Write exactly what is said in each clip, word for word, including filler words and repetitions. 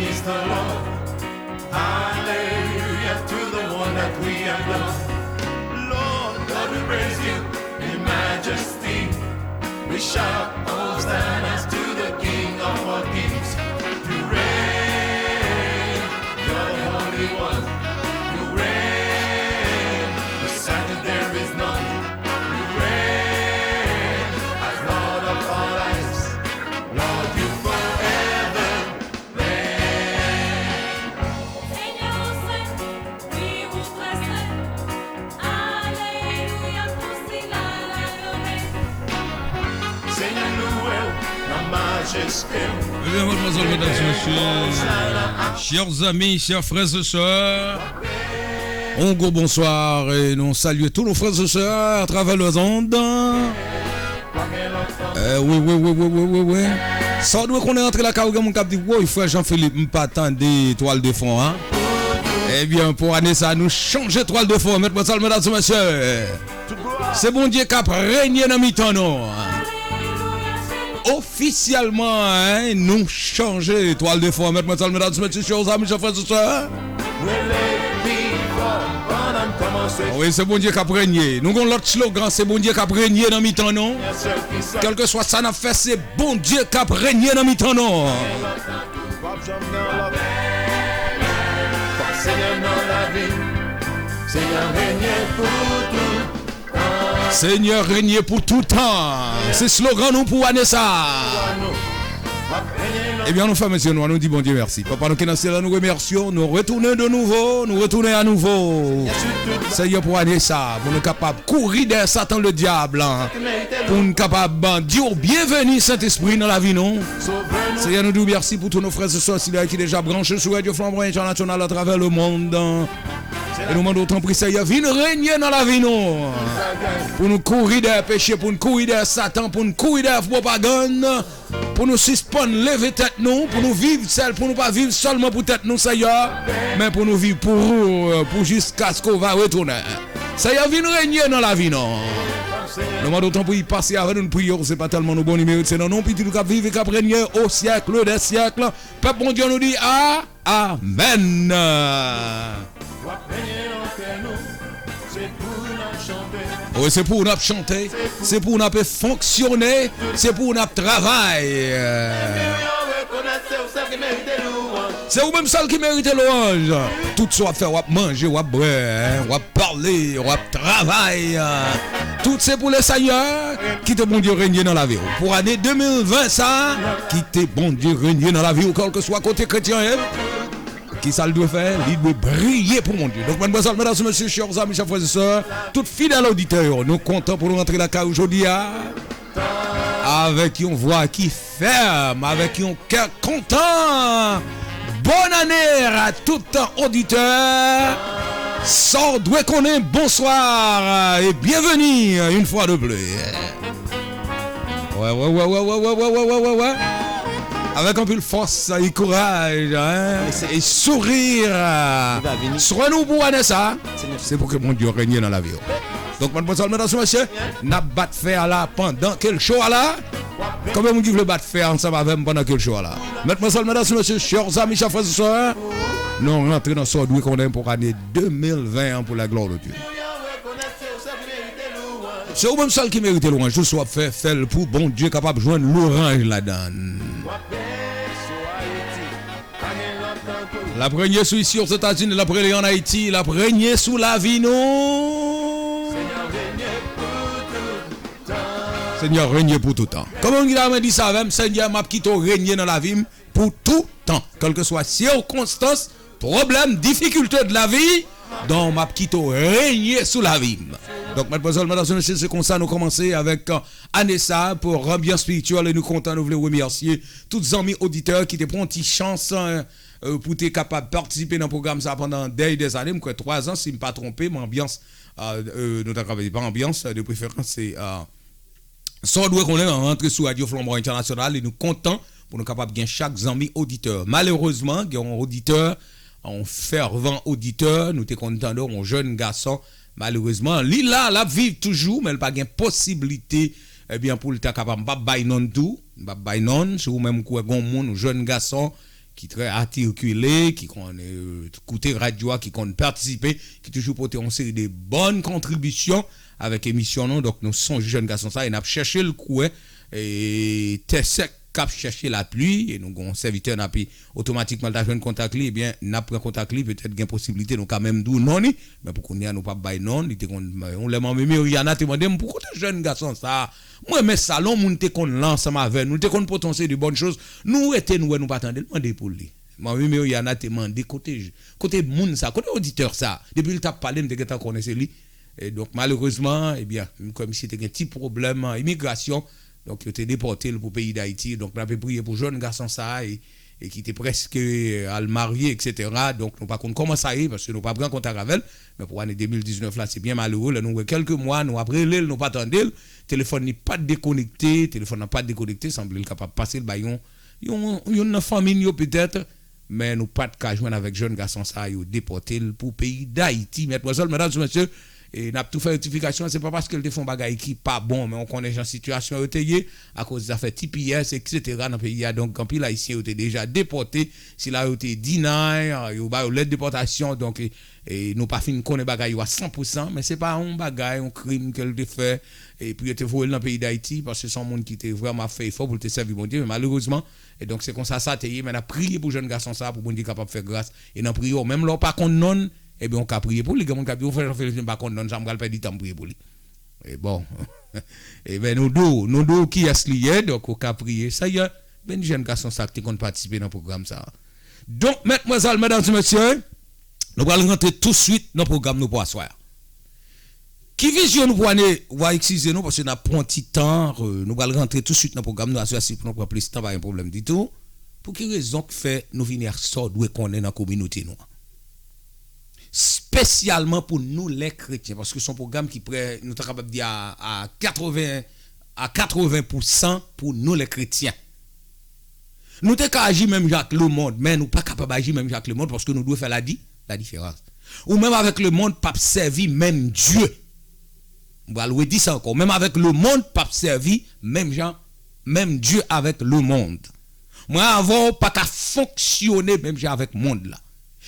Praise the Lord. Hallelujah to the one that we adore. Lord God, we praise you in majesty. We shout hosannas to the King of all kings. You reign, you're the Holy One. You reign, beside you there is none. You reign as Lord of our lives. Lord, you forever reign. Seigneur, on sait, oui, ou très saint. Alléluia, ton style à l'adorer. Seigneur, loué, la majesté. Ebyen, madmwazèl, medam, mesye, chers amis, chers frères et sœurs, un gros bonsoir et nous saluons tous nos frères et sœurs à travers les ondes. Eh, wi, wi, wi. Sa w dwe konnen, antre lakay ou, gen moun k ap di, woy, frè Jean Philippe, m pa tande twal de fon an. Ebyen, pou ane sa, nou chanje twal de fon. Mèt mwen sa l, medam e mesye. Se Bondye k ap renye nan mitan nou. Ofisyèlman, en, nou chanje twal de fon. Mèt mwen sa l, medam e mesye, chè zanmi, chè frè, chè sè. Wi, se Bondye k ap renye. Nou gon lòt slogan, se Bondye k ap renye nan mitan nou. Kèlkeswa sa n ap fè, se Bondye k ap renye nan mitan nou. Senyè renye pou toutan. Se slogan nou pou ane sa. Ebyen, nou fèmen zye nou, nou di Bondye mèsi. Papa nou ki nan syèl la, nou remèsye w, nou retounen de nouvo, nou retounen a nouvo. Senyè, pou ane sa, pou nou kapab kouri dèyè Satan ledyab, pou n kapab di w byenveni, Sentespri, nan lavi nou. Senyè, nou di w mèsi pou tout nos frères et sœurs, sila ki deja branche sou Radio Flamboyant International atravè lemonn. E nou mande w, tanpri, Senyè, vin renye nan lavi nou. Pou nou kouri dèyè peche, pou n kouri dèyè Satan, pou n kouri dèyè pwopagann, pou nou sispann leve tèt nou, pou nou viv sèl, pou nou pa viv sèlman pou tèt nou, Senyè, men pou nou viv pou ou, pou jiskaske w va retounen. Senyè, vin renye nan lavi nou. Nou mande w, tanpri, pase avè nou, n priye w, se pa tèlman nou bon, nou merite, se nan non Pitit ou k ap viv e k ap renye au siècle des siècles. Pèp Bondye, nou di a Amèn. Wi, se pou w n ap chante, se pou w n ap fonksyone, se pou w n ap travay. Se ou menm sèl ki merite lwanj. Tout sa w ap fè, w ap manje, w ap bwè, w ap pale, w ap travay. Tout se pou Lesenyè. Kite Bondye renye nan lavi w. Pou ane de mil ven sa, kite Bondye renye nan lavi w, kèlkeswa kote kretyen ye. Kisa l dwe fè? Li dwe briye pou Bondye. Donk, madmwazèl, medam e mesye, chè zanmi, chè frè e sè, tout fidèl oditè yo, nou kontan pou nou rantre lakay ou jodi a avèk yon vwa ki fèm, avèk yon kè kontan. Bonne année à tout auditeur. Sa w dwe konnen, bonsoir et bienvenue une fois de plus. Wè, wè, wè. Avèk anpil fòs e kouraj, en, e souri. Swen nou pou ane sa. Se pou ke Bondye renye nan lavi w. Donk, madmwazèl, medam e mesye, n ap bat fè a la pandan ke l cho a la. Konbyen moun ki vle bat fè a ansanm avè m pandan ke l cho a la? Madmwazèl, medam e mesye, chè zanmi, chè frè e sè, nou rantre nan sa w dwe konnen pou ane de mil ven an, pour la gloire de Dieu. Se ou menm sèl ki merite lwanj. Tout sa w ap fè, fè l pou Bondye kapab jwenn lwanj ladan l. L ap renye sou isi Ozetazini, l ap renye an Ayiti, l ap renye sou lavi nou. Senyè, renye pou toutan. Konbyen moun ki ta renmen di sa avè m? Senyè, m ap kite w renye nan lavi m pou toutan. Kèlkeswa sikonstans, pwoblèm, difikilte de la vi, donk, m ap kite w renye sou lavi m. Donk, madmwazèl, medam e mesye, se konsa nou kòmanse avèk, euh, ane sa a pou Anbyans Spirityèl, e nou kontan, nou vle remèsye tout zanmi oditè ki te pran yon ti chans, euh, euh, pou te kapab patisipe nan pwogram sa a pandan dè e dè zane, m kwè twa zan, si m pa twonpe m, Anbyans, euh, euh, nou ta ka di pa Anbyans, euh, de preferans, se, euh, Sa w dwe konnen, an rantre sou Radio Flamboyant International e nou kontan pou nou kapab gen chak zanmi oditè. Malerezman, gen yon oditè, yon fèvan oditè, nou te konn tande w, yon jèn gason. Malerezman, li la, l ap viv toujou, men l pa gen posiblite, ebyen, pou l ta kapab, m p ap bay non l tou, m p ap bay non l, si ou menm k wè gen yon moun, yon jèn gason, ki trè atikile, ki konn eh, koute radyo a, ki konn patisipe, ki toujou pote yon seri de bòn kontribisyon avèk emisyon nou. Donk nou sonje jèn gason sa e n ap chèche l kwè e tè sèk k ap chèche lapli, e nou gen yon sèvitè n ape otomatikman l ta jwenn kontak li, ebyen n ap pran kontak li, petèt gen posiblite nou ka menm di w non li, men pou kounye a nou p ap bay non, li te konn yon lè manmi Meriana te mande m pou kote jèn gason sa a. M renmen sa, lè yon moun te konn la ansanm avè nou, li te konn pote yon seri de bòn choz, nou rete nou wè nou pa tande l, mande pou li. Manmi Meriana te mande kote kote moun sa, kote oditè sa, depi l t ap pale m te gentan konnen se li. E donk malerezman, ebyen, m kwè misye te gen ti pwoblèm imigrasyon. Donk yo te depòte l pou peyi Dayiti. Donk n ape priye pou jèn gason sa a e, e ki te prèske al marye, etsetera. Donk nou pa konn kòman sa ye paske nou pa pran kontak avè l. Men pou ane de mil diznèf la, se byen malere. Lè nou wè kèlke mwa, nou ap rele l, nou pa tande l. Telefòn li pa t dekonekte, telefòn nan pa t dekonekte, sanble l kapab pase l bay yon, yon, youn nan fanmi n yo petèt. Men nou pa t ka jwenn avèk jèn gason sa a, yo depòte l pou peyi Dayiti. Medmwazèl, medam e mesye, e n ap tou fè rektifikasyon, se pa paske l te fè yon bagay ki pa bon, men w konnen jan sitiyasyon yo te ye, akoz zafè T P S, etsetera nan peyi a. Donk anpil Ayisyen yo te deja depòte, sila yo te deny, yo ba yo lèt depòtasyon, donk e, e nou pa fin konnen bagay yo a san pou san, men se pa yon bagay, yon krim ke l te fè, e pou yo te voye l nan peyi Dayiti, paske se yon moun ki te vrèman ap fè efò pou l te sèvi Bondye, men malerezman, e donk se konsa sa te ye, men n ap priye pou jèn gason sa a, pou Bondye kapab fè gras, e nan priyè w, menm lè w pa konn non l, ebyen w ka priye pou li, gen moun k ap di, w frè Jean Philippe, m pa konn non l, sa m pral pèdi tan m priye pou li. E bon, ebyen nou di w, nou di w kiyès li ye, donk ou ka priye. Seyè, beni jèn gason sa a ki te konn patisipe nan pwogram sa a. Donk, medmwazèl, medam e mesye, nou pral rantre touswit nan pwogram nou pou aswè a. Ki vizyon nou pou ane? W a eskize nou paske n ap pran ti tan, euh, nou pral rantre touswit nan pwogram nou aswè a, si pou nou pran plis tan, pa gen pwoblèm ditou. Pou ki rezon k fè nou vini ak sa w dwe konnen nan kominote nou an? Espesyalman pou nou lè kretyen, paske se yon pwogram ki prè, nou ta kapab di a, a katreven, a katreven pou san pou nou lè kretyen. Nou te ka aji menm jan ak lemonn, men nou pa kapab aji menm jan ak lemonn paske nou dwe fè ladi, ladiferans. Ou menm avèk lemonn p ap sèvi menm Dye. M pral redi sa ankò. Ou menm avèk lemonn p ap sèvi menm jan, menm Dye avèk lemonn. Mwen avè w pa ka fonksyone menm jan avèk mond la.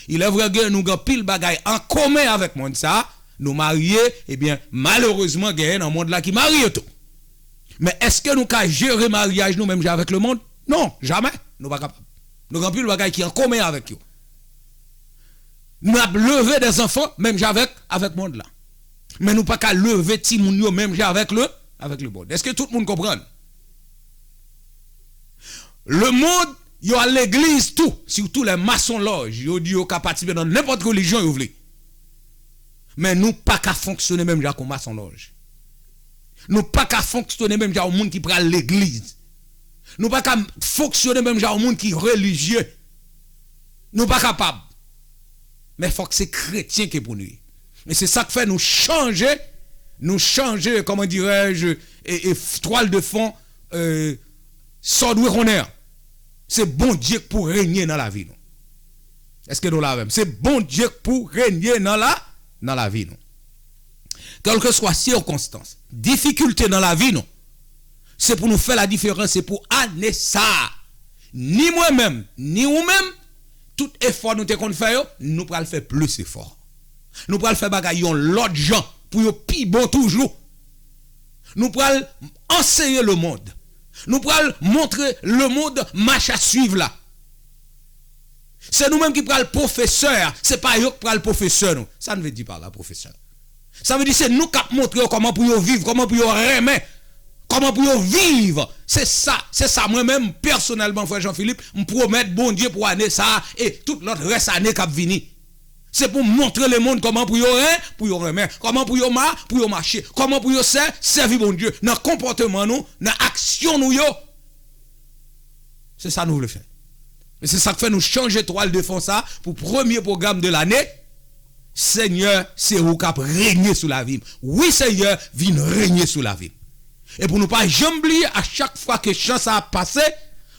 Il est vrai ke nou gen anpil bagay an komen avèk mond sa, nou marye, ebyen, malerezman, genyen nan mond la ki marye tou. Men èske nou ka jere maryaj nou menm jan avèk lemonn? Non, jamè. Nou pa kapab. Nou gen anpil bagay ki an komen avèk yo. Nou ap leve de zanfan menm jan avèk, avèk mond la. Men nou pa ka leve timoun yo menm jan avèk le, avèk lemonn. Èske tout moun konprann? Lemonn, yo al legliz tou, sitou lè masonlòj, yo di yo ka patisipe nan nenpòt relijyon yo vle. Men nou pa ka fonksyone menm jan ak yon masonlòj. Nou pa ka fonksyone menm jan ak yon moun ki pral legliz. Nou pa ka fonksyone menm jan ak yon moun ki relijye. Nou pa kapab. Men fòk se kretyen ke pou nou ye. E se sa k fè nou chanje, nou chanje, comment dirais-je, e, e twal de fon, e, sa w dwe konnen an. Se Bondye k pou renye nan lavi nou. Èske nou la avè m? Se Bondye k pou renye nan la, nan lavi nou. Kèlkeswa sikonstans, difikilte nan lavi nou, se pou nou fè ladiferans, se pou ane sa a. Ni mwen menm, ni ou menm, tout efò nou te konn fè yo, nou pral fè plis efò. Nou pral fè bagay yon lòt jan pou yo pi bon toujou. Nou pral anseye lemonn. Nou pral montre lemonn mach a swiv la. Se nou menm ki pral pwofesè a, se pa yo k pral pwofesè nou. Sa n vle di pa la, pwofesè? Sa vle di se nou k ap montre yo kòman pou yo viv, kòman pou yo renmen, kòman pou yo viv. Se sa, se sa mwen menm, pèsonèlman, frè Jean Philippe, m pwomèt Bondye pou ane sa a e tout lòt rès ane k ap vini. Se pou m montre lemonn kòman pou yo ren, pou yo renmen, kòman pou yo ma, pou yo mache, kòman pou yo sè, sèvi Bondye, nan konpòteman nou, nan aksyon nou yo. Se sa nou vle fè. E se sa k fè nou chanje twal de fon sa pou premye pwogram de lane. Senyè, se ou k ap renye sou lavi m. Wi, Senyè, vin renye sou lavi m. E pou nou pa janm bliye, a chak fwa ke chan sa ap pase,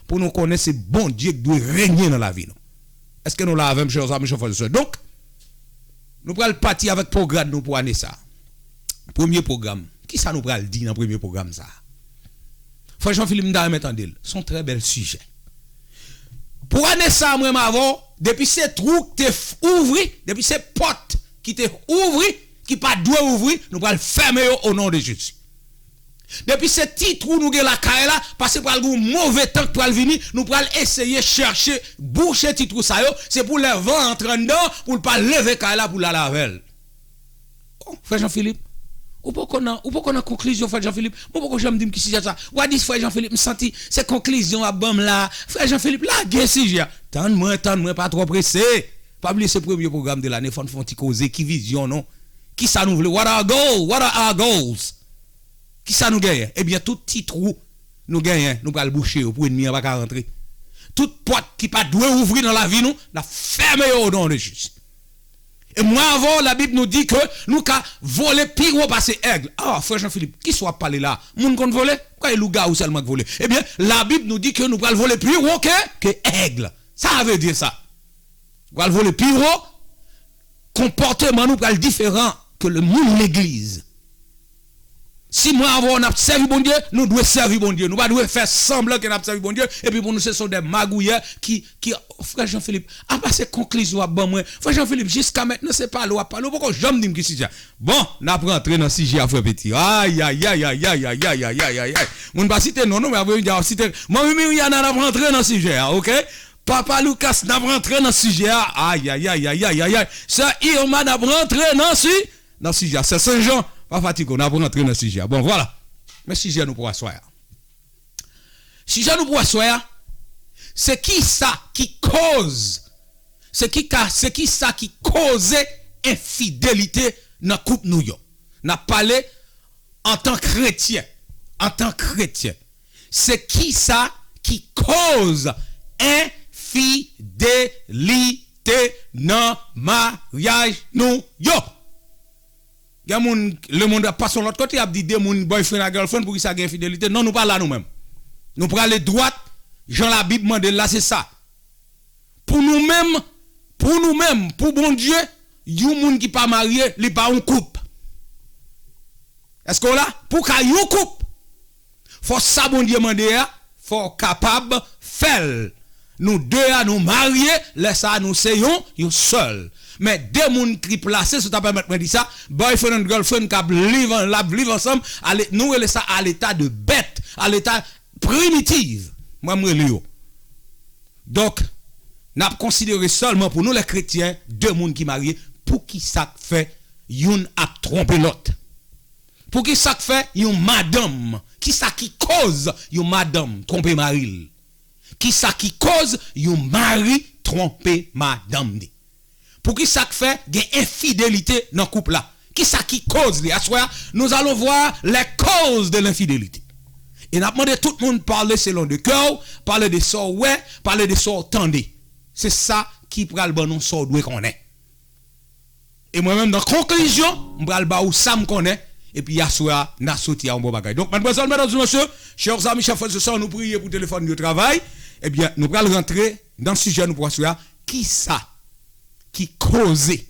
pou nou konnen se Bondye k dwe renye nan lavi nou. Èske nou la avè m, chè zanmi, chè frè e sè? Donk, nou pral pati avèk pwogram nou pou ane sa a. Premye pwogram. Kisa nou pral di nan premye pwogram sa a? Frè Jean Philippe, m ta renmen tande l. Se yon trè bèl sijè. Pou ane sa a, mwen menm avè w, depi se twou ki te f- ouvri, depi se pòt ki te ouvri, ki pa dwe ouvri, nou pral fèmen yo o non de Jezi. Depi se ti twou nou gen lakay la, paske pral gen yon move tan k pral vini, nou pral eseye chèche bouche ti twou sa yo, se pou lè van antre anndan, pou l pa leve kay la, pou l ale avè l. Oh, frè Jean Philippe, ou poko nan, ou poko nan konklizyon, frè Jean Philippe. Mwen poko janm di m ki sijè sa. Wadis, frè Jean Philippe, m santi se konklizyon w ap ban m la. Frè Jean Philippe, lage sijè a. Tann mwen, tann mwen, pa twò prese. Pa bliye se premye pwogram de lane, fò n fè yon ti koze, ki vizyon nou? Kisa nou vle? What are goal? What are our goals? Kisa nou genyen? Ebyen, tout ti twou nou genyen, nou pral bouche yo pou ènmi an pa ka rantre. Tout pòt ki pa dwe ouvri nan lavi nou, n ap fèmen yo o non de Jezi. E mwen avè w, Labib nou di ke nou ka vole pi wo pase èg. Ah, frè Jean Philippe, kisa w ap pale la? Moun konn vole? Kwè lougawou sèlman k vole. Ebyen, Labib nou di ke nou pral vole pi wo ke, ke èg. Sa vle di sa. Nou pral vole pi wo, konpòteman nou pral diferan ke le moun legliz. Si mwen avè w n ap sèvi Bondye, nou dwe sèvi Bondye. Nou pa dwe fè sanblan ke n ap sèvi Bondye, epi pou nou se son de magouyè ki, ki, oh, frè Jean Philippe, apa se konklizyon w ap ban mwen? Frè Jean Philippe, jiska mentnan se pale w ap pale, ou poko janm di m ki sijè. Bon, n ap rantre nan sijè a, frè Peti. Ayayay. Moun pa site non, non, men apre midi a w ap site. Manmi Miriana, n ap rantre nan sijè a, oke? Papa Lucas, n ap rantre nan sijè a. Ayayay. Sè Irma, n ap rantre nan si, nan sijè a. Sè Senjan, pa fatige w, n ap rantre nan sijè a. Bon, vwala. Men sijè nou pou aswè a. Sijè nou pou aswè a, se kisa ki koz, se ki ka, se kisa ki koze enfidelite nan koup nou yo. N ap pale antan kretyen, antan kretyen. Se kisa ki koz enfidelite nan maryaj nou yo? Gen moun, lemonn ap pase yon lòt kote, y ap di de moun, boyfriend ak girlfriend, poukisa gen enfidelite? Non, nou pa la nou menm. Nou prale dwat, jan Labib mande l la, se sa. Pou nou menm, pou nou menm, pou Bondye, yon moun ki pa marye, li pa yon koup. Èske w la? Pou w ka yon koup, fò sa Bondye mande a, fò w kapab fè l. Nou de a, nou marye, lè sa a, nou se yon, yon sèl. Men de moun triplase, si w ta pèmèt mwen di sa, boyfriend and girlfriend k ap live an-, l ap viv ansanm, ale, nou rele sa a leta de bèt, a leta primitiv, mwen m rele yo. Donk, n ap konsidere sèlman pou nou lè kretyen, de moun ki marye, poukisa k fè youn ap twonpe lòt? Poukisa k fè yon madanm, kisa ki koz yon madanm twonpe mari l? Kisa ki koz yon mari twonpe madanm li? Poukisa k fè gen enfidelite nan koup la? Kisa ki koz li? Aswè a, nous allons voir les causes de l'infidélité. E n ap mande tout moun pale selon de kè w, pale de sa w wè, pale de sa w tande. Se sa ki pral ban nou sa w dwe konnen. E mwen menm, nan konklizyon, m pral ba ou sa m konnen, epi aswè a, n a soti a yon bon bagay. Donk, madmwazèl, medam e mesye, chè zanmi, chè frè e sè, nou priye pou telefòn yo travay. Ebyen, nou pral rantre nan sijè nou pou aswè a. Kisa ki koze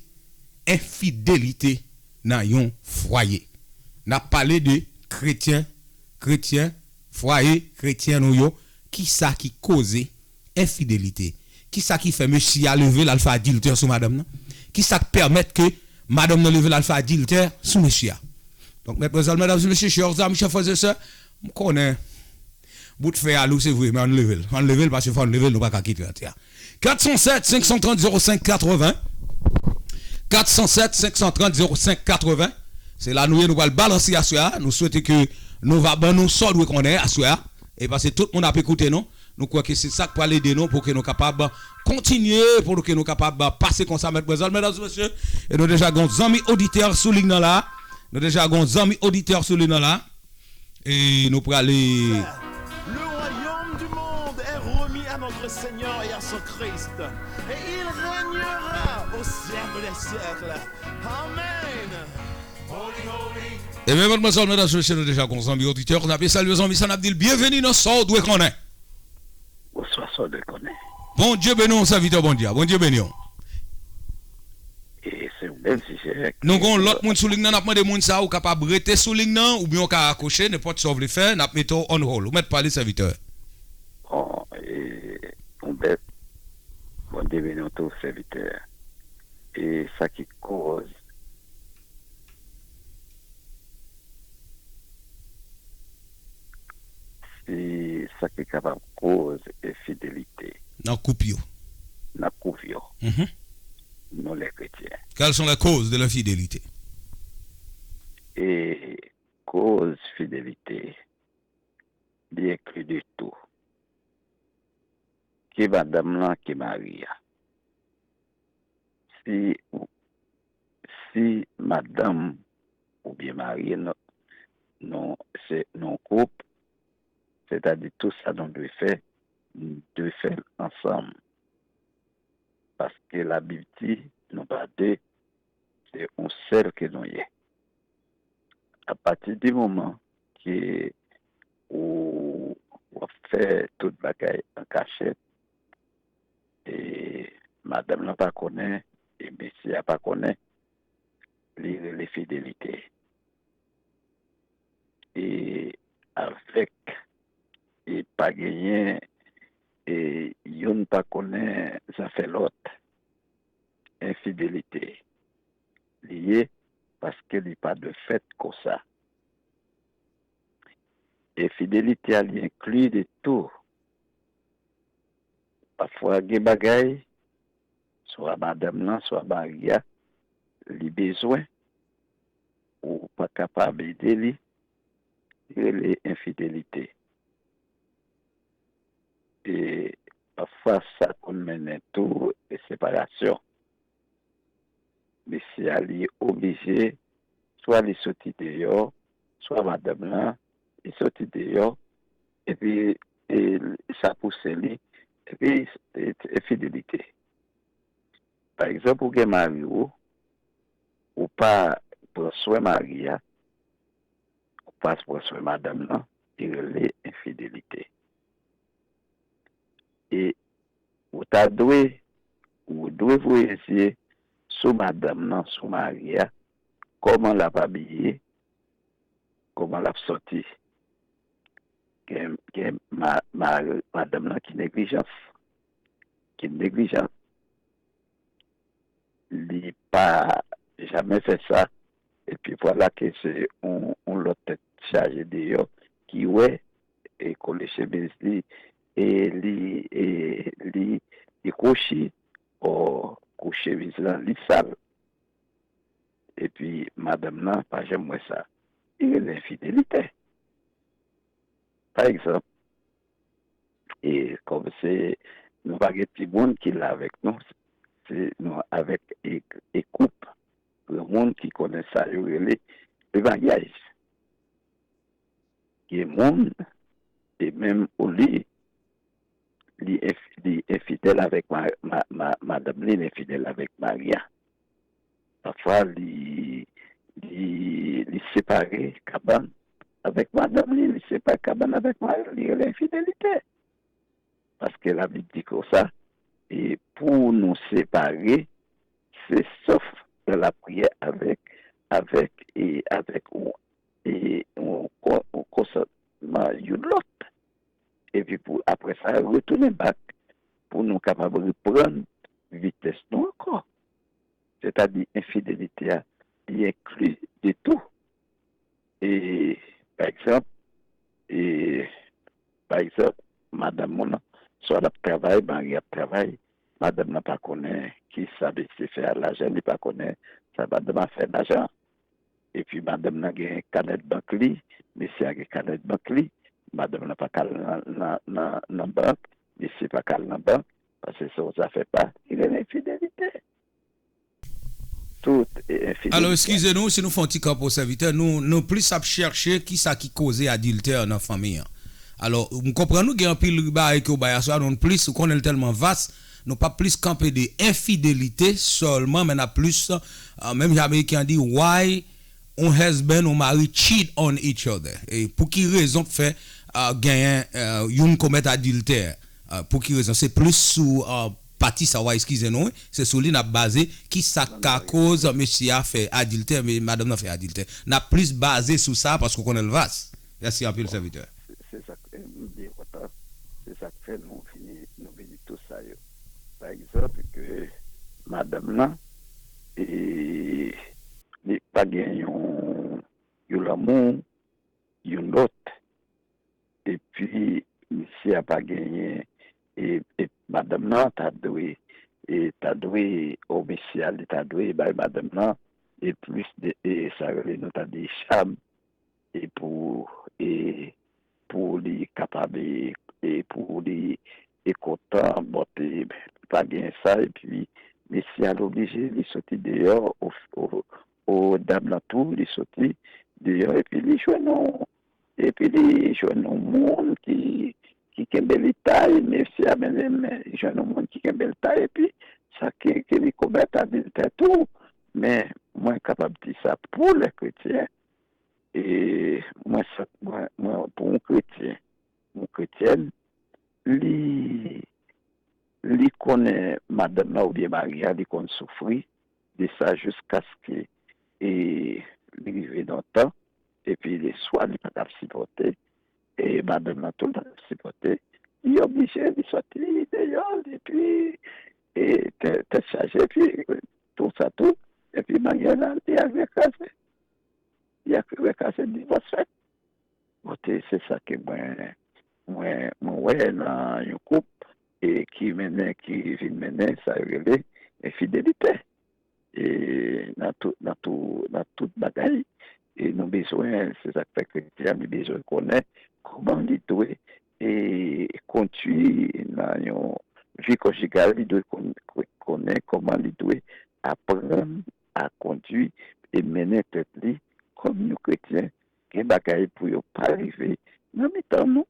enfidelite nan yon fwaye? N ap pale de kretyen, kretyen, fwaye kretyen nou yo. Kisa ki koze enfidelite? Kisa ki fè mesye a leve l al fè adiltè sou madanm nan? Kisa k pèmèt ke madanm nan leve l al fè adiltè sou mesye a? Donk, medmwazèl, medam e mesye, chè zanmi, chè frè e sè, m konnen bout fè a lou, se vre, men ann leve l. Ann leve l, paske fò n leve l, nou pa ka kite atè a. Kat san sèt, senk san trant, zewo senk katreven. Kat san sèt, senk san trant, zewo senk katreven. Se la nou ye, nou pral balanse aswè a. Nou swete ke nou va ban nou sa w dwe konnen aswè a. E paske tout moun ap ekoute nou. Nou kwè ke se sa k pral ede nou pou ke nou kapab kontinye, pou ke nou kapab pase konsa, medmwazèl, medam e mesye. E nou deja gen yon zanmi oditè sou liy nan la. Nou deja gen yon zanmi oditè sou liy nan la. E nou prale. Le royaume du monde est remis à notre Seigneur et à son Christ, et il régnera au siècle des siècles. Amen. Ebyen, medmwazèl, medam e mesye, nou deja gen yon zanmi oditè, n ap salye zanmi sa, n ap di l byenveni nan sa w dwe konnen. Bonswa, sa w dwe konnen. Bondye beni w, sèvitè Bondye a. Bondye beni w. E se yon bèl sijè. Nou gen yon lòt moun sou liy nan, n ap mande moun sa a, ou kapab rete sou liy nan, oubyen w ka rakwoche, nenpòt sa w vle fè, n ap mete w on hold. Ou mèt pale, sèvitè. Bon, e, yon bèl, Demine w tou, sèvitè. E sa ki koz, si sa ki kapab koz enfidelite Nan koup yo. nan koup yo, Mhm. nou lè kretyen. Quelles sont les causes de l'infidélité? E koz fidelite, li enkli de tou. Ke madanm lan, ke mari a. Si, si madanm oubyen mari nou, nou, se, nou koup, sètadi tou sa nou dwe fè, nou dwe fè l ansanm. Paske Labib di, nou pa de, se yon sèl ke nou ye. Apati di moman ke ou w ap fè tout bagay an kachèt, e madanm lan pa konnen, e mesye a pa konnen, li rele fidelite. E avèk, e pa genyen, e youn pa konnen zafè lòt. Enfidelite li ye, paske li pa dwe fèt konsa. Enfidelite a, li enkli de tou. Pafwa gen bagay, swa madanm lan, swa mari a, li bezwen, ou pa kapab ede li, li rele enfidelite. E pafwa sa konn mennen tou e separasyon. Mesye a, li oblije, swa li soti deyò, swa madanm lan, li soti deyò, epi, e, sa pouse li, epi, e, enfidelite. Pa egzanp, ou gen mari w, ou pa pran swen mari a, ou pa pran swen madanm lan, li rele enfidelite. E ou ta dwe, ou dwe voye zye sou madanm nan, sou mari a, kòman l ap abiye, kòman l ap sòti. Gen, gen ma, ma, madanm nan ki neglijans, ki neglijans. Li pa janmen fè sa, epi vwala ke se yon, yon lòt tèt chaje deyò ki wè e kole chemiz li, e li, e li, li kwochi, o kou chemiz lan li sal. Epi madanm nan pa janm wè sa. Li rele enfidelite. Pa egzanp, e kòm se nou pa gen timoun ki la avèk nou, se nou avèk e, e koup, granmoun ki konnen sa yo rele lemaryaj. Gen moun, e menm oli, li, enf- li enfidèl avèk ma, ma, ma, madanm li, li enfidèl avèk mari a. Pafwa, li, li, li separe kabann avèk madanm li, li separe kabann avèk mari li, li rele enfidelite. Paske Labib di konsa, e pou nou separe, se sof nan lapriyè avèk, avèk, e avèk yon, e yon kon- yon konsantman youn lòt. Epi pou apre sa, retounen bak pou nou kapab reprann vitès nou ankò. Sètadi enfidelite a, li enkli de tou. E, pa egzanp, e, pa egzanp, madanm ou nan, swa l ap travay, mari ap travay, madanm nan pa konnen ki sa mesye fè a lajan, li pa konnen sa madanm nan fè lajan. Epi madanm nan gen kanèt bank li, mesye a gen kanèt bank li, madanm nan pa ka al nan, nan, nan, nan bank, mesye pa ka al nan bank, paske se yon zafè pa, li rele enfidelite. Tout e enfidelite. Alò, eskize nou si nou fè yon ti kanpe, sèvitè. Nou, nou plis ap chèche kisa ki koze adiltè nan fanmi an. Alò, m konprann nou gen anpil bagay ke w bay aswè a, nou plis, ou konnen l tèlman vas, nou p ap plis kanpe de enfidelite sèlman, men n ap plis, ah, menm jan Ameriken an di, why yon husband, yon mari cheat on each other. E pou ki rezon k fè, ah, genyen, ah, youn komèt adiltè? Ah, pou ki rezon? Se plis sou, ah, pati sa w a, eskize nou, wi. Se sou li n ap baze. Kisa k ka koz mesye a fè adiltè, men madanm nan fè adiltè? N ap plis baze sou sa paske w konnen l vas. Mèsi anpil, sèvitè. Se, se sa k, m byen kontan. Se sa k fè nou vini, nou vini tout sa yo. Pa egzanp, madanm nan, e li pa gen yon, yon lanmou, yon lòt. Epi, mesye a pa genyen, e, e madanm nan ta dwe, e ta dwe, o mesye a, li ta dwe bay madanm nan, e plis de, e sa rele nou ta di cham, e pou, e pou li kapab, e, e pou li, e kontan, bon, te pa gen sa, epi mesye a l oblije, li soti deyò, o, o, o dam nan tou, li soti deyò, epi li jwenn yon, epi li jwenn yon moun ki, ki kenbe li tay, mesye a mennen men, li jwenn yon moun ki kenbe li tay, epi sa ke, ke li komèt adiltè tou. Men, mwen kapab di sa pou lè kretyen, e mwen, sa, mwen, mwen, pou yon kretyen, yon kretyèn, li, li konnen madanm nan oubyen mari a, li konn soufri de sa jiskaske, e, li rive nan tan, epi li, swa li pa t ap sipòte, e madanm nan tou l pa t ap sipòte, li oblije, li soti deyò, epi, e, tè-, tèt chaje, epi tou sa tou, epi maryaj la, li al rekraze. Li al rekraze, divòs fèt. Bon, te, se sa ke mwen, mwen, mwen wè nan yon koup, e ki mennen, ki vin mennen, sa yo rele enfidelite. E nan tout, nan tout, nan tout bagay, e nou bezwen, se sa k fè kretyen an, li bezwen konnen kòman li dwe, e, kondui nan yon vi konjigal, li dwe kon-, konnen kòman li dwe aprann a kondui e mennen tèt li kòm yon kretyen. Gen bagay pou yo pa rive nan mitan nou.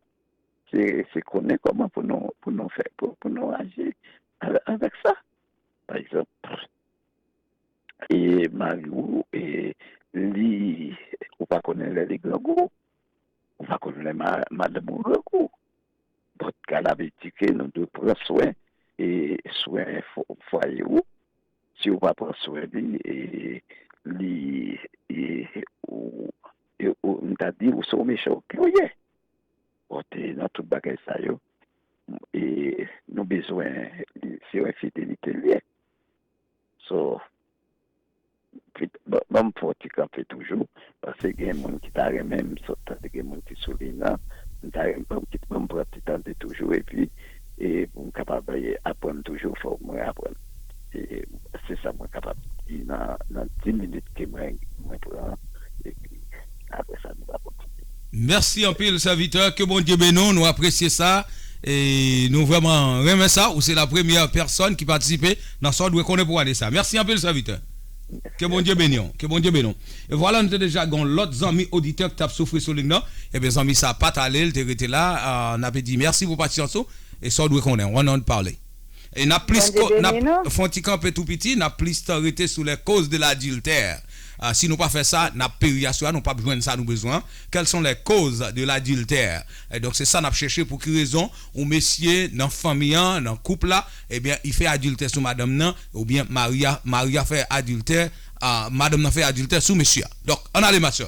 Se, se konnen kòman pou nou, pou nou fè, pou, pou nou aji a-, avèk sa. Pa egzanp, e mari w, e li, ou pa konnen lè li grangou, ou pa konnen lè ma-, madanm ou grangou. Bon, gad la vin di ke nou dwe pran swen, e swen fo-, fwaye ou. Si ou pa pran swen li, e li, e ou, e ou, m ta di, ou se yon mechan, ou pye w ye. Bon, te nan tout bagay sa yo, e nou bezwen, se yon enfidelite l ye. So, pit-, ban, ban m fè yon ti kanpe toujou, paske gen moun ki ta renmen m sot tande, gen moun ki sou liy nan, m ta renmen, ban m kit-, ban m pran ti tande toujou, epi, e pou m kapab, e, aprann toujou, fòk mwen aprann. E se sa mwen kapab di nan, nan dis minit ke mwen, mwen pran, epi apre sa, nou va kontinye. Mèsi anpil, sèvitè. Ke Bondye beni w. Nou apresye sa. E nou vrèman renmen sa. Ou se la premyè pèsòn ki patisipe nan sa w dwe konnen pou ane sa. Mèsi anpil, sèvitè. Ke Bondye beni w. Ke Bondye beni w. E vwala, nou te deja gen yon lòt zanmi oditè ki t ap soufri sou liy nan. Ebyen, zanmi sa a pa t ale, l te rete la. Ah, n ap di mèsi pou pasyans ou. E sa w dwe konnen, w annan pale. E n ap plis, Bondye ko-, n ap beni nou. Fè yon ti kanpe tou piti, n ap plis tan rete sou les causes de l'adultère. Ah, si nou pa fè sa, n ap peri aswè a, nou p ap jwenn sa nou bezwen an. Quelles sont les causes de l'adultère? E donk, se sa n ap chèche, pou ki rezon yon mesye nan fanmi an, nan koup la, ebyen, li fè adiltè sou madanm nan, oubyen mari a, mari a fè adiltè, ah, madanm nan fè adiltè sou mesye a. Donk, ann ale, ma sè.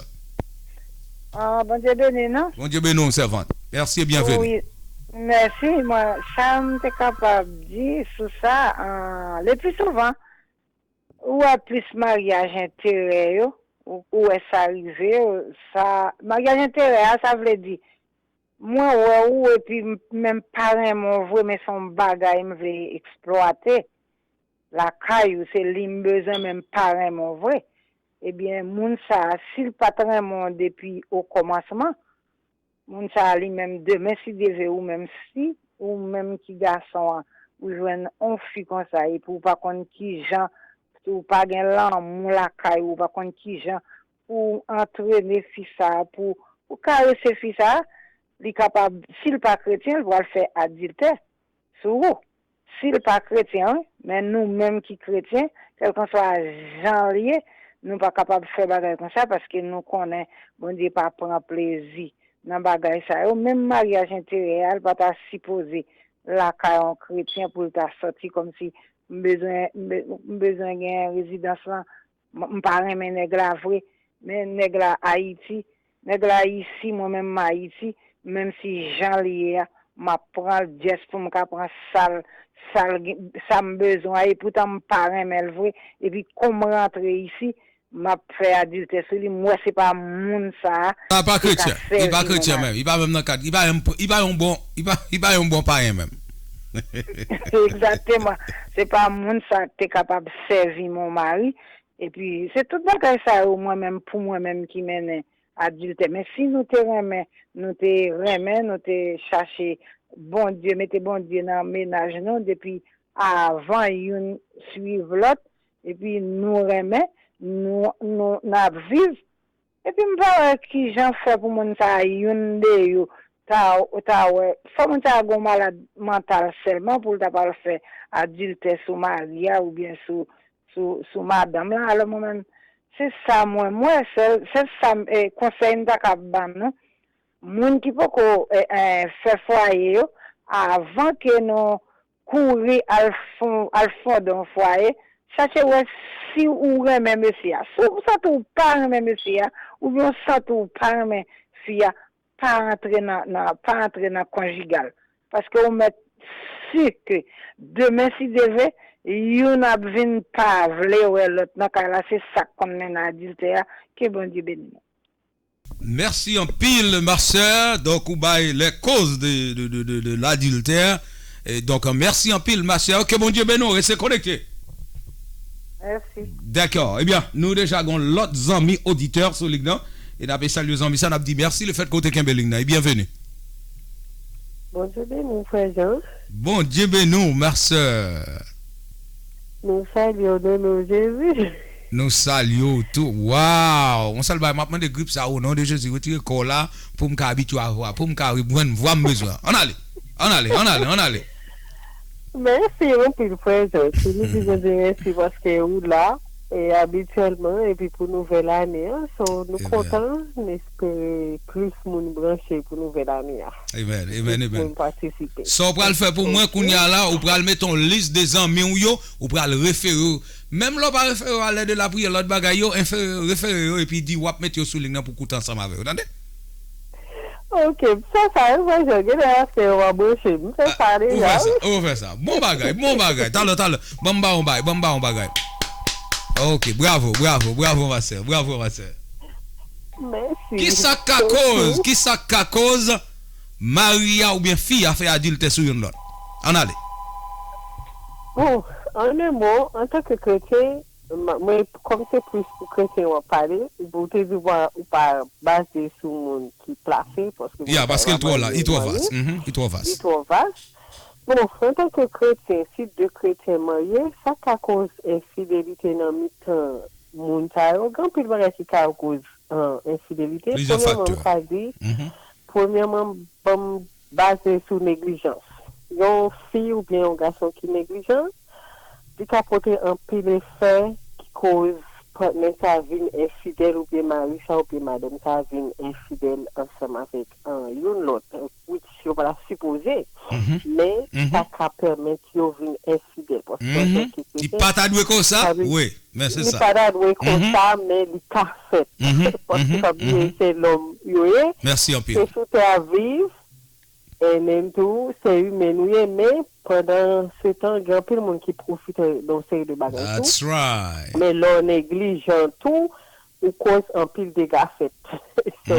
Ah, Bondye beni nou. Bondye beni w, sèvant. Mèsi e byenveni. Wi. Mèsi. Mwen, sa m te kapab di sou sa, ah, le pli souvan, ou wè plis maryaj enterè yo, ou, ou wè sa rive, sa, maryaj enterè a, sa vle di, mwen wè ou epi m, men m pa renmen w vre, men se yon bagay m vle eksplwate lakay ou, se li m bezwen, men m pa renmen w vre. Ebyen, moun sa a, si l pa t renmen w depi okòmansman, moun sa a li menm, demen, si Dye vle, ou menm, si ou menm ki gason an, ou jwenn yon fi konsa, epi ou pa konn kijan, ou pa gen lanmou lakay ou, ou pa konn kijan pou w antrene fi sa a, pou, pou karese fi sa a, li kapab, si l pa kretyen, l pral fè adiltè sou ou. Si l pa kretyen, wi, men nou menm ki kretyen, kèlkanswa jan l ye, nou pa kapab fè bagay konsa, paske nou konnen Bondye pa pran plezi nan bagay sa yo. Menm maryaj enterè a, l pa ta sipoze lakay yon kretyen pou l ta sòti kòmsi m bezwen, m be-, m bezwen gen rezidans lan, m, m pa renmen nèg la vre, men nèg la Ayiti, nèg la isi, mwen menm m Ayiti, menm si jan l ye a, m ap pran l just pou m ka pran sa l, sa l gen, sa m bezwen an, epoutan m pa renmen l vre, epi kon m rantre isi, m ap fè adiltè sou li, m wè se pa moun sa a ki ka sèvi mon mari. Li pa kretyen menm, li pa menm nan kad, li pa menm, li pa yon bon, li pa, li pa yon bon payen menm. Egzakteman. Se pa moun sa a ki te kapab sèvi mon mari. Epi, se tout bagay sa yo, mwen menm, pou mwen menm ki mennen adiltè. Men si nou te renmen, nou te renmen, nou te chache Bondye, mete Bondye nan mennaj nou depi avan youn swiv lòt, epi nou renmen, nou, nou, n ap viv, epi m pa wè kijan fè pou moun sa a, youn de yo, ta, ta wè, fò moun sa a gon malad mantal sèlman pou l ta pral fè adiltè sou mari a oubyen sou, sou, sou madanm lan. Alò, mwen menm, se sa mwen, mwen, sèl, sèl sa m, eh, konsèy m ta ka ban nou, moun ki poko, eh, eh, fè fwaye yo, avan ke nou kouri al fon-, al fonde yon fwaye, chache wè si ou renmen mesye a. Si w santi w pa renmen mesye a, oubyen w santi w pa renmen fi a, pa antre nan, nan, pa antre nan konjigal. Paske ou mèt si ke demen, si Dye vle, youn ap vin pa vle wè lòt nan kay la, se sa k konn mennen adiltè a. Ke Bondye beni nou. Mèsi anpil, ma sè. Donk, ou bay les causes de, de, de, de, de l'adultère. E donk, mèsi anpil, ma sè. Ke Bondye beni w. Rete konekte. Mèsi. Dakò. Ebyen, nou deja gon lòt zanmi oditè sou lig nan. E n ap salye zanmi sa, n ap di mèsi lefètke w te kenbe lig nan. E byenveni. Bondye beni w, frè Jan. Bondye beni w, ma sè. Nou salye w nan non Jezi. Nou salye w tou. Waw! Yon sèl bagay, m ap mande grip sa o non de Jezi, retire kò w la pou m ka abitye a vwa, pou m ka reprann vwa m bezwen. Ann ale! Ann ale, ann ale, ann ale! Mèsi anpil, frè Jan. Nou di Bondye mèsi paske ou la, e abityèlman, epi pou nouvèl ane an. So, nou kontan, n espere plis moun branche pou nouvèl ane a. Amen, amen, amen. Moun patisipe. Sa w pral fè pou mwen kounye a la, ou pral mete yon lis de zanmi w yo, ou pral refere yo. Menm lè w pa refere yo a lè de lapriyè, lòt bagay yo, enfere-, refere yo epi di w ap mete yo sou lig nan pou koute ansanm avè yo, tande? Ok, m fè sa wi, frè Jan, genlè aste yo va branche m. M fè sa deja wi. Ou fè sa, ou fè sa. Bon bagay, bon bagay. Talè, talè. Ban m ba yon bagay, ban m ba yon bagay. Ok, bravo, bravo, bravo, ma sè, bravo, ma sè. Mèsi. Kisa k ka koz, kisa k ka koz mari a oubyen fi a fè adiltè sou youn lòt? Ann ale. Bon, an en mo, antanke kretyen, mwen, kòm se plis pou kretyen w ap pale, ou te di w pa baze sou moun ki plase, paske... Ya, paske l twò la, li twò vas. Mhm, li twò vas. Li twò vas. Bon, antanke kretyen, si de kretyen marye, sa ka koz enfidelite nan mitan moun sa yo. Gen anpil bagay ki ka koz enfidelite. Premyèman, m ka di, premyèman, ban m baze sou neglijans. Yon fi oubyen yon gason ki neglijan, li ka pote anpil efè ki koz patnè sa vin enfidèl oubyen mari sa oubyen madanm sa vin enfidèl ansanm avèk youn lòt, which yo pa t ap sipoze, men sa ka pèmèt yo vin enfidèl. Paske antanke kretyen, li pa ta dwe konsa, wi, men se sa. Li pa ta dwe konsa, men li ka fèt. Paske pa bliye se lòm yo ye, se sou tè a viv, e menm tou se imen nou ye, men pandan se tan gen anpil moun ki pwofite nan yon seri de bagay tou. Men lè w neglijan tou, ou koz anpil dega fèt. So,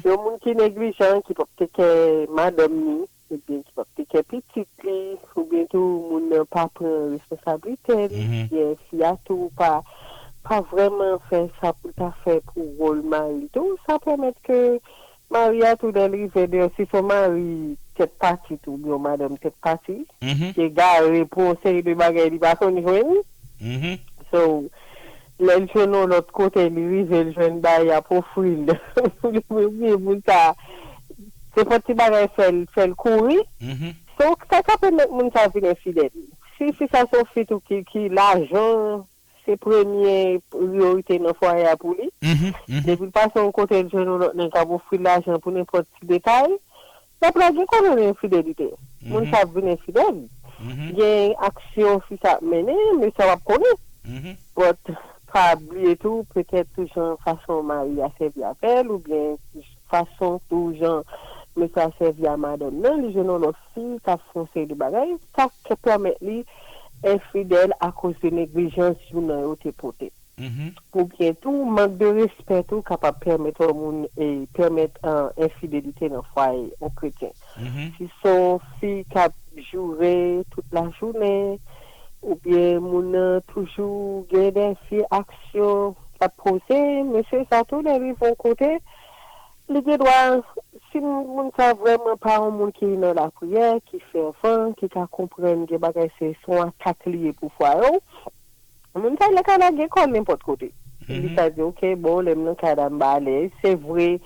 yon moun ki neglijan, ki p ap teke madanm ni, oubyen ki p ap teke pitit li, oubyen tou moun nan pa pran responsablite li, oubyen fi a tou pa, pa vrèman fè sa pou l ta fè pou wòl mari l tou, sa pèmèt ke mari a tou lè l rive deyò, si se yon mari tèt pati tou, oubyen yon madanm tèt pati, egare pou yon seri de bagay li pa konn jwenn. So, lè l jwenn yon lòt kote, li rive, l jwenn bagay y ap ofri l. Li bliye moun sa, se fòk ti bagay fè l, fè l kouri. So, sa ka pèmèt moun sa vin enfidèl. Si, si sa se yon fi tou ki, ki lajan se premye priyorite nan fwaye a pou li, depi l pase yon kote, l jwenn yon lòt nèg k ap ofri l lajan pou nenpòt ti detay, l ap lage kò nan enfidelite. Moun sa ap vin enfidèl. Gen aksyon fi sa ap mennen, mesye a p ap konnen. But, pa bliye tou, petèt tou jan fason mari a sèvi avè l, oubyen fason tou jan mesye a sèvi a madanm nan, li jwenn yon lòt fi k ap fè yon seri de bagay, sa k pèmèt li enfidèl akoz de neglijans youn nan yo te pote. Oubyen tou, mank de respè tou kapab pèmèt yon moun, e, pèmèt, e, enfidelite nan fwaye yon kretyen. Si se yon fi k ap joure tout lajounen, oubyen moun nan toujou gen de vye aksyon k ap poze, mesye sa tou lè l rive yon kote, li gen dwa, si moun sa vrèman pa yon moun ki nan lapriyè, ki fèvan, ki ka konprann gen bagay se, se yon atak li ye pou fwaye w, moun sa l ka lage kò l nenpòt kote. Li ka di, "Ok, bon, lè m nan kay la, m ba alèz." Se vre,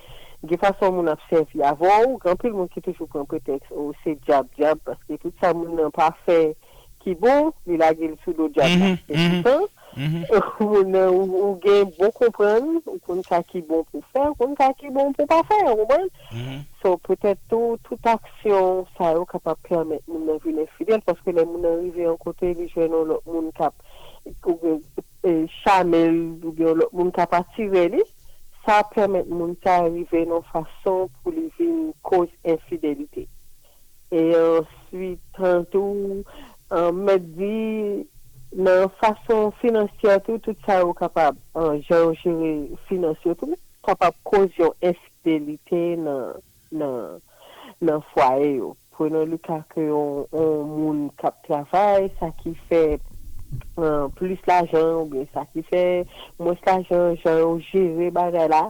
gen fason moun ap sèvi avè w. Gen anpil moun ki toujou pran pretèks, "O, se dyab, dyab," paske tout sa moun nan pa fè ki bon, li lage l sou do dyab la. Se toutan, moun nan, ou, ou gen bon konprann, ou konn sa ki bon pou fè, ou konn sa ki bon pou pa fè, ou konprann? So, petèt tou, tout aksyon sa yo kapab pèmèt moun nan vin enfidèl, paske lè moun nan rive yon kote, li jwenn yon lòt moun k ap, oubyen, e, chame l, oubyen yon lòt moun k ap atire li, sa pèmèt moun sa rive nan yon fason pou li vin koz enfidelite. E answit, an tou, an, mèt di, nan fason finansyè tou, tout sa yo kapab, an, jan yo jere finans yo tou, kapab koz yon enfidelite nan, nan, nan fwaye yo. Prenons le cas que yon, yon moun k ap travay, sa ki fè, an, plis lajan, oubyen sa ki fè mwens lajan, jan yo jere bagay la,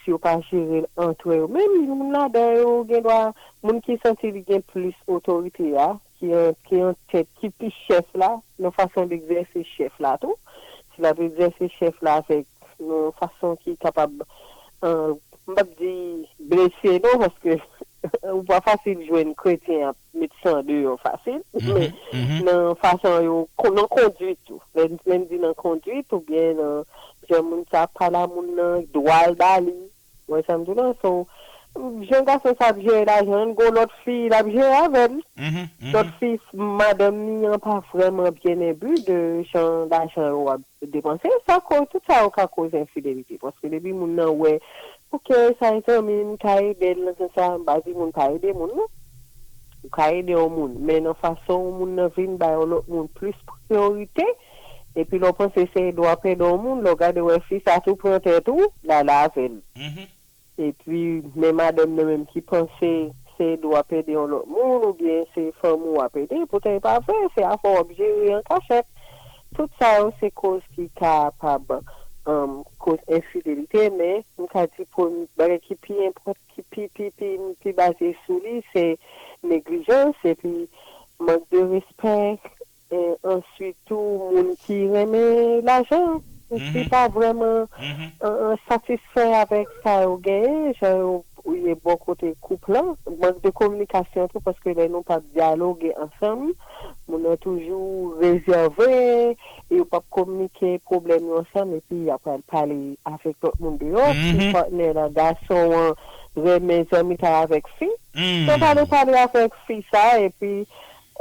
si yo pa jere l antre yo menm, moun ladan yo gen dwa, moun ki santi li gen plis otorite a, ki an, ki an tèt, ki pi chèf la, nan fason l egzèse chèf la tou. Si l ap egzèse chèf la avèk yon fason ki kapab, an, m p ap di blese non, paske ou pa fasil jwenn kretyen ap met san deyò fasil, men nan fason yo, kon-, nan kondwit tou. Lè, lè m di nan kondwit oubyen nan jan moun sa ap pale a moun nan, dwa l ba li, Ou wè sa m di w la? So, jan gason sa ap jere lajan l, gon lòt fi l ap jere avè l. Lòt fi, madanm li an pa vrèman byen enbi de jan lajan yo ap depanse. Sa koz, tout sa yo ka koz enfidelite. Paske depi moun nan wè, oke, sa e zanmi m, m ka ede l nan sans sa, m pa di moun pa ede moun, non. Ou ka ede yon moun, men nan fason yon moun nan vin bay yon lòt moun plis priyorite, epi lè w panse se ede w ap ede yon moun, lè w gade w wè fi sa tou pran tèt ou, l ale avè l. Epi, men madanm nan menm ki panse se ede w ap ede yon lòt moun, oubyen se fanmi w ap ede, poutan e pa vre, se afè w ap jere an kachèt. Tout sa yo se koz ki kapab, um, koz enfidelite, men m ka di premye bagay ki pi enpòtan, ki pi, pi, pi, pi baze sou li, se neglijans, epi mank de respè, e answit tou, moun ki renmen lajan, ki pa vrèman, e, e, satisfè avèk sa yo genyen, jan yo ye bò kote koup lan, mank de kominikasyon tou, paske lè nou p ap dyaloge ansanm, moun nan toujou rezève, e yo p ap kominike pwoblèm yo ansanm, epi y ap al pale avèk lòt moun deyò, si patnè la, gason an, renmen zanmitay avèk fi, yo pale, pale avèk fi sa, epi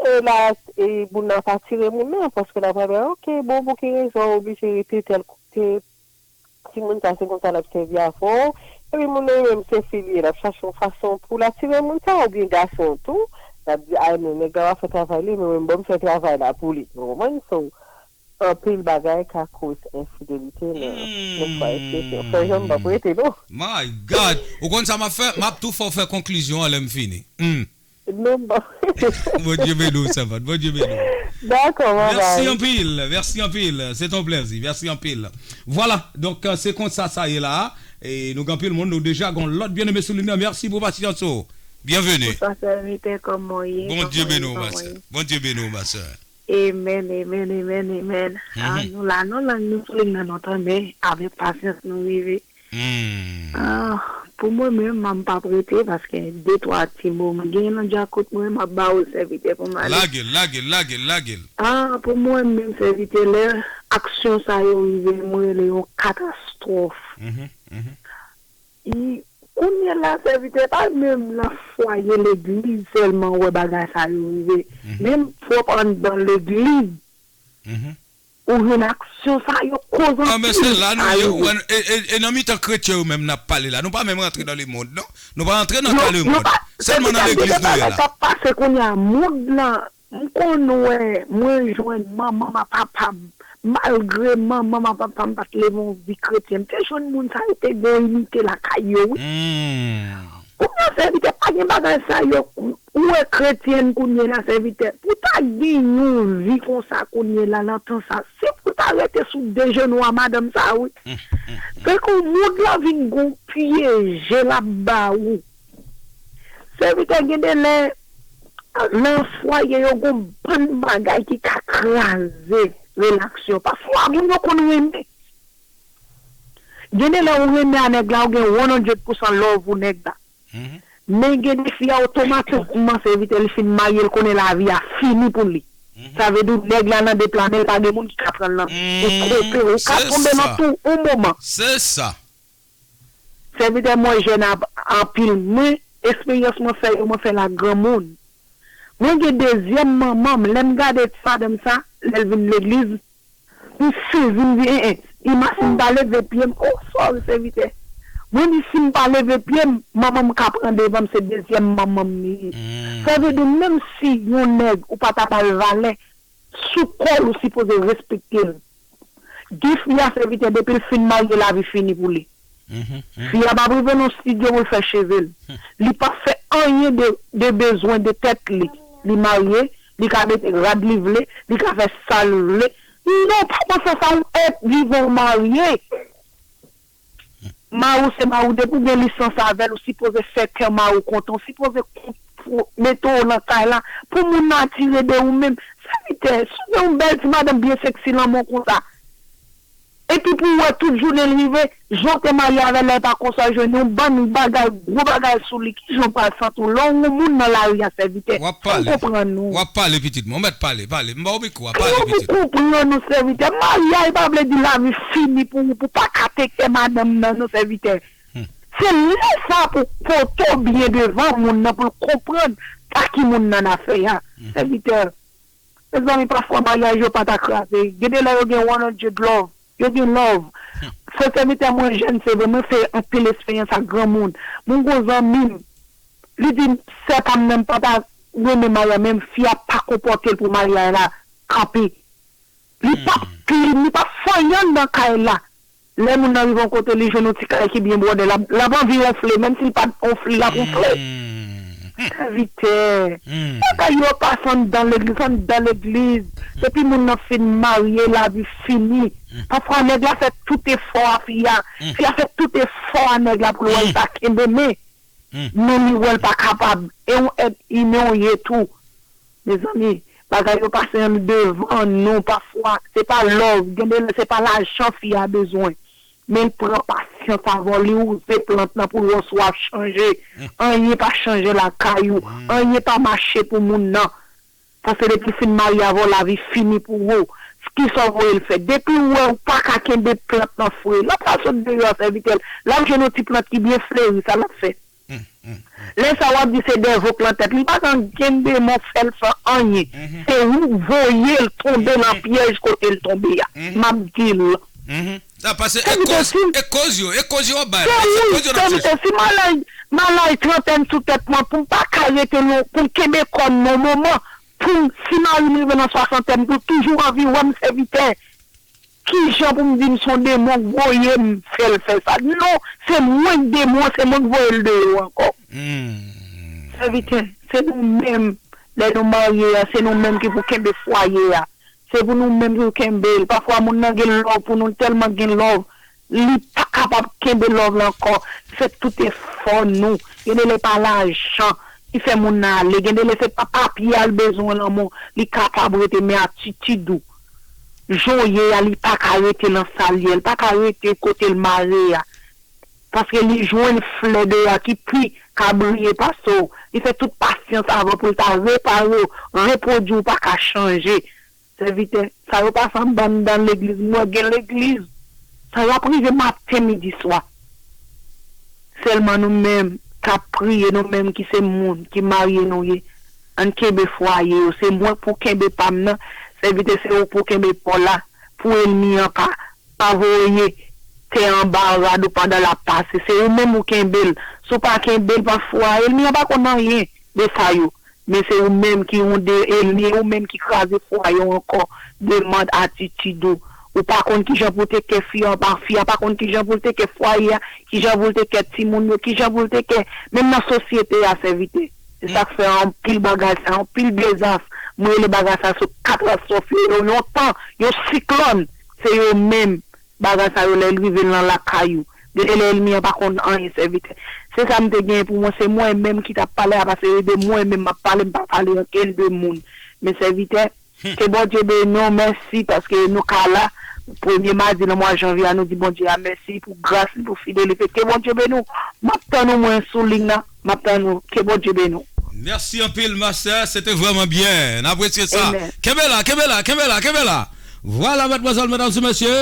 e la, e moun nan pa tire moun nan, paske l ap wè, oke, bon, pou ki rezon w oblije rete tèl kote, timoun sa se konsa l ap sèvi avè w, epi moun nan li menm se fi li ye, l ap chache yon fason pou l atire moun sa, oubyen gason tou, l ap di, ay, men nèg la pa fè travay li, men mwen, m ban m fè travay la pou li. Ou konprann? So, anpil bagay ka koz enfidelite nan, nan fwaye kretyen. Frè Jan, m p ap rete, non. My God! Ou konn sa m ap fè? M ap tou fè w fè konklizyon an lè m fini. Hmm. Non, bon. Bondye beni w, sèvant. Bondye beni w. Dakò, bye bye. Mèsi anpil. Mèsi anpil. Se ton plèzi. Mèsi anpil. Vwala. Donk, se konsa sa ye la. E nou gen anpil moun. Nou deja gen lòt byeneme sou liy nan. Mèsi pou pasyans ou. Byenveni. Bonswa, sèvitè. Kòman w ye? Bondye beni w, ma sè. Bondye beni w, ma sè. Amen, amen, amen, amen. Ah, nou la, non, lang nou sou liy nan, nou tanmen. Avèk pasyans, nou rive. Ah, pou mwen menm, m p ap rete, paske de twa ti mo m gen nan djakout mwen, m ap ba ou l, sèvitè, pou m ale. Lage l, lage l, lage l, lage l. Ah, pou mwen menm, sèvitè, lè aksyon sa yo rive, mwen rele yon katastwòf. I, kounye a la, sèvitè, pa menm nan fwaye legliz sèlman w wè bagay sa yo rive. Menm pwòp anndan legliz. Ou jwenn aksyon sa yo koz anpil. Ah, men se la nou ye, ou wè, e, e, e nan mitan kretyen yo menm n ap pale la. Nou pa menm rantre dans le monde, non. Nou pa rantre nan ka le monde. Sèlman nan legliz nou ye la. Sa pase kounye a, mond lan, m konn wè, mwen jwenn manman m ak papa m, malgre manman m ak papa m pa t leve yon vi kretyen, m te jwenn moun sa yo te gen yon inite lakay yo, wi. Kounye a, sèvitè, pa gen bagay sa yo, ou wè kretyen kounye a la, sèvitè, pou ta gen yon vi konsa kounye a la, nan tan sa, se pou ta rete sou de jenou a madanm sa, wi. Fè kou mond lan vin gon pyeje l ap ba ou. Sèvitè, gen de lè, nan fwaye yo gon bann bagay ki ka kraze relasyon. Pafwa, moun yo konn renmen. Gen de lè ou renmen a nèg la, ou gen one hundred percent love pou nèg la. Men gen de fi a otomatikman, sèvitè, li fin marye, l konnen lavi a fini pou li. Sa vle di nèg la nan de planen, l pa gen moun ki ka pran l nan men. Ou twonpe, ou ka tonbe nan tou yon moman. Se sa. Sèvitè, mwen jèn ap- anpil. Mwen, eksperyans mwen fè yo, mwen fè l ak granmoun. Mwen gen dezyèm manman m. Lè m gade ti madanm sa, lè l vin legliz, m sezi, m di, en, en, imasin m pa leve pye m. Oh, sorry, sèvitè. Mwen di, si m pa leve pye m, manman m ka pran devan m, se dezyèm manman m li ye. Sa vle di, menm si yon nèg ou pa ta ba l valè, sou kò l ou sipoze respekte l. Gen fi a sèvitè, depi l fin marye, lavi fini pou li. Fi a p ap rive nan estidyo pou l fè cheve l. Li p ap fè anyen de, de bezwen de tèt li. Li marye, li ka mete rad li vle, li ka fè sa l vle. Non, pa panse sa yon èt vivan w marye. Mari w se mari w, depi w gen lisans avè l, ou sipoze fè kè mari w kontan, ou sipoze mete w nan kay la pou moun nan atire de ou menm. Sèvitè, si w gen yon bèl ti madanm byen seksi nan men w konsa, epi pou w wè tout jounen l rive, jan w te marye avè l la, e pa konsa w jwenn yon bann bagay, gwo bagay sou li, kijan w pral santi w? Lè w yon moun nan lari a, sèvitè, fò w konprann ou. W ap pale, pitit mwen, ou mèt pale, pale. M ba w mikwo a, pale, pitit. Fò w konprann ou, sèvitè. Maryaj pa vle di lavi fini pou ou, pou w pa ka teke madanm nan, non, sèvitè. Se lè sa pou poto byen devan moun nan, pou l konprann sa ki moun nan afè a. Sèvitè, mezanmi, pafwa maryaj yo pa ta kraze. Gen de lè yo gen one hundred love. Yo gen love. Se sèvitè, mwen jèn, se vre, mwen fè anpil eksperyans ak granmoun. Mwen gon zanmi m, li di, sè pa m nan pa ta renmen maryaj, men fi a pa konpòte l pou maryaj la kanpe. Li p ap plim, li p ap fè anyen anndan kay la. Lè moun nan rive yon kote, li jwenn yon ti kay ki byen bwòdè, l ap, l ap anvi wonfle, menm si l pa t wonfle, l ap wonfle. Sèvitè, bagay yo pase anndan legliz, anndan legliz. Depi moun nan fin marye, lavi fini. Pafwa, nèg la fè tout efò a fi a. Fi a fè tout efò a nèg la pou l wè l ta kenbe men. Men li wè l pa kapab. E yon èt imen w ye tou. Mezanmi, bagay yo pase an devan nou pafwa. Se pa love, gen de lè se pa lajan fi a bezwen. Men l pran pasyans avè w, li wouze plant lan pou l wè si w ap chanje. Anyen pa chanje lakay ou, anyen pa mache pou moun nan. Paske depi l fin marye avè w, lavi fini pou ou. Kisa w voye l fè? Depi w wè w pa ka kenbe plant lan fre, l ap pral sot deyò, sèvitè. L ap jwenn yon ti plant ki byen fleri, sa l ap fè? Lè sa w ap di se dèvo k nan tèt li, li pa gen ankenn demon fè l fè anyen. Se ou voye l tonbe nan pyèj kote l tonbe a. M ap di l. Sa pase e koz, e koz yo, e koz yo w ap bay. Se wi, sèvitè, si malaj, malaj trantèn sou tèt mwen, pou m pa ka rete non, pou m kenbe kò m nan moman, pou m, si mari m rive nan swasantèn, pou l toujou anvi wè m, sèvitè. Kijan pou m di m se yon demon k voye m fè l fè sa? Non, se mwen k demon an, se mwen k voye l deyò ankò. Sèvitè, se nou menm, lè nou marye a, se nou menm ki pou kenbe fwaye a. Se pou nou menm ki pou kenbe l. Pafwa, moun nan gen love pou nou, l tèlman gen love, li pa kapab kenbe love la ankò. Se tout efò nou. Gen de lè pa lajan ki fè moun nan ale. Gen de lè se pa papye a l bezwen nan men w. Li kapab rete, men atitid ou. Jan w ye a, li pa ka rete nan sa l ye a, li pa ka rete kote l mare a. Paske li jwenn flè deyò a ki pi ka briye pase w. Li fè tout pasyans avan pou l ta repare w, repwodui w, pa ka chanje. Sèvitè, sa yo pase anndan anndan legliz, m wè gen legliz. Sa yo ap rive maten, midi, swa. Sèlman nou menm k ap priye, nou menm ki se moun ki marye nou ye, ann kenbe fwaye yo. Se mwen pou kenbe pa m nan. Sèvitè, se ou pou kenbe pa w la, pou ènmi an pa, pa voye tè anba rad ou pandan l ap pase. Se ou menm ou kenbe l. Si w pa kenbe l, pa fwaye l, li pa konn anyen de sa yo. Men se ou menm ki wonde elmi, ou menm ki kraze fwaye w ankò, de mòd atitid ou. Ou pa konn kijan pou w teke fi a, pa fi a pa konn kijan pou l teke fwaye a, kijan pou l teke timoun yo, kijan pou l teke, menm nan sosyete a, sèvitè. Se sa k fè anpil bagay sa, anpil dezas. Mwen rele bagay sa sou katastwòf yo, yo yon tan, yon siklòn. Se yo menm, bagay sa yo, lè l rive nan lakay ou. Depi lè ènmi an pa konn anyen, sèvitè. Se sa m te genyen pou mwen, se mwen menm ki t ap pale a, paske se de mwen menm m ap pale, m pa pale ankenn de moun. Men sèvitè, ke Bondye beni w, mèsi paske nou ka la. Premye madi nan mwa janvye a, nou di Bondye a mèsi pou gras li, pou fidelite. Ke Bondye beni w. M ap tann ou mwen sou liy nan. M ap tann ou. Ke Bondye beni w. Mèsi anpil, ma sè. Se te vrèman byen. N apresye sa. Kenbe la, kenbe la, kenbe la, kenbe la. Vwala, madmwazèl, medam e mesye.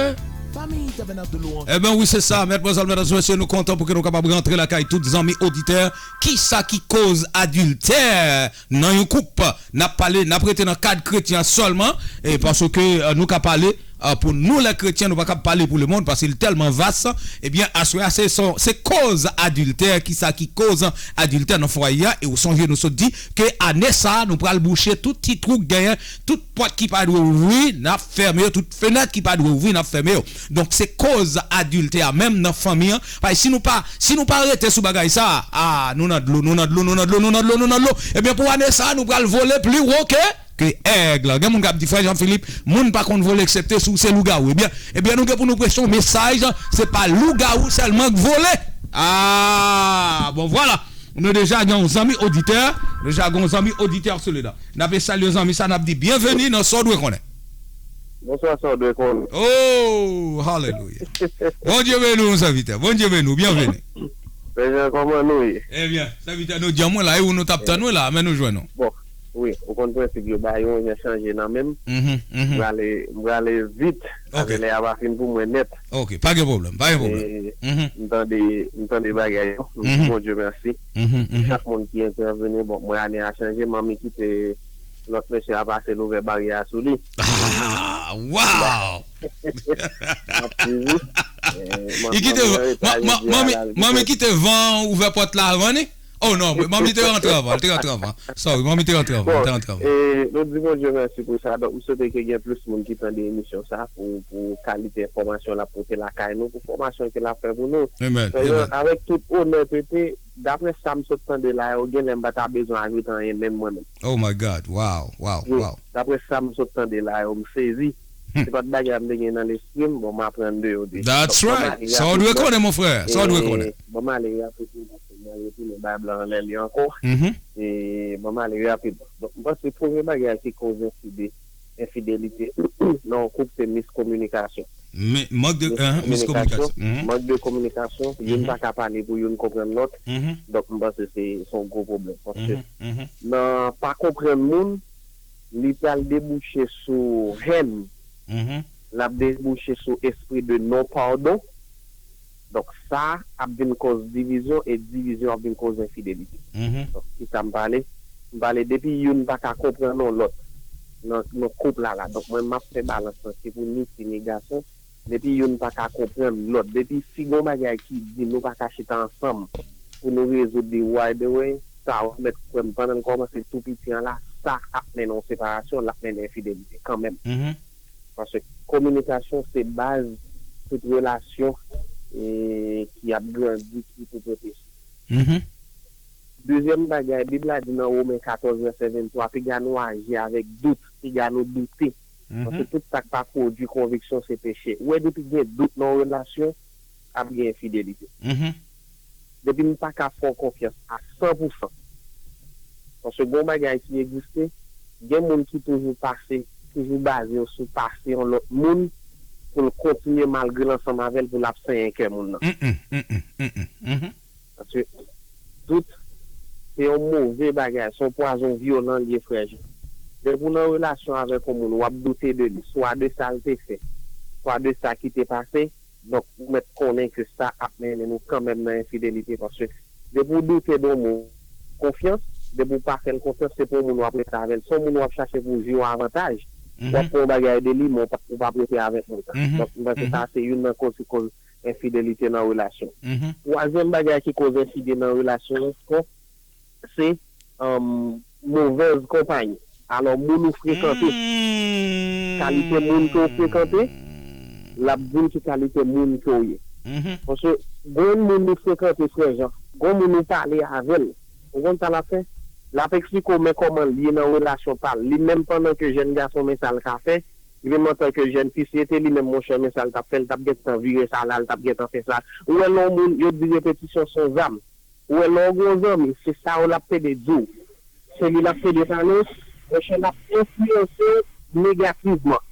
Ebyen, wi, se sa, madmwazèl, medam e mesye, nou kontan pou ke nou kapab rantre lakay tout zanmi oditè. Kisa ki koz adiltè nan yon koup? N ap pale, n ap rete nan kad kretyen sèlman, e paske, e, nou ka pale, e, pou nou lè kretyen, nou pa kab pale pou lemonn, paske li tèlman vas. Ebyen, aswè a, se, se, se koz adiltè, kisa ki koz adiltè nan fwaye a, e ou sonje nou sot di ke ane sa a, nou pral bouche tout ti twou k genyen, tout pòt ki pa dwe ouvri, n ap fèmen yo, tout fenèt ki pa dwe ouvri, n ap fèmen yo. Donk, se koz adiltè a, menm nan fanmi an. Paske si nou pa, si nou pa rete sou bagay sa a, a, nou nan dlo, nou nan dlo, nou nan dlo, nou nan dlo, nou nan dlo. Ebyen, pou ane sa a, nou pral vole pli wo ke, ke èg. Gen moun k ap di, Frè Jean Philippe, moun pa konn vole eksepte si w se lougawou. Ebyen, ebyen, nou gen pou nou preche yon mesaj, se pa lougawou sèlman k vole. A, bon, vwala. Nou deja gen yon zanmi oditè, nou deja gen yon zanmi oditè sou liy la. N ap salye zanmi sa, n ap di byenveni nan Sa w dwe konnen. Bonswa, Sa w dwe konnen. Oh, halelouya. Bondye beni w, sèvitè. Bondye beni w, byenveni. Frè Jean, kòman nou ye? Ebyen, sèvitè, nou djanm wi la, e ou nou t ap tann wi la, men nou jwenn ou. Bon, wi, ou konn prensip yo, bagay yo jan chanje nan men m. Mhm, mhm. M prale, m prale vit. Ok. Avè lè a pa fin pou mwen nèt. Ok, pa gen pwoblèm, pa gen pwoblèm. E, mhm, m tande, m tande bagay yo. M di, mhm, Bondye mèsi. Mhm, mhm. Chak moun ki entèveni, bon, mwen ane a chanje, manmi kite lòt mesye a pase l ouvè baryè a sou li. Ah, wow! M ap swiv li. E, man-, manmi an rete a jodi a, manmi, la, li manmi kite van ouvè pòt la avan ni? Oh non, manmi te rantre avan, li te rantre avan. Sorry, manmi te rantre avan, li te rantre avan. Bon, e, nou di Bondye mèsi pou sa. Donk, m swete ke gen plis moun ki tande emisyon sa pou, pou kalite enfòmasyon l ap pote lakay nou, pou fòmasyon ke l ap fè pou nou. Amen, amen. Avèk tout onètete, daprè sa m sot tande la yo, genlè m pa ta bezwen ajoute anyen menm mwen menm. Oh my God, wow, wow, wow. Daprè sa m sot tande la yo, m sezi. Se pa t bagay m te gen nan lespri m, bon, m aprann de yo deja. That's right. Sa w dwe konnen, mon frè. Sa w dwe konnen. Bon, m ale rapidman, paske mwen retounen bay blan anlè li ankò. Mhm. E, bon, m ale rapidman. Donk, m panse premye bagay ki koz enfide-, enfidelite nan yon koup, se miskominikasyon. Mi-, mank de, hein, miskominikasyon. Mhm. Mank de kominikasyon, youn pa ka pale pou youn konprann lòt. Mhm. Donk, m panse se, se yon gwo pwoblèm. Paske, mhm, nan pa konprann moun, li pral debouche sou hèn. Mhm. L ap debouche sou espri de non padon. Donk, sa ap vin koz divizyon, e divizyon ap vin koz enfidelite. Mhm. Donk, kisa m pale? M pale depi youn pa ka konprann yon lòt nan, nan koup la la. Donk, mwen, m ap fè balans lan, se pou ni fi ni gason. Depi youn pa ka konprann lòt, depi si gon bagay ki di nou pa ka chita ansanm pou nou rezoud li right away, sa w mèt kwè m, pandan l kòmanse tou piti an la, sa ap mennen yon separasyon, l ap mennen enfidelite kanmenm. Mhm. Paske kominikasyon se baz tout relasyon, e, ki ap grandi, ki pou pwoteje. Mhm. Dezyèm bagay, Bib la di nan Women katòz, vèsè venntwa, piga nou aji avèk dout, piga nou doute. Mhm. Paske tout sa k pa pwodui konviksyon se peche. Ou wè, depi gen dout nan yon relasyon, ap gen enfidelite. Mhm. Depi m pa ka fè w konfyans a san pou san. Paske gen yon bagay ki egziste, gen moun ki toujou pase, toujou baze yo sou pase yon lòt moun pou l kontinye malgre l ansanm avè l pou l ap senyen kè moun nan. Mm, mm, mm, mm, mm, mm. Mhm. Paske dout se yon move bagay, se yon pwazon vyolan l ye, frè Jean. Depi w nan relasyon avèk yon moun, w ap doute de li, swa de sa l te fè, swa de sa ki te pase, donk, ou mèt konnen ke sa ap mennen nou kanmenm nan enfidelite, paske depi w doute de yon moun, konfyans, depi w pa fè l konfyans, se pa yon moun w ap rete avè l, se yon moun w ap chache pou w jwi yon avantaj. Mhm. W ap pran yon bagay de li, men w p ap, w p ap rete avèk moun sa. Mhm. Donk, m panse sa se youn nan koz ki koz enfidelite nan relasyon. Twazyèm bagay ki koz enfide nan relasyon ankò, se um, movèz konpayi. Alò, moun ou frekante, kalite moun ke w frekante, l ap di m ki kalite moun ke w ye. Paske, gon moun ou frekante, frè Jan, gon moun ou pale avè l, ou konn sa l ap fè? L ap eksplike w men kòman l ye nan relasyon pa l. Li menm pandan ke jèn gason men sa l ka fè, li menm antanke jèn fi, si se te li menm, monchè, men sa l t ap fè, l t ap gentan vire sa la, l t ap gentan fè sa. Ou wè lè yon moun, yo di repetisyon se yon zam. Ou wè lè w gen yon zanmi, se sa yo l ap pede di w. Se li l ap pede pale w, monchè, l ap enfliyanse w negativman.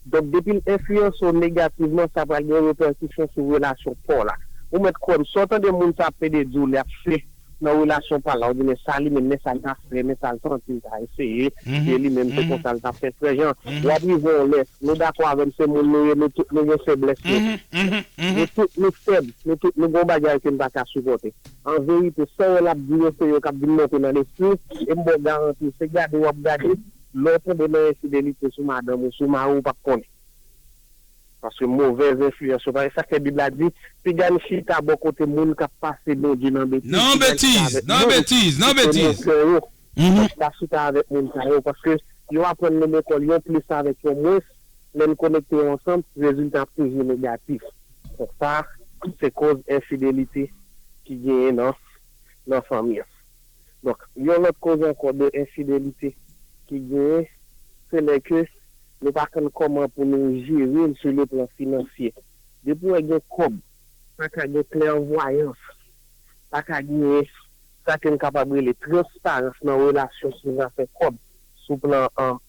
Donk, depi l enfliyanse w negativman, sa pral gen repèkisyon sou relasyon pa w la. Ou mèt kwè m, sa w tande moun sa ap pede di w, li ap fè nan relasyon pa l la, ou di, men sa li menm, men sa l ta fè, men sa l santi l ta eseye, e li menm, se konsa l ta fè. Frè Jan, w ap rive yon lè, nou dakò avè m, se moun nou ye, nou tout nou gen feblès nou. Nou tout nou fèb, nou tout nou gen yon bagay ke n pa ka sipòte. An verite, sa yo l ap di yo, se yo k ap vin monte nan lespri, e m ba w garanti, se gade w ap gade, lè w tonbe nan enfidelite sou madanm ou, sou mari w, w p ap konnen. Paske movèz enfliyans yo, paske sa k fè Bib la di, piga n chita bò kote moun k ap pase Bondye nan betiz, piga n chita avèk moun ki pwomote yo. Fòk pa chita avèk moun sa yo, paske yo aprann nou lekòl, yon plis avèk yon mwens, lè n konekte yo ansanm, rezilta ap toujou negatif. Donk sa, se koz enfidelite ki genyen nan, nan fanmi an. Donk, yon lòt koz ankò de enfidelite ki genyen, se lè ke nou pa konn kòman pou nou jere l sou le plan finansye. Depi w wè gen kòb, pa ka gen klèvwayans, pa ka gen sa ke n kapab rele transparans nan relasyon sou zafè kòb, sou plan, an,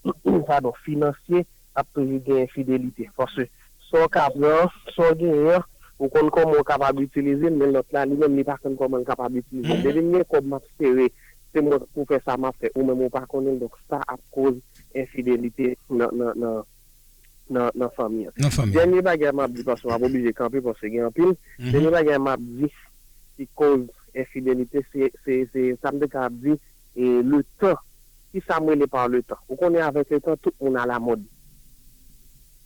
padon, finansye, ap toujou gen enfidelite. Paske sa w ka pran, sa w genyen an, ou konn kòman w kapab itilize l, men lòt la, li menm, li pa konn kòman l kapab itilize l. Depi m gen kòb, m ap sere, se mwen k pou fè sa m ap fè, ou menm ou pa konnen l, donk sa ap koz enfidelite nan, nan, nan, nan, nan fanmi an. Nan fanmi an. Dènye bagay m ap di, paske m ap oblije kanpe, paske gen anpil. Dènye bagay m ap di ki koz enfidelite, se, se, se, sa m te ka ap di, e, le tan. Kisa m rele pa le tan? Ou konnen avèk le tan, tout moun alamòd.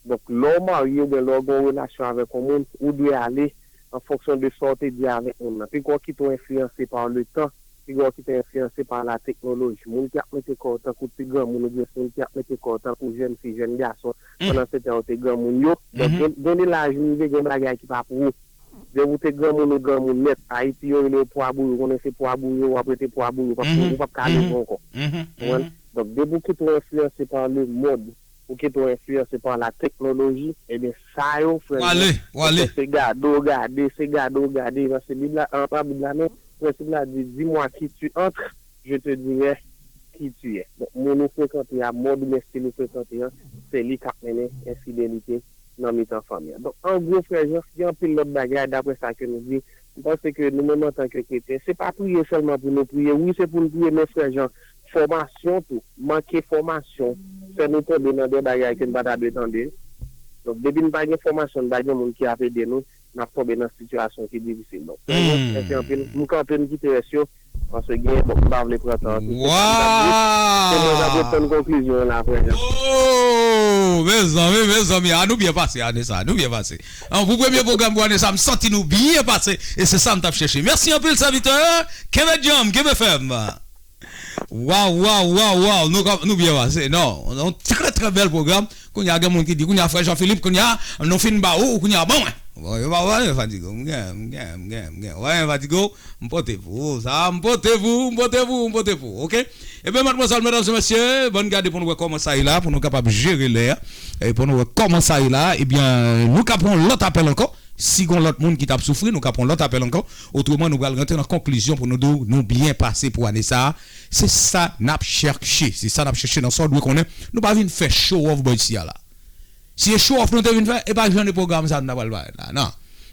Donk, lè w marye oubyen lè w gen yon relasyon avèk yon moun, ou dwe ale an fonksyon de sa w te di avèk moun nan. Piga w kite w enfliyanse pa le tan, piga w kite w enfliyanse pa la teknoloji. Moun ki ap mete kò yo tankou ti granmoun oubyen se moun ki ap mete kò yo tankou jèn fi, jèn gason, pandan se tan yo te granmoun yo. Donk, gen, gen de laj rive, gen bagay ki pa pou ou. Depi w te granmoun, ou granmoun nèt. Ayiti, yo rele yo pwa bouyi, ou konnen se pwa bouyi, w ap rete pwa bouyi, w p ap, ou p ap ka leve ankò. Konprann? Donk, depi w kite w enfliyanse pa le mòd, ou kite w enfliyanse pa la teknoloji, ebyen, sa yo, frè m, se gade w gade, se gade w gade, paske Bib la, an, pa Bib la, non, prensip la di, dis-moi qui tu entres, je te dirai qui tu es. Donk, moun ou frekante a, mòd oubyen stil ou frekante an, se li k ap mennen enfidelite nan mitan fanmi an. Donk, an gwo, frè Jan, gen anpil lòt bagay, daprè sa ke nou di, m panse ke nou menm antanke kretyen, se pa priye sèlman pou nou priye. Wi, se pou n priye, men frè Jan, fòmasyon tou, manke fòmasyon, fè nou tonbe nan de bagay ke n pa ta dwe tonbe. Donk, depi n pa gen fòmasyon, n pa gen moun ki ap ede nou, n ap tonbe nan sitiyasyon ki difisil. Donk, frè Jan, mèsi anpil. M kanpe, m kite rès yo. Paske gen, bon, m pa vle pran tan an. Se sa m t ap di. Se mwen k ap ret tann konklizyon an la, frè Jan. Oh, mezanmi, mezanmi, a nou byen pase ane sa, nou byen pase. An, pou premye pwogram pou ane sa, m santi nou byen pase, e se sa m t ap chèche. Mèsi anpil, sèvitè. Kenbe djanm, kenbe fèm. Waw, waw, waw, waw, nou, nou byen pase. Non, yon trè, trè bèl pwogram. Kounye a, gen moun ki di, kounye a, frè Jean Philippe, kounye a, nou fin ba ou, kounye a, ban mwen. Bon, yo pa, pa fatige w, m gen, m gen, m gen, m gen. Wè, fatige w, m pote pou ou, sa, m pote pou ou, m pote pou ou, m pote pou ou, oke? Ebyen, madmwazèl, medam e mesye, bann gade pou nou wè kòman sa ye la, pou nou kapab jere lè a, e pou nou wè kòman sa ye la, ebyen, nou ka pran lòt apèl ankò. Si gon lòt moun ki t ap soufri, nou ka pran lòt apèl ankò. Otreman, nou pral rantre nan konklizyon pou nou di w, nou byen pase pou ane sa a. Se sa n ap chèche. Se sa n ap chèche nan sa w dwe konnen. Nou pa vin fè show off bò isi a la. Si e show off nou te vin fè, e pa jan de pwogram sa nou ta pral parèt la, non.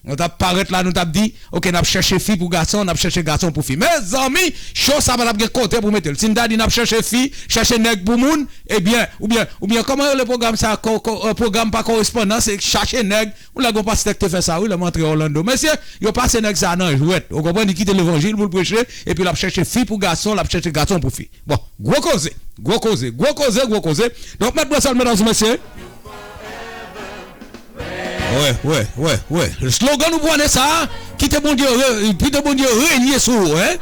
Nou t ap parèt la, nou t ap di, oke, n ap chèche fi pou gason, n ap chèche gason pou fi. Mezanmi, show sa pa t ap gen kote pou mete l. Si n ta di n ap chèche fi, chèche nèg pou moun, ebyen, oubyen, oubyen, kòman yo rele pwogram sa, ko, ko, eh, pwogram pa korespondan, se chache nèg. Ou lè gon pastè ki te fè sa, wi, lè m antre Orlando. Mesye, yo pase nèg sa nan jwèt. Ou konprann, li kite levanjil pou l preche, epi l ap chèche fi pou gason, l ap chèche gason pou fi. Bon, gwo koze, gwo koze, gwo koze, gwo koze. Donk, mèt bwè sa l, medam e mesye. Wè, wè, wè, wè. Slogan nou pou ane sa a, kite Bondye re- kite Bondye renye sou ou, en.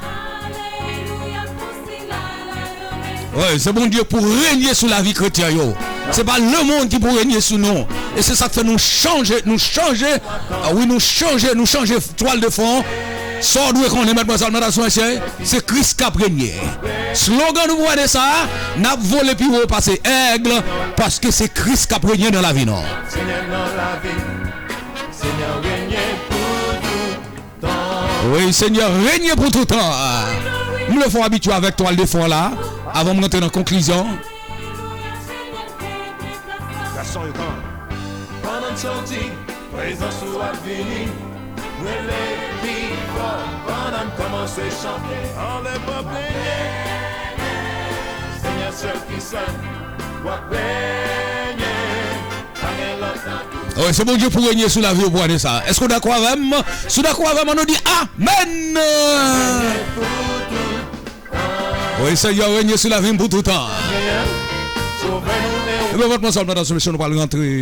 Wè, se Bondye pou renye sou lavi kretyen yo. Se pa lemonn ki pou renye sou nou. E se sa k fè nou chanje, nou chanje. Ah wi, nou chanje, nou chanje twal de fon. Sa w dwe konnen, medmwazèl, medam, mesye, se Kris k ap renye. Slogan nou pou ane sa a, n ap vole pi wo pase èg, paske se Kris k ap renye nan lavi nou. Senyè nan lavi m, Senyè renye pou toutan. Wi, Senyè renye pou toutan. M vle fè w abitye avèk twal de fon la, avan m rantre nan konklizyon. Gason yo, kòman? Pandan n soti, prezans ou ap vini. Rele pi fò pandan n kòmanse chante. Anlè pa plenyen. Senyè sèl ki sèl, w ap renye. Pa gen lòt nan tout. Wi, se Bondye pou renye sou lavi w pou ane sa a. Èske w dakò avè m? Si w dakò avè m, ann nou di amèn. Wi, Senyè renye sou lavi m pou toutan. Ebyen, vòt mwen sòl, medam, mesye, nou pral rantre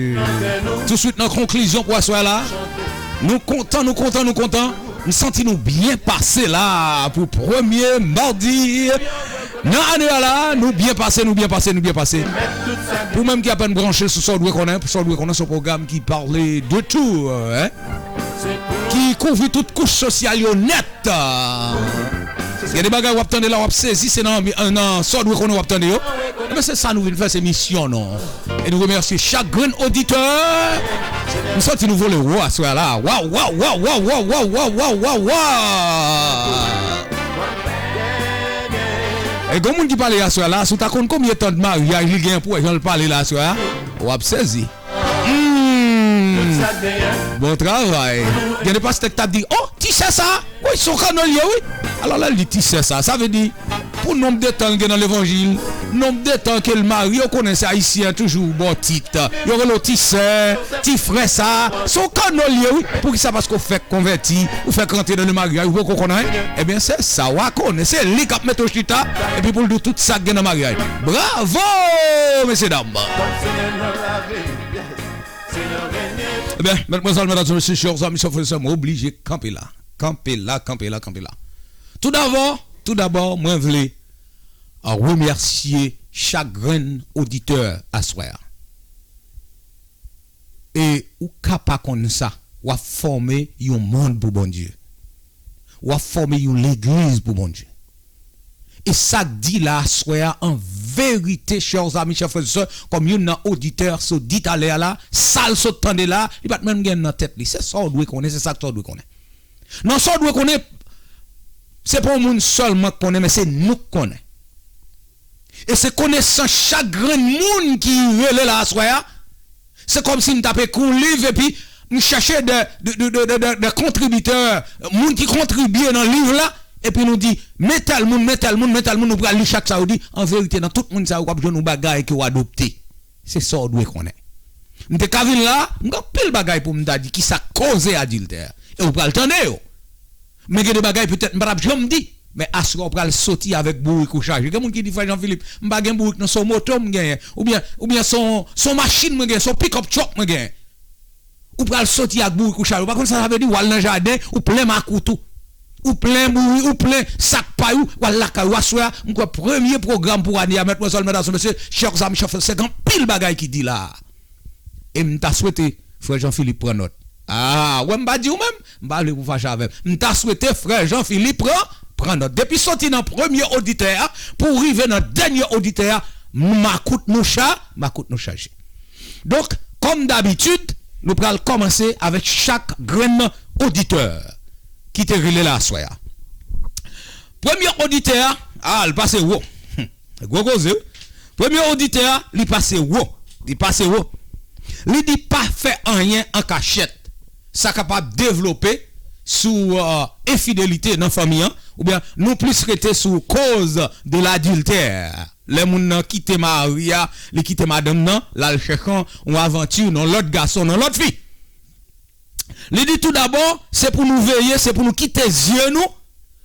touswit nan konklizyon pou aswè la. Nou kontan, nou kontan, nou kontan. M santi nou byen pase la pou premye madi nan ane a la. Nou byen pase, nou byen pase, nou byen pase. Pou menm ki apèn branche sou Sa w dwe konnen, Sa w dwe konnen se yon pwogram ki pale de tou, en. Ki kouvri tout kouch sosyal yo nèt. Gen de bagay w ap tande la, w ap sezi, se nan, nan Sa w dwe konnen w ap tande yo. Ebyen, se sa nou vin fè, se misyon nou. E nou remèsye chak grenn oditè. M santi nou vole wo aswè a la. Waw, waw, waw. E gen moun ki pale aswè a la, si w ta konn konbyen tan de maryaj li gen pou wè jan l pale la aswè a, w ap sezi. Hmm. Bon travay. Gen de pastè k t ap di, "Oh, ti sè sa, wi, se yon kannòl li ye, wi." Alò, lè l di ti sè sa, sa vle di, pou nonb de tan l gen nan levanjil, nonb de tan ke l marye, ou konnen se ayisyen toujou ba w tit. Yo rele w ti sè, ti frè sa, se yon kannòl li ye, wi. Poukisa? Paske w fèk konvèti, ou fèk rantre nan le maryaj, ou poko konn anyen. Ebyen, se sa w a konnen. Se li k ap mete w chita, epi pou l di w tout sa k gen nan maryaj. Bravo, mesye dam! Ebyen, medmwazèl, medam, mesye, chè zanmi, chè frè, sè, mwen oblije kanpe la. Kanpe la, kanpe la, kanpe la. Toudabò, toudabò, mwen vle, a, remèsye chak grenn oditè aswè a. E ou ka pa konn sa, w ap fòme yon mond pou Bondye. W ap fòme yon legliz pou Bondye. E sa k di la aswè a, an verite, chè zanmi, chè frè, sè, kòm youn nan oditè sot di talè a la, sa l sot tande la, li pa t menm gen nan tèt li. Se sa w dwe konnen, se sa k sa w dwe konnen. Non, sa w dwe konnen, se pa yon moun sèlman k konnen, men se nou k konnen. E se konesans chak grenn moun ki rele la aswè a. Se kòmsi m t ap ekri yon liv epi m chèche de, de, de kontribitè, moun ki kontribye nan liv la, epi nou di, men tèl moun, men tèl moun, men tèl moun, nou pral li chak sa yo di. An verite, nan tout moun sa yo, w ap jwenn yon bagay ke w adopte. Se sa w dwe konnen. M te ka vin la, m gen anpil bagay pou m ta di, kisa k koze adiltè. E w pral tande yo. Men gen de bagay petèt m pa t ap janm di. Men aswè w pral soti avèk bourik ou chaje. Gen moun ki di, "Frè Jean Philippe, m pa gen bourik non, se yon moto m genyen. Oubyen, oubyen se yon, se yon machin mwen genyen, se yon pick-up truck mwen genyen." Ou pral soti ak bourik ou chaje. Ou pa konn sa sa vle di? W al nan jaden, ou plen makout ou. Ou plen bourik, ou plen sak pay ou, w al lakay ou. Aswè a, m kwè premye pwogram pou ane a, medmwazèl, medam, mesye, chè zanmi, chè frè, se gen anpil bagay ki di la. E m ta swete frè Jean Philippe pran nòt. A, wè m pa di w menm, m pa vle pou fache avè m. M ta swete frè Jean Philippe pran, pran nòt. Depi soti nan premye oditè a, pou rive nan dènye oditè a, makout nou cha, makout nou chaje. Donk, kòm dabitid, nou pral kòmanse avèk chak grenn oditè ki te rele la aswè a. Premye oditè a, a, l pase wo. Gwo koze, wi. Premye oditè a, li pase wo. Li pase wo. Li di pa fè anyen an kachèt. Sa kapab devlope sou, euh, enfidelite nan fanmi an, oubyen nou plis rete sou koz de ladiltè. Lè moun nan kite mari a, li kite madanm nan, l al chèche yon avanti nan lòt gason, nan lòt fi. Li di toudabò, se pou nou veye, se pou nou kite zye nou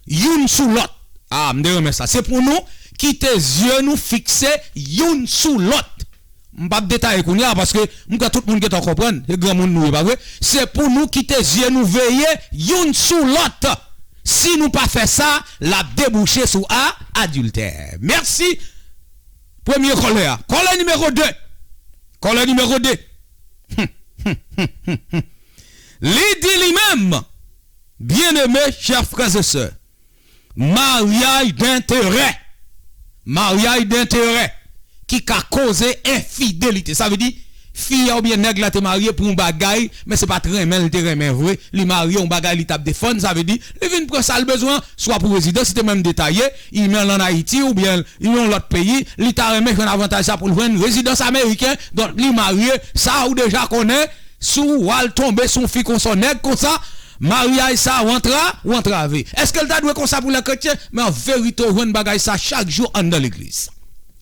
youn sou lòt. A, m te renmen sa. Se pou nou kite zye nou fikse youn sou lòt. M p ap detaye kounye a paske m kwè tout moun gentan konprann. Se granmoun nou ye, pa vre? Se pou nou kite zye nou veye youn sou lòt. Si nou pa fè sa, l ap debouche sou a, adiltè. Mèsi. Premye kòlè a. Kòlè nimewo de. Kòlè nimewo de. Li di li menm, byeneme, chè frè e sè, maryaj denterè, maryaj denterè ki ka koze enfidelite. Sa vle di, fi a oubyen nèg la te marye pou yon bagay, men se pa t renmen l te renmen vre. Li marye yon bagay li t ap defann, sa vle di, li vin pran sa l bezwen, swa pou rezidans, li te menm detaye, li men l ann Ayiti oubyen li yon lòt peyi, li ta renmen jwenn avantaj sa pou l jwenn rezidans ameriken, donk li marye, sa ou deja konnen, si w al tonbe sou yon fi konsa, yon nèg konsa, maryaj sa ou antra, ou antrave. Èske l ta dwe konsa pou lè kretyen? Men an verite, w jwenn bagay sa chak jou anndan legliz.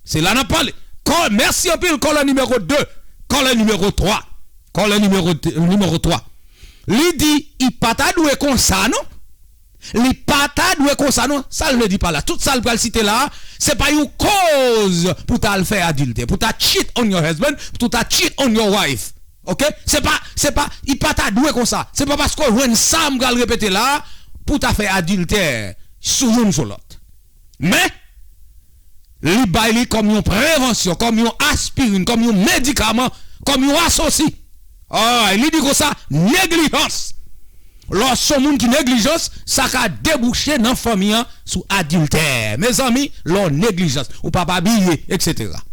Se la n ap pale. Kò, mèsi anpil, kòlè nimewo de, kòlè nimewo twa. Kòlè nimewo de, nimewo twa. Li di, li pa ta dwe konsa, non. Li pa ta dwe konsa, non. Sa l vle di pa la? Tout sa l pral site la a, se pa yon koz pou ta al fè adiltè, pou ta cheat on your husband, pou ta cheat on your wife. Oke? Se pa, se pa, li pa ta dwe konsa. Se pa paske w jwenn sa m pral repete la a, pou ta fè adiltè sou youn sou lòt. Men, li bay li kòm yon prevansyon, kòm yon aspirin, kòm yon medikaman, kòm yon asosi. Alright, li di konsa, neglijans. Lè w se yon moun ki neglijans, sa ka debouche nan fanmi an sou adiltè. Mezanmi, lè w neglijans, ou p ap abiye, etsetera.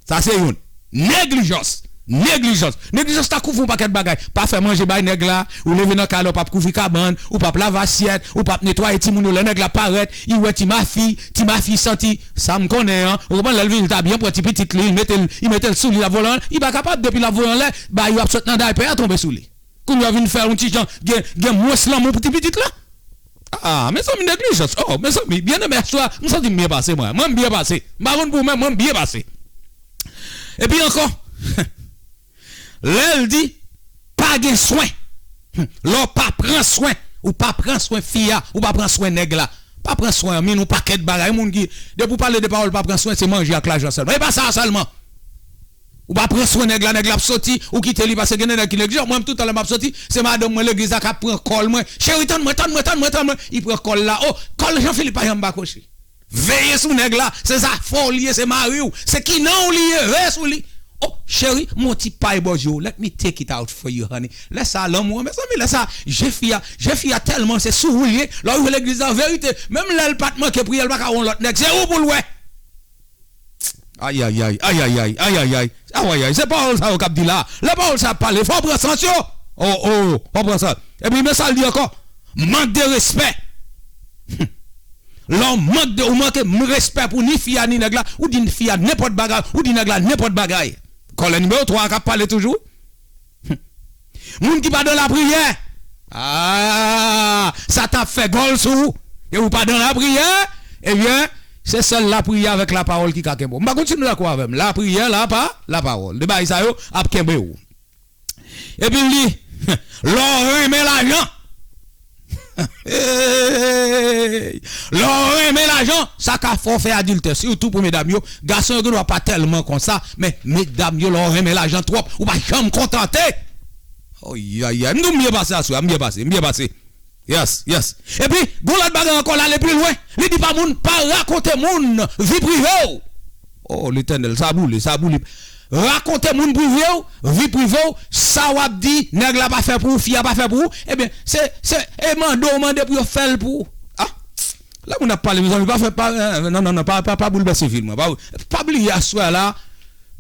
Sa se youn. Neglijans. Neglijans. Neglijans ta kouvri yon pakèt bagay. Pa fè manje bay nèg la, ou leve nan kay la, ou p ap kouvri kabann, ou p ap lave asyèt, ou p ap netwaye timoun yo lè nèg la parèt, li wè ti mafi, ti mafi santi, sa m konnen an, ou konprann, lè l vini, li ta byen pran ti pitit li, li mete l, li mete l sou li, l ap vole anlè, li pa kapab, depi l ap vole anlè, bagay yo ap sot nan daypè a tonbe sou li. Kounye a vin fè yon ti jan, gen, gen mwens lanmou pou ti pitit la. Ah, mezanmi, neglijans. Oh, mezanmi, byeneme, aswè a, m santi m byen pase, mwen. Mwen, m byen pase. M pa konn pou ou, men mwen, m byen pase. Epi ankò, lè l di, pa gen swen. Lè w pa pran swen, ou pa pran swen fi a, ou pa pran swen nèg la. Pa pran swen, min, yon pakèt bagay. Moun ki, depi w pale de pawòl pa pran swen, se manje ak lajan sèlman. E pa sa sèlman. Ou pa pran swen nèg la, nèg la ap soti, ou kite li, paske gen de nèg ki neglijan. Mwen menm, tout tan lè m ap soti, se madanm mwen legliz la k ap pran kòl mwen. Cheri, tann mwen, tann mwen, tann mwen, tann mwen. Li pran kòl la. Oh, kòl Jean Philippe pa janm bakoche. Veye sou nèg la, se zafè w li ye, se mari w, se kinan w li ye, veye sou li. Oh, cheri, mon ti pay bò je w, let me take it out for you, honey. Lè sa, lanmou an, mezanmi, lè sa, je fi a, je fi a tèlman se sou ou li ye, lè w rive legliz la, verite, menm lè l pa t manke priyè, l pa ka wè yon lòt nèg, se ou pou l wè. Ayayay, ayayay, ayayay, awayay, se pawòl sa yo k ap di la. Lè pawòl sa ap pale, fò w pran sans yo. Oh, oh, fò w pran sans. Epi men sa l di ankò, mank de respè. Lè w mank de, ou manke respè pou ni fi a ni nèg la, ou di fi a nenpòt bagay, ou di nèg la nenpòt bagay. Kòlè nimewo twa a k ap pale toujou. Moun ki pa dan lapriyè, ah, sa t ap fè gòl sou ou. E ou pa dan lapriyè, ebyen, se sèl lapriyè avèk lapawòl ki ka kenbe w. M pa konn si nou dakò avè m. Lapriyè, lapa, lapawòl. De bagay sa yo ap kenbe w. Epi l di, lè w renmen lajan, hey! Lè w renmen lajan, sa ka fè w fè adiltè. Sitou pou medam yo. Gason yo gendwa pa tèlman konsa, men medam yo, lè w renmen lajan twòp, ou pa janm kontante. Ayayay, m di w m byen pase aswè a, m byen pase, m byen pase. Yes, yes. Epi, gon lòt bagay ankò, l ale pi lwen. Li di pa moun, pa rakonte moun vi prive w. Oh, Letènèl, sa boule, sa boule. Rakonte moun prive w, vi prive w, sa w ap di, nèg la pa fè pou ou, fi a pa fè pou ou, ebyen, se, se, e mande w mande pou yo fè l pou ou. Ah, lè moun ap pale, mezanmi, pa fè, pa, eh, non, non, non, pa, pa, pa boulvèse vi mwen. Pa, pa bliye aswè a la,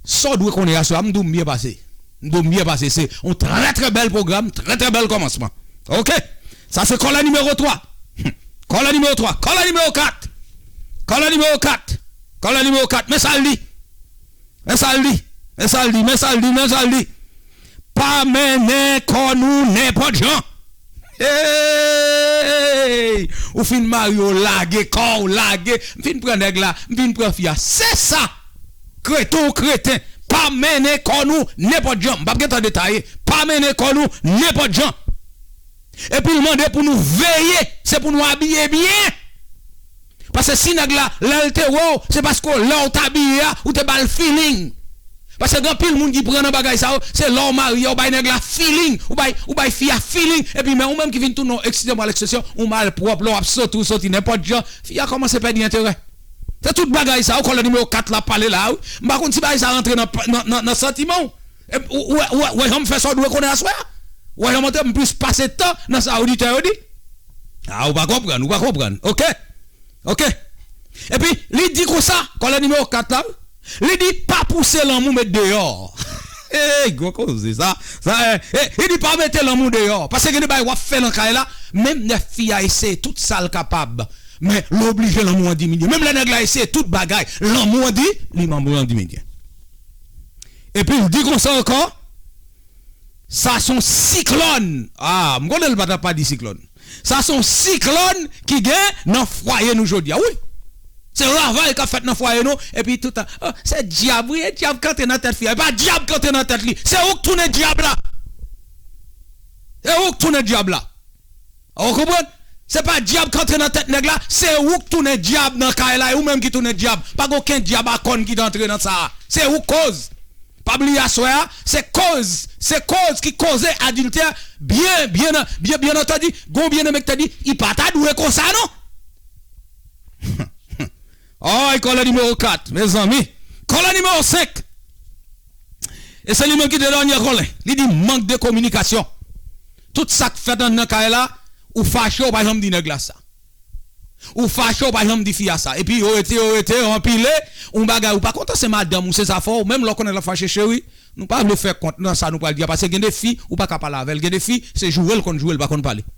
sa w dwe konnen aswè a, m di w m byen pase. M di w m byen pase. Se yon trè, trè bèl pwogram, trè, trè bèl kòmansman. Oke? Sa se kòlè nimewo twa. Kòlè nimewo twa. Kòlè nimewo kat. Kòlè nimewo kat. Kòlè nimewo kat. Men sa l di. Men sa l di. Men sa l di. Men sa l di. Men sa l di. Pa mennen kò nou nenpòt jan. Hey! Ou fin marye, w lage kò w, lage. M fin pran nèg la, m fin pran fi a. Se sa! Kreten ou kreten, pa mennen kò nou nenpòt jan. M p ap gentan detaye. Pa mennen kò nou nenpòt jan. Epi l mande pou nou veye, se pou nou abiye byen. Paske si nèg la, lè l te wè w, se paske lè w t abiye a, ou te ba l feeling. Paske gen anpil moun ki pran nan bagay sa yo, se lè w marye, w bay nèg la feeling, ou bay, ou bay fi a feeling, epi men ou menm ki vin tounen yon eksite, pral ekspresyon, ou malpwòp, lè w ap soti, ou soti nenpòt jan, fi a kòmanse pèdi enterè. Se tout bagay sa yo, kòlè nimewo kat la pale la, wi. M pa konn si bagay sa rantre nan, nan, nan, nan santiman w. E, ou, ou, ou, ou wè jan m fè sa w dwe konnen aswè a? Ou wè jan m antre, m plis pase tan nan sa oditè yo di? A, ou pa konprann, ou pa konprann. Oke? Oke? Epi, li di konsa, kòlè nimewo kat la, wi. Li di, pa pouse lanmou met deyò. Ey, gwo koze, sa, sa, eh, eh, li di, pa mete lanmou deyò. Paske gen de bagay w ap fè nan kay la, menm lè fi a eseye tout sa l kapab, men l oblije lanmou an diminye. Menm lè nèg la eseye tout bagay, lanmou an di, li lanmou an diminye. Epi, l di konsa ankò, sa se yon siklòn. A, m konnen l pa t ap pa di siklòn. Sa se yon siklòn ki gen nan fwaye nou jodi a, wi. Se ravaj k ap fèt nan fwaye nou, epi tout tan, oh, se dyab, wi, e dyab k antre nan tèt fi a. E pa dyab k antre nan tèt li, se ou k tounen dyab la. Se ou k tounen dyab la. Ou konprann? Se pa dyab k antre nan tèt nèg la, se ou k tounen dyab nan kay la, e ou menm ki tounen dyab. Pa gen okenn dyab a kòn ki t antre nan sa a. Se ou k koz. Pa bliye aswè a, se koz, se koz ki koze adiltè byen, byen, byen, byen antandi, gon byen enmen ki te di, li pa ta dwe konsa non. Ay, kòlè nimewo kat, mezanmi. Kòlè nimewo senk. E se li menm ki te dènyè kòlè. Li di mank de kominikasyon. Tout sa k fèt anndan kay la, ou fache, ou pa janm di nèg la sa. Ou fache, ou pa janm di fi a sa. Epi yo rete, yo rete, yo anpile, yon bagay ou pa kontan, se madanm ou, se zafè w, menm lè w konnen l ap fache, cheri, nou pa vle fè kont nan sa nou pral di a, paske gen de fi, ou pa ka pale avè l, gen de fi, se joure l konn joure, l pa konn pale.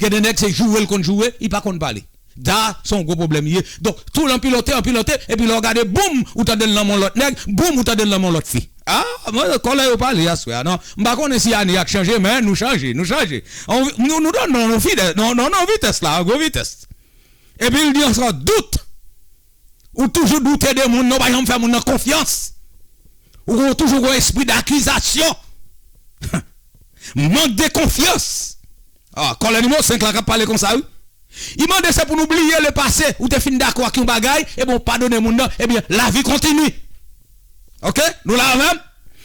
Gen de nèg, se joure l konn joure, li pa konn pale. Da, se yon gwo pwoblèm li ye. Donk, tou l anpilote, anpilote, epi lè w gade, boum, ou tande l nan men yon lòt nèg, boum, ou tande l nan men yon lòt fi. A, mwen, kòlè yo pale aswè a, non. M pa konnen si ane a k chanje, men nou chanje, nou chanje. On, nou, nou donn non, non, fidè, non, non, non, vitès la, gwo vitès. Epi l di ankò, dout. Ou toujou doute de moun, non, pa janm fè moun nan konfyans. Ou toujou gon espri dakizasyon. Mank de konfyans. A, kòlè nimewo senk la k ap pale konsa, wi. Li mande se pou nou bliye lepase, ou te fin dakò ak yon bagay, ebyen, ou padone moun nan, ebyen, lavi kontini. Oke? Nou la avè m?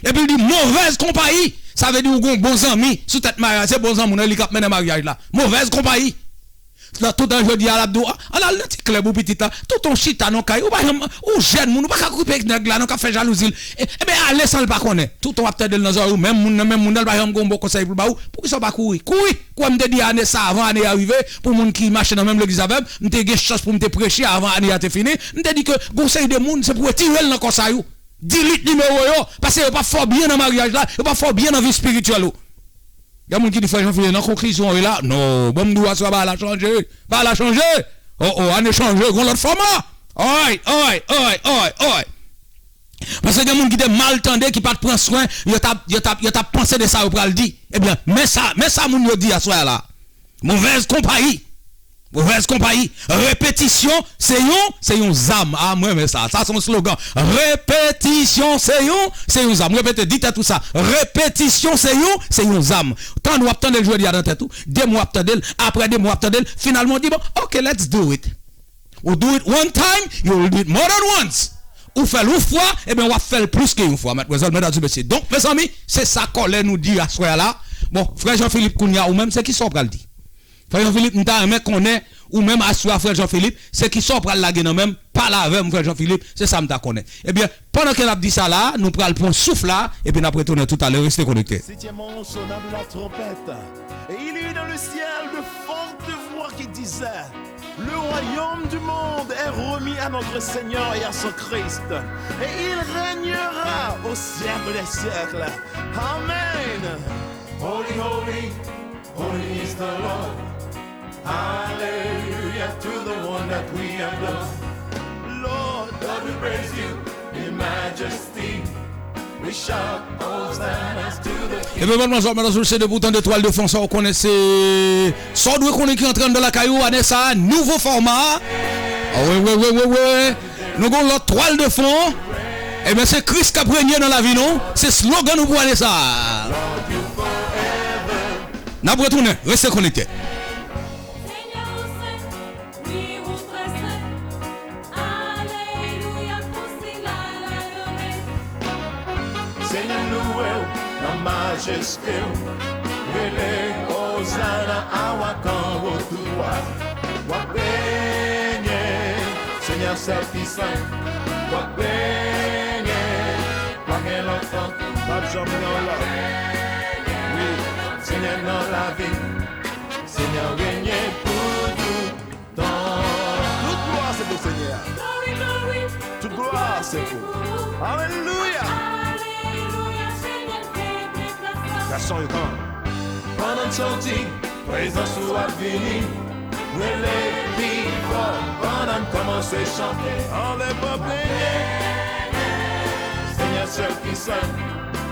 Epi l di, movèz konpayi, sa vle di ou gon bon zanmi sou tèt maryaj, se bon zanmi w nan li k ap mennen maryaj la. Movèz konpayi. Nan tout an jodi a, l ap di w, al al nan ti klèb ou pitit la, toutan w chita nan kay, ou pa janm, ou jèn moun, ou pa ka okipe nèg la non k ap fè jalouzi l. E, ebyen, ale san l pa konnen. Toutan w ap tande l nan zòrèy ou, menm moun nan, menm moun nan, l pa janm gon bon konsèy pou l ba ou. Poukisa w pa kouri? Kouri! Kwè m te di ane sa, avan ane a rive, pou moun ki mache nan menm legliz avè m, m te gen chans pou m te preche avan ane a te fini, m te di ke gon seri de moun, se pou retire l nan kò sa yo. Delete nimewo yo, paske yo p ap fè w byen nan maryaj la, yo p ap fè w byen nan vi espirityèl ou. Gen moun ki di, frè Jean Philippe, nan konklizyon w la, non, bon, m di w aswè bagay la chanje, bagay la chanje. O, o, ane chanje, gon lòt fòma. Alright, alright, alright, alright, alright. Paske gen moun ki te mal tande, ki pa t pran swen, yo t ap, yo t ap, yo t ap panse de sa yo pral di. Ebyen, men sa, men sa moun yo di aswè a la. Movèz konpayi. Movèz konpayi. Repetisyon, se yon, se yon zam. A, mwen renmen sa. Sa se yon slogan. Repetisyon, se yon, se yon zam. Repete, di tèt ou sa. Repetisyon, se yon, se yon zam. Tann w ap tande l jodi a nan tèt ou. De mwa w ap tande l. Apre de mwa w ap tande l. Finalman, w di, bon, ok, let's do it. Ou do it one time, you will do it more than once. Ou fè l yon fwa, ebyen, w ap fè l plis ke yon fwa, madmwazèl, medam e mesye. Donk, mezanmi, se sa kòlè nou di aswè a la. Bon, frè Jean Philippe, kounye a, ou menm, se kisa w pral di? Frè Jean Philippe, m ta renmen konnen, ou menm aswè a, frè Jean Philippe, se kisa w pral lage nan men m, pale avè m, frè Jean Philippe, se sa m ta konnen. Ebyen, pandan ke n ap di sa la, nou pral pran souf la, epi n ap retounen toutalè, reste konekte. Septièmement, on sonna de la trompette, et il y eut dans le ciel de fortes voix qui disaient, le royaume du monde est remis à notre Seigneur et à son Christ, et il régnera au siècle des siècles. Amen. Holy, holy, holy is the Lord. Hallelujah to the one that we adore. Lord, Lord, we praise you in majesty. We shout hosannas to the King. Ebyen, madmwazèl, medam e mesye, depi w tande twal de fon sa, ou konnen se sa w dwe konnen ki antre anndan lakay ou, ane sa a, nouvo fòma. A, wi, wi, wi, wi, wi. Nou gon lòt twal de fon. Ebyen, se Kris k ap renye nan lavi nou. Se slogan nou pou ane sa a. N ap retounen. Reste konekte. Senyè, ou sen. Wi, ou trè sen. Alelouya, konsi l al adore. Majeste w, rele Ozana, awa k anwo tou dwa. W ap renye, Senyè sèl ki sen, w ap renye. Pa gen lòt tankou, p ap janm gen yon lòt. Wi, Senyè nan lavi, Senyè renye pou toutan. Tout glwa se pou Senyè a. Tout glwa se pou. Alelouya. That's all you come. Pandan n soti, prezans ou ap vini. Rele pi fò, pandan n kòmanse chante. Anlè pa benyen. Senyè sèl ki sen,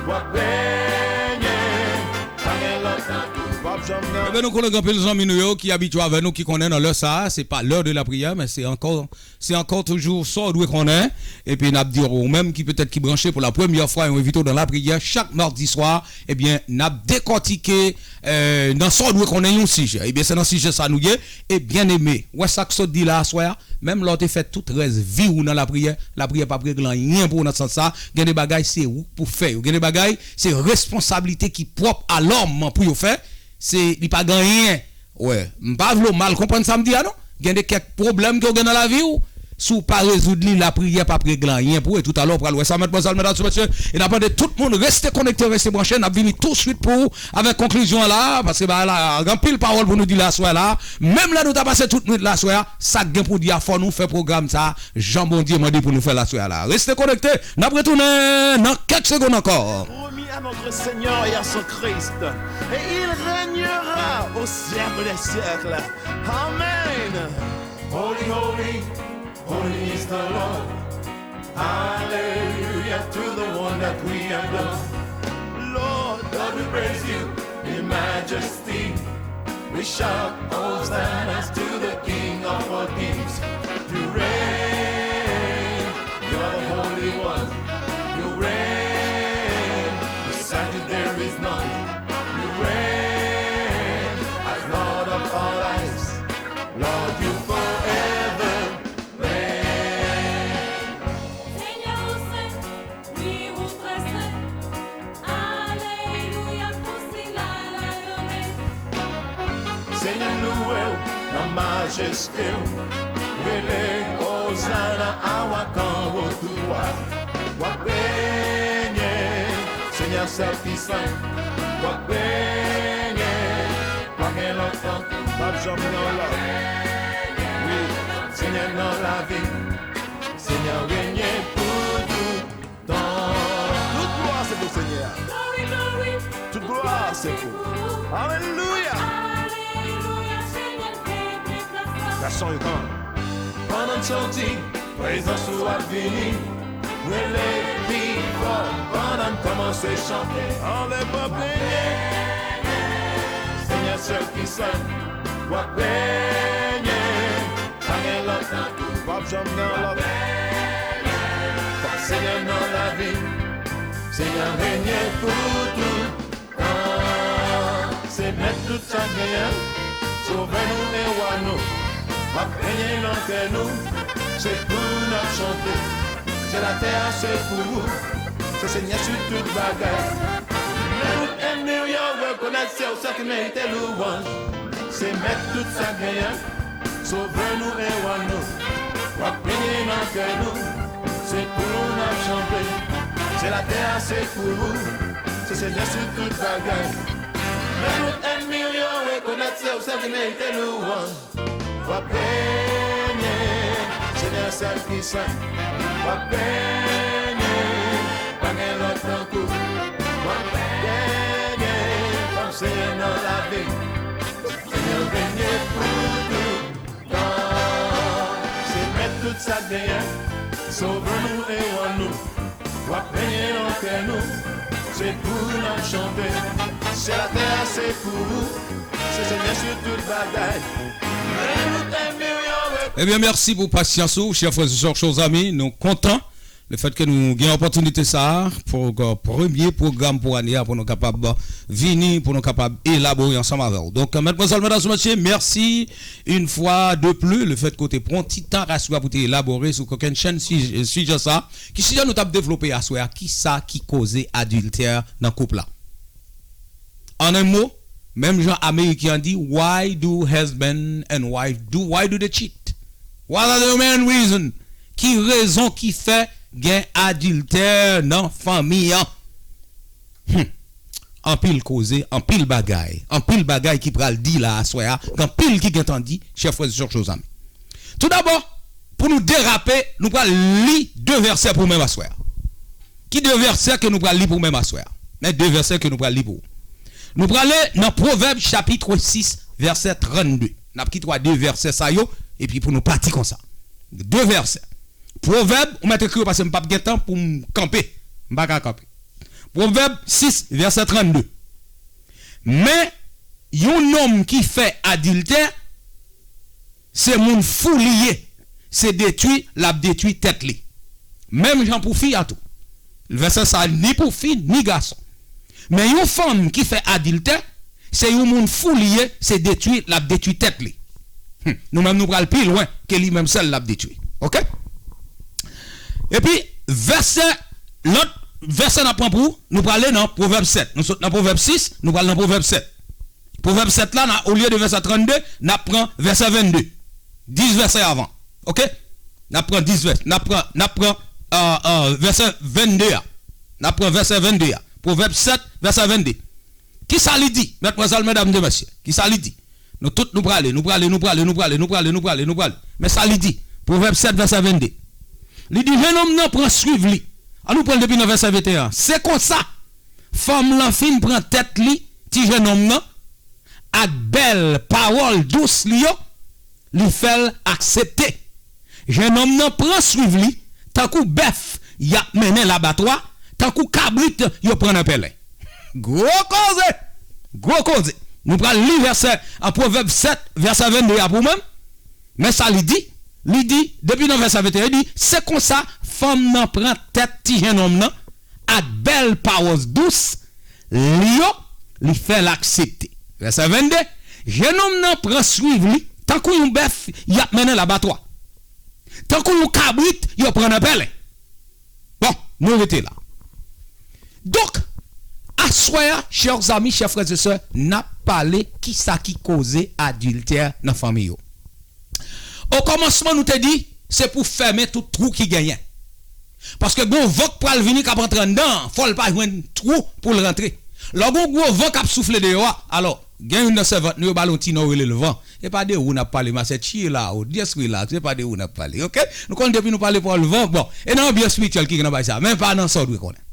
w ap benyen. Pa gen lòt tankou. P ap janm gen. Ebyen, nou konnen gen anpil zanmi nou yo ki abitye avè nou, ki konnen nan lè sa a, se pa l'heure de la prière, men se ankò, se ankò toujou sa w dwe konnen. Epi n ap di w, ou menm ki petèt ki branche pou la premyè fwa, nou envite w nan lapriyè chak madi swa. Ebyen, n ap dekòtike, eh, nan sa w dwe konnen yon sijè. Ebyen, se nan sijè sa nou ye. E byeneme, wè sa k sot di la aswè a? Menm lè w te fè tout rès vi w nan lapriyè, lapriyè p ap regle anyen pou w nan sans sa. Gen de bagay se ou k pou fè yo. Gen de bagay se responsablite ki pwòp a lòm pou yo fè. Se, li pa gen anyen. Wè, m pa vle w mal konprann sa m di a non. Gen de kèk pwoblèm ke w gen nan lavi w, si w pa rezoud li, lapriyè p ap regle anyen pou ou. E toutalè w pral wè sa, madmwazèl, medam, mesye. E n ap mande tout moun reste konekte, reste branche. N ap vini touswit pou ou avèk konklizyon an la, paske bagay la, gen anpil pawòl pou nou di la aswè la. Menm lè nou ta pase tout nwit la aswè a, sa k gen pou di a, fò nou fè pwogram sa a jan Bondye mande pou nou fè l aswè a la. Reste konekte, n ap retounen nan kèk segonn ankò. Promis à notre Seigneur et à son Christ, et il régnera au siècle des siècles. Amen. Holy, holy, holy is the Lord. Hallelujah to the one that we adore. Lord, Lord, we praise you in majesty. We shout hosannas to the King of all kings. You reign, you're the Holy One. You reign, beside you there is none. You reign as Lord of all lives. Lord, you forever reign. Senyè, ou sen, wi, ou trè sen. Alelouya pou sila la leve. Senyè, louwe w nan majeste w. Rele Ozana, awa k anwo tou dwa. W ap renye, Senyè sèl ki sen. W ap renye, pa gen lòt tankou. P ap janm gen yon lòt. Wi, Senyè nan lavi. Senyè renye pou toutan. Tout glwa se pou Senyè a. Tout glwa se pou. Alelouya. That's all you come. Pandan n soti, prezans ou ap vini. Rele pi fò pandan n kòmanse chante. Anlè pa benyen. Senyè sèl ki sen, w ap benyen. Pa gen lòt tankou. P ap janm gen lòt. Senyè nan lavi, Senyè renye pou toutan. Se mèt tout sa k genyen, sovè nou e wa nou. W ap renye nan kè nou, se pou n ap chante. Syèl atè a se pou ou, se Senyè sou tout bagay. Lè tout ènmi w yo rekonèt se ou sèl ki merite louwanj. Se mèt tout sa k genyen, sovè nou e wa nou. W ap renye nan kè nou, se pou ou n ap chante. Syèl atè a se pou ou, se Senyè sou tout bagay. Lè tout ènmi w yo rekonèt se ou sèl ki merite louwanj. W ap renye, Senyè sèl ki sen. W ap renye, pa gen lòt tankou. W ap renye, kòm Senyè nan lavi. Senyè renye pou toutan. Se mèt tout sa k genyen, sovè nou e wa nou. W ap renye nan kè nou, se pou n ap chante. Syèl atè a se pou ou, se Senyè sou tout bagay. Lè tout ènmi w yo re- Ebyen, mèsi pou pasyans ou, chè frè e sè, chè zanmi. Nou kontan lefètke nou gen opòtinite sa a pou, euh, premye pwogram pou ane a, pou nou kapab vini, pou nou kapab elabore ansanm avè w. Donk, madmwazèl, medam, mesye, mèsi yon fwa de plis lefètke w te pran ti tan aswè a pou te elabore sou kokennchenn sijè, sijè sa a. Ki sijè nou t ap devlope aswè a? Kisa ki koze adiltè nan koup la? An en mo, menm jan Ameriken an di, why do husband and wife do, why do they cheat? What are the main reason? Ki rezon ki fè gen adiltè nan fanmi an? Hmm. Anpil koze, anpil bagay, anpil bagay ki pral di la aswè a, gen anpil ki gentan di, chè frè e sè, chè zanmi. Toudabò, pou nou derape, nou pral li de vèsè pou menm aswè a. Ki de vèsè ke nou pral li pou menm aswè a? Men de vèsè ke nou pral li pou ou. Nou prale nan Pwovèb chapit sis, vèsè trannde. N ap kite w a de vèsè sa yo, epi pou nou pati konsa. De vèsè. Pwovèb, ou mèt ekri yo paske m p ap gen tan pou m kanpe. M pa ka kanpe. Pwovèb sis, vèsè trannde. Men yon nonm ki fè adiltè, se moun fou li ye, se detwi l ap detwi tèt li. Menm jan pou fi a tou. Vèsè sa ni pou fi ni gason. Men yon fanm ki fè adiltè, se yon moun fou li ye, se detwi l ap detwi tèt li. Hmm. Nou menm nou pral pi lwen ke li menm sèl l ap detwi. Oke? Epi, vèsè, lòt vèsè n ap pran pou, nou prale nan Pwovèb sèt. Nou sot nan Pwovèb sis, nou pral nan Pwovèb sèt. Pwovèb sèt la, na, olye de vèsè trannde, n ap pran vèsè vennde. Dis vèsè avan. Oke? N ap pran dis vèsè. N ap pran, n ap pran euh, euh, vèsè vennde a. N ap pran vèsè vennde a. Pwovèb sèt, vèsè vennde. Kisa li di? Mèt mwazel, medam e mesye. Kisa li di? Nou tout nou prale, nou prale, nou prale, nou prale, nou prale, nou prale, nou prale. Men sa li di. Pwovèb sèt, vèsè vennde. Li di, jennonm nan pran swiv li. An nou pran l depi nan vèsè venteyen an. Se konsa, fanm lan fin pran tèt li, ti jennonm nan, ak bèl pawòl dous li yo, li fè l aksepte. Jennonm nan pran swiv li, tankou bèf y ap mennen labatwa, tankou kabrit yo pran nan pèlen. Gwo koze! Gwo koze! Nou pral li vèsè an Pwovèb sèt, vèsè vennde a pou mwen. Men sa li di, li di, depi nan vèsè venteyen, li di, se konsa fanm nan pran tèt ti jennonm nan ak bèl pawòl dous li yo, li fè l aksepte. Vèsè vennde, jennonm nan pran swiv li, tankou yon bèf y ap mennen labatwa. Tankou yon kabrit yo pran nan pèlen. Bon, nou rete la. Donk, aswè a, chè zanmi, chè frè e sè, n ap pale kisa ki koze adiltè nan fanmi yo. Okòmansman, nou te di, se pou fèmen tout twou ki genyen. Paske gon van k pral vini k ap antre anndan an, fò l pa jwenn twou pou l rantre. Lè gon gwo van k ap soufle deyò a, alò, gen youn nan sèvant nou yo ba l yon ti non, yo rele l van. Se pa de ou n ap pale, ma sè, chill out, just relax, se pa de ou n ap pale, oke? Nou konn depi nou pale pawòl van, bon, e nan anbyans espirityèl ki gen nan bagay sa, men pa nan sa w dwe konnen.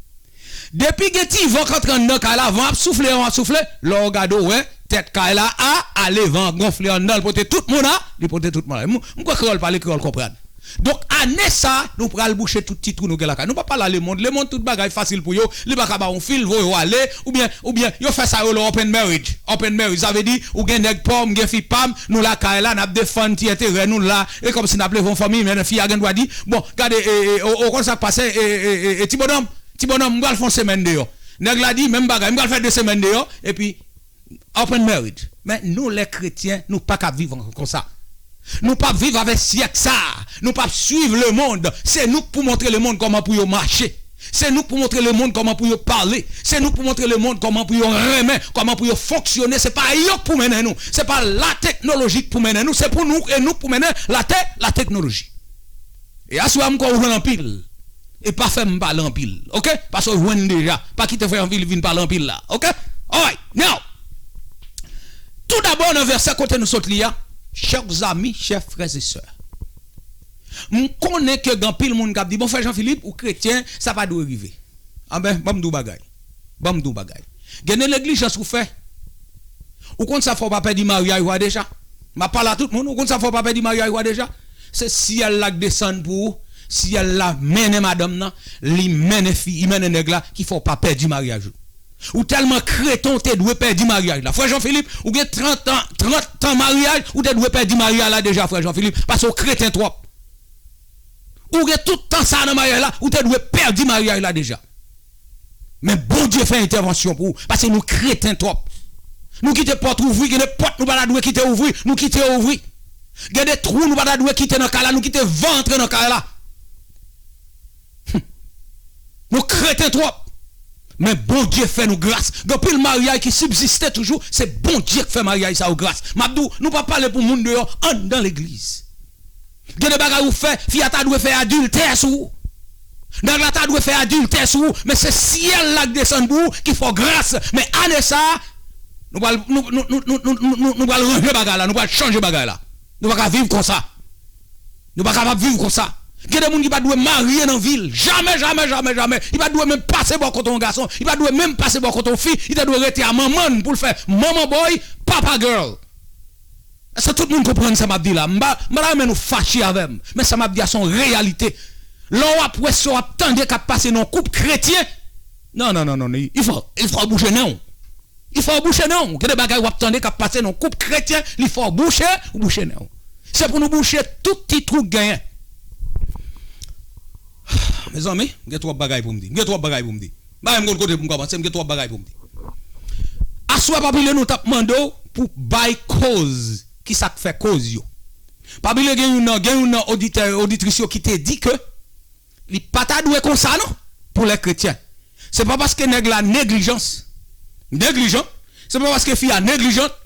Depi gen ti van k antre anndan kay la, van ap soufle, van ap soufle, lè w gade w wè, tèt kay la a, ale van an gonfle anndan, li pote tout moun a, li pote tout moun a. M, m kwè kreyòl pale, kreyòl konprann. Donk, ane sa, nou pral bouche tout ti twou nou gen lakay. Nou p ap pale a lemonn. Lemonn, tout bagay fasil pou yo. Li pa ka ba w yon fil, voye w ale, oubyen, oubyen, yo fè sa yo rele open marriage. Open marriage, sa vle di, ou gen nèg pa w, m gen fi pa m, nou lakay la, n ap defann ti enterè nou la, e kòmsi n ap leve yon fanmi, men fi a gen dwa di, bon, gade, e, e, o, o, konn sa k pase, e, e, e, e, ti bonòm, ti bonòm, m pral fè yon semèn deyò. Nèg la di, menm bagay, m pral fè de semèn deyò, epi, open marriage. Men nou, lè kretyen, nou pa ka viv konsa. Nou p ap viv avèk syèk sa a. Nou p ap swiv lemonn. Se nou k pou montre lemonn kòman pou yo mache. Se nou k pou montre lemonn kòman pou yo pale. Se nou k pou montre lemonn kòman pou yo renmen, kòman pou yo fonksyone. Se pa yo k pou mennen nou. Se pa lateknoloji k pou mennen nou. Se pou nou e nou k pou mennen late, lateknoloji. E aswè a m kwè ou jwenn anpil. E pa fè m pale anpil, oke? Paske w jwenn deja. Pa kite frè Jean Philippe vin pale anpil la, oke? Alright, now, toudabò nan vèsè kote nou sot li a, chè zanmi, chè frè e sè, m konnen ke gen anpil moun k ap di, bon, frè Jean Philippe, ou kretyen, sa pa dwe rive. Anben, ban m di w bagay. Ban m di w bagay. Gen de neglijans ou fè. Ou konn sa fè w pa pèdi maryaj ou a deja? M ap pale a tout moun. Ou konn sa fè w pa pèdi maryaj ou a deja? Se syèl la k desann pou ou. Syèl la mennen madanm nan, li mennen fi, li mennen nèg la, ki fè w pa pèdi maryaj ou. Ou tèlman kreten, ou te dwe pèdi maryaj la. Frè Jean Philippe, ou gen trant an, trant tan maryaj, ou te dwe pèdi maryaj la deja, frè Jean Philippe, paske w kreten twòp. Ou gen tout tan sa a nan maryaj la, ou te dwe pèdi maryaj la deja. Men Bondye fè entèvansyon pou ou, paske nou kreten twòp. Nou kite pòt ouvri, gen de pòt nou pa ta dwe kite ouvri, nou kite yo ouvri. Gen de twou nou pa ta dwe kite nan kay la, nou kite van antre nan kay la. Hum. Nou kreten twòp. Men Bondye fè nou gras. Gen anpil maryaj ki sibziste toujou, se Bondye k fè maryaj sa yo gras. M ap di w, nou pa pale pou moun deyò, anndan legliz. Gen de bagay ou fè, fi a ta dwe fè adiltè sou ou. Nèg la ta dwe fè adiltè sou ou, men se syèl la k desann pou ou, ki fè w gras. Men ane sa a, nou pral, nou, nou pral ranje bagay la, nou pral chanje bagay la. Nou pa ka viv konsa. Nou pa kapab viv konsa. Gen de moun ki pa dwe marye nan vi l. Jamè, jamè, jamè, jamè. Li pa dwe menm pase bò kote yon gason. Li pa dwe menm pase bò kote yon fi. Li ta dwe rete a manman l pou l fè manman bòy, papa girl. Èske tout moun konprann sa m ap di la? M pa, m pa ta renmen nou fache avè m. Men sa m ap di a se yon reyalite. Lè w ap wè, si w ap tande k ap pase nan yon koup kretyen, non, non, non, non, non, il faut, il faut bouche nen w. Il faut bouche nen w. Gen de bagay w ap tande k ap pase nan yon koup kretyen, li fò w bouche, ou bouche nen w. Se pou nou bouche tout ti twou k genyen. Mezanmi, m gen twòp bagay pou m di. M gen twòp bagay pou m di. Bagay m konn kote pou m kòmanse, m gen twòp bagay pou m di. Aswè, pa bliye nou t ap mande w pou bay koz, ki sa k fè koz yo. Pa bliye gen youn nan, gen youn nan oditè, oditris yo ki te di ke li pa ta dwe konsa non, pou lè kretyen. Se pa paske nèg la neglijans, neglijan, se pa paske fi a neglijant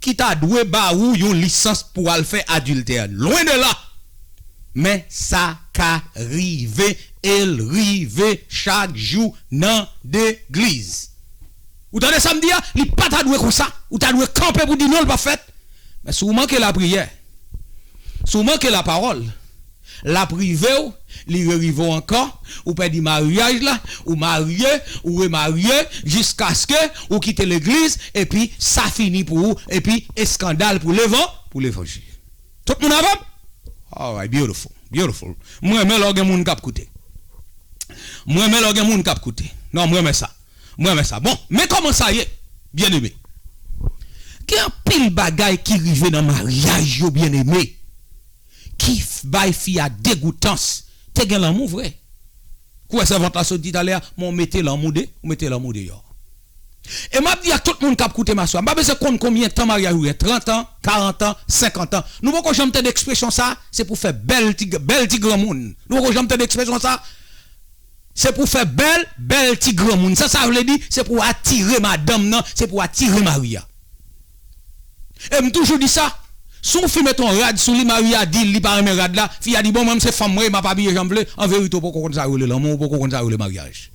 ki ta dwe ba ou yon lisans pou al fè adiltè. Lwen de la. Men sa ka rive, e l rive chak jou nan legliz. Ou tande sa m di a? Li pa ta dwe konsa. Ou ta dwe kanpe pou di non, l p ap fèt. Men si w manke lapriyè, si w manke lapawòl, l ap rive w, li rerive w ankò, ou pèdi maryaj la, ou marye, ou remarye, jiskaske ou kite legliz, epi sa fini pou ou, epi eskandal pou levan, pou levanjil. Tout moun avè m? Alright, beautiful, beautiful. M renmen lè w gen moun k ap koute. M renmen lè w gen moun k ap koute. Non, m renmen sa. M renmen sa. Bon, men kòman sa ye, byeneme. Gen anpil bagay ki rive nan maryaj yo, byeneme, ki f- bay fi a degoutans. Te gen lanmou vre. Kou wè sèvant la sot di talè a, men w mete lanmou de, ou mete lanmou deyò. E m ap di ak tout moun k ap koute m aswè a, m pa bezwen konn konbyen tan maryaj ou gen, trant an, karant an, senkant an. Nou poko janm tande ekspresyon sa, se pou fè bèl ti, bèl ti granmoun. Nou poko janm tande ekspresyon sa, se pou fè bèl, bèl ti granmoun. Sa sa vle di, se pou atire madanm nan, se pou atire mari a. E m toujou di sa, si yon fi mete yon rad sou li, mari a di li pa renmen rad la, fi a di, bon, mwen, se fanm mwen ye, m ap abiye jan m vle. An verite, ou poko konn sa yo rele lanmou, ou poko konn sa yo rele maryaj.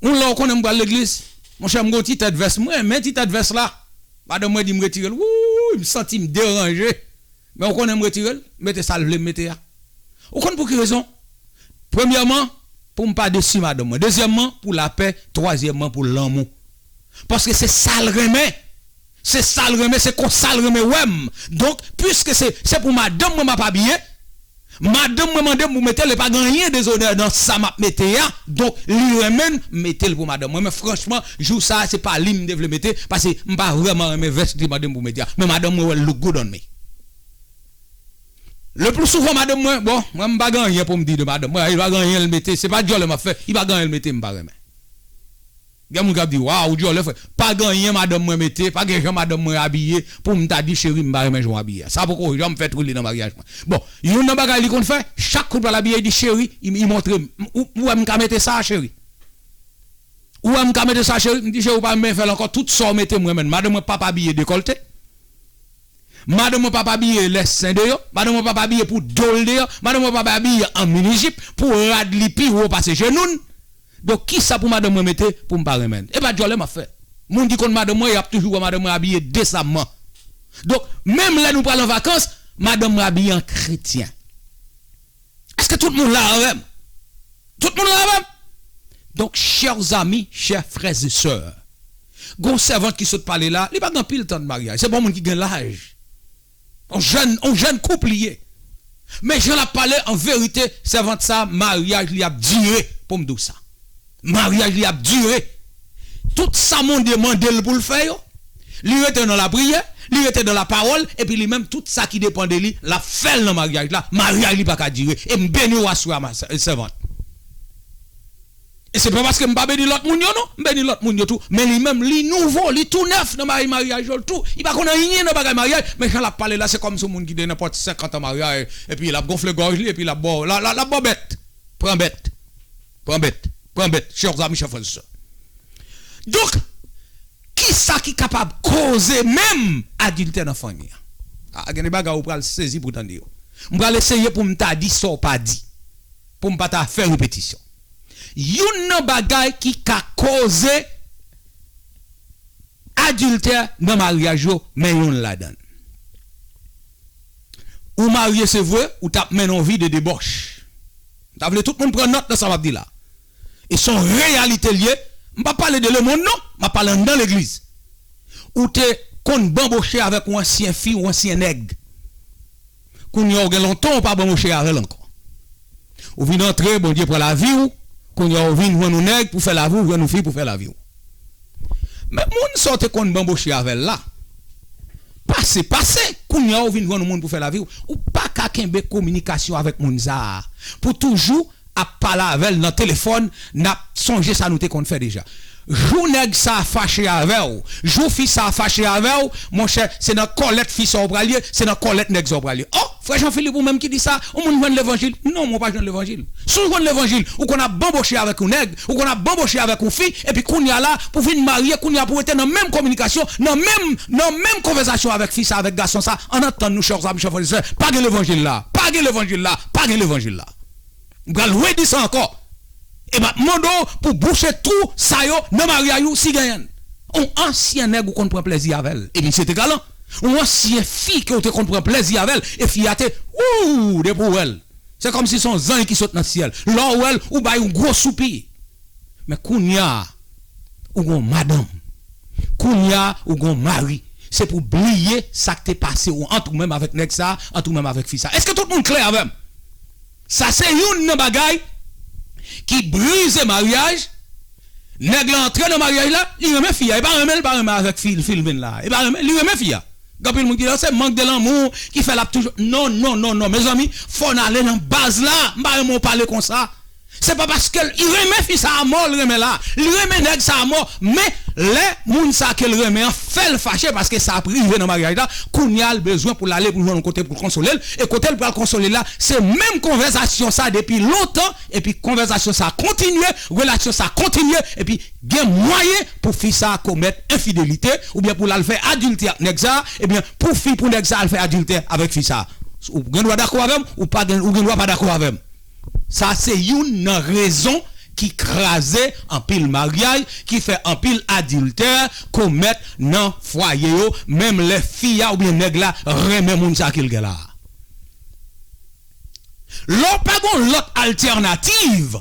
Yon lè w konnen m pral legliz, monchè, m gen yon ti tèt vès, m renmen ti tèt vès la. Madanm mwen di m retire l, wouy, m santi m deranje. Men ou konnen m retire l, m mete sa l vle m mete a. Ou konn pou ki rezon? Premyèman, pou m pa desi madanm mwen. Dezyèmman, pou lapè. Twazyèmman, pou lanmou. Paske se sa l renmen. Se sa l renmen, se konsa l renmen wè m. Donk, piske se, se pou madanm mwen m ap abiye, madanm mwen mande m pou mete l, e pa gen anyen dezonè nan sa m ap mete a. Donk, li renmen m, m mete l pou madanm mwen. Men franchman, jou sa a, se pa li m te vle mete, paske m pa vrèman renmen vès li te mande m pou mete a. Men madanm mwen wè l look good on me. Le plus souvent, madanm mwen, bon, mwen m pa gen anyen pou m di de madanm mwen, li pa gen anyen l mete, se pa dyòlè m ap fè, li pa gen anyen l mete m pa renmen. Gen moun k ap di, waw, ou dyòlè frè. Pa gen anyen madanm mwen mete, pa gen jan madanm mwen abiye, pou m ta di, cheri, m pa renmen jan w abiye a. Sa poko janm fèt wi li nan maryaj mwen. Bon, youn nan bagay li konn fè, chak kou l pral abiye, li di, cheri, li, li montre m, ou, ou wè m ka mete sa, cheri? Ou wè m ka mete sa, cheri? M di, cheri, ou pa menm fè l ankò, tout sa w mete m renmen l. Madanm mwen p ap abiye dekòlte. Madanm mwen p ap abiye lè sen de yo. Madanm mwen p ap abiye pou do l deyò. Madanm mwen p ap abiye an mini jip, pou rad li pi wo pase jenou l. Donk, kisa pou madanm mwen mete pou m pa renmen l? E pa dyòlè m ap fè. Moun ki konn madanm mwen, y ap toujou wè madanm mwen abiye desamman. Donk, menm lè nou pral an vakans, madanm mwen abiye an kretyen. Èske tout moun la avè m? Tout moun la avè m? Donk, chers amis, chers frères et sœurs, gon sèvant ki sot pale la, li pa gen anpil tan de maryaj. Se pa yon moun ki gen laj. On jèn, on jèn koup li ye. Men jan l ap pale, an verite, sèvant sa, maryaj li ap dire, pou m di w sa. Maryaj li ap dire. Tout sa Bondye mande l pou l fè yo, li rete nan lapriyè, li rete nan lapawòl, epi li menm, tout sa ki depann de li, l ap fè l nan maryaj la. Maryaj li pa ka dire. E m beni w aswè a, ma sè-, sèvant. E se pa paske m pa beni lòt moun yo, non. M beni lòt moun yo tou. Men li menm, li nouvo, li tou nèf nan bagay maryaj yo, l tou. Li pa konn anyen nan bagay maryaj. Men jan l ap pale la, se kòmsi yon moun ki gen nenpòt senkant an maryaj. Epi l ap gonfle gòj li, epi l ap ba w, l a, l a, l ap ba w bèt. Pran bèt. Pran bèt. Pran bèt, chè zanmi, chè frè, sè. Donk, kisa ki kapab koze menm adiltè nan fanmi an? A, gen de bagay ou pral sezi pou tande yo. M pral eseye pou m ta di sa w pa di. Pou m pa ta fè repetisyon. Youn nan bagay ki ka koze adiltè nan maryaj yo, men youn ladan l. Ou marye, se vre, ou t ap mennen yon vi de debòch. M ta vle tout moun pran nòt nan sa m ap di la. E se yon reyalite l ye. M p ap pale de lemonn, non. M ap pale anndan legliz. Ou te konn banboche avèk yon ansyen fi, yon ansyen nèg. Kounye a, ou gen lontan ou pa banboche avè l ankò. Ou vin antre, Bondye pran lavi w. Kounye a, ou vin jwenn yon nèg pou fè lavi w, jwenn yon fi pou fè lavi w. Men moun sa w te konn banboche avè l la, pase, pase. Kounye a, ou vin jwenn yon moun pou fè lavi w. Ou pa ka kenbe kominikasyon avèk moun sa a pou toujou ap pale avè l nan telefòn, n ap sonje sa nou te konn fè deja. Jou nèg sa a fache avè w, jou fi sa a fache avè w, monchè, se nan kòlèt fi sa a w pral ye, se nan kòlèt nèg sa a w pral ye. O, frè Jean Philippe, ou menm ki di sa, ou moun jwenn levanjil? Non, mwen pa jwenn levanjil. Si w jwenn levanjil, ou konn ap banboche avèk yon nèg, ou konn ap banboche avèk yon fi, epi kounye a la, pou vin marye, kounye a pou rete nan menm kominikasyon, nan menm, nan menm konvèsasyon avèk fi sa, avèk gason sa, ann antann nou, chè zanmi, chè frè e sè, pa gen levanjil la, pa gen levanjil la, pa gen levanjil la. M pral redi sa ankò. E m ap mande w pou bouche twou sa yo nan maryaj ou si genyen l. Yon ansyen nèg ou konn pran plezi avè l, e misye te galan. Yon ansyen fi ke w te konn pran plezi avè l, e fi a te, wou, depi w wè l, se kòmsi se yon zanj ki sot nan syèl. Lè w wè l, ou bay yon gwo soupi. Men kounye a, ou gon madanm. Kounye a, ou gon mari. Se pou bliye sa k te pase w ant ou menm avèk nèg sa, ant ou menm avèk fi sa. Èske tout moun klè avè m? Sa se youn nan bagay ki brize maryaj. Nèg la antre nan maryaj la, li renmen fi a, li pa renmen, li pa renmen avèk fi, fi l vin la. Li pa renmen, li renmen fi a. Gen anpil moun ki di, se mank de lanmou ki fè l ap toujou. Non, non, non, non, mezanmi, fò n ale nan baz la. M pa renmen w pale konsa. Se pa paske l, li renmen fi sa a mò, l renmen la. Li renmen nèg sa a mò. Men, lè moun sa ke l renmen an fè l fache, paske sa ap rive nan maryaj la, kounye a, l bezwen pou l ale pou l jwenn yon kote pou l konsole l. E kote l pral konsole l la, se menm konvèsasyon sa depi lontan, epi konvèsasyon sa kontinye, relasyon sa kontinye, epi gen mwayen pou fi sa komèt enfidelite, oubyen pou l al fè adiltè ak nèg sa, ebyen, pou fi, pou nèg sa al fè adiltè avèk fi sa. Ou gen dwa dakò avè m, ou pa gen, ou gen dwa pa dakò avè m. Sa se youn nan rezon ki kraze anpil maryaj, ki fè anpil adiltè komèt nan fwaye yo, menm lè fi a oubyen nèg la renmen moun sa ke l gen la a. Lè w pa gen lòt altènativ,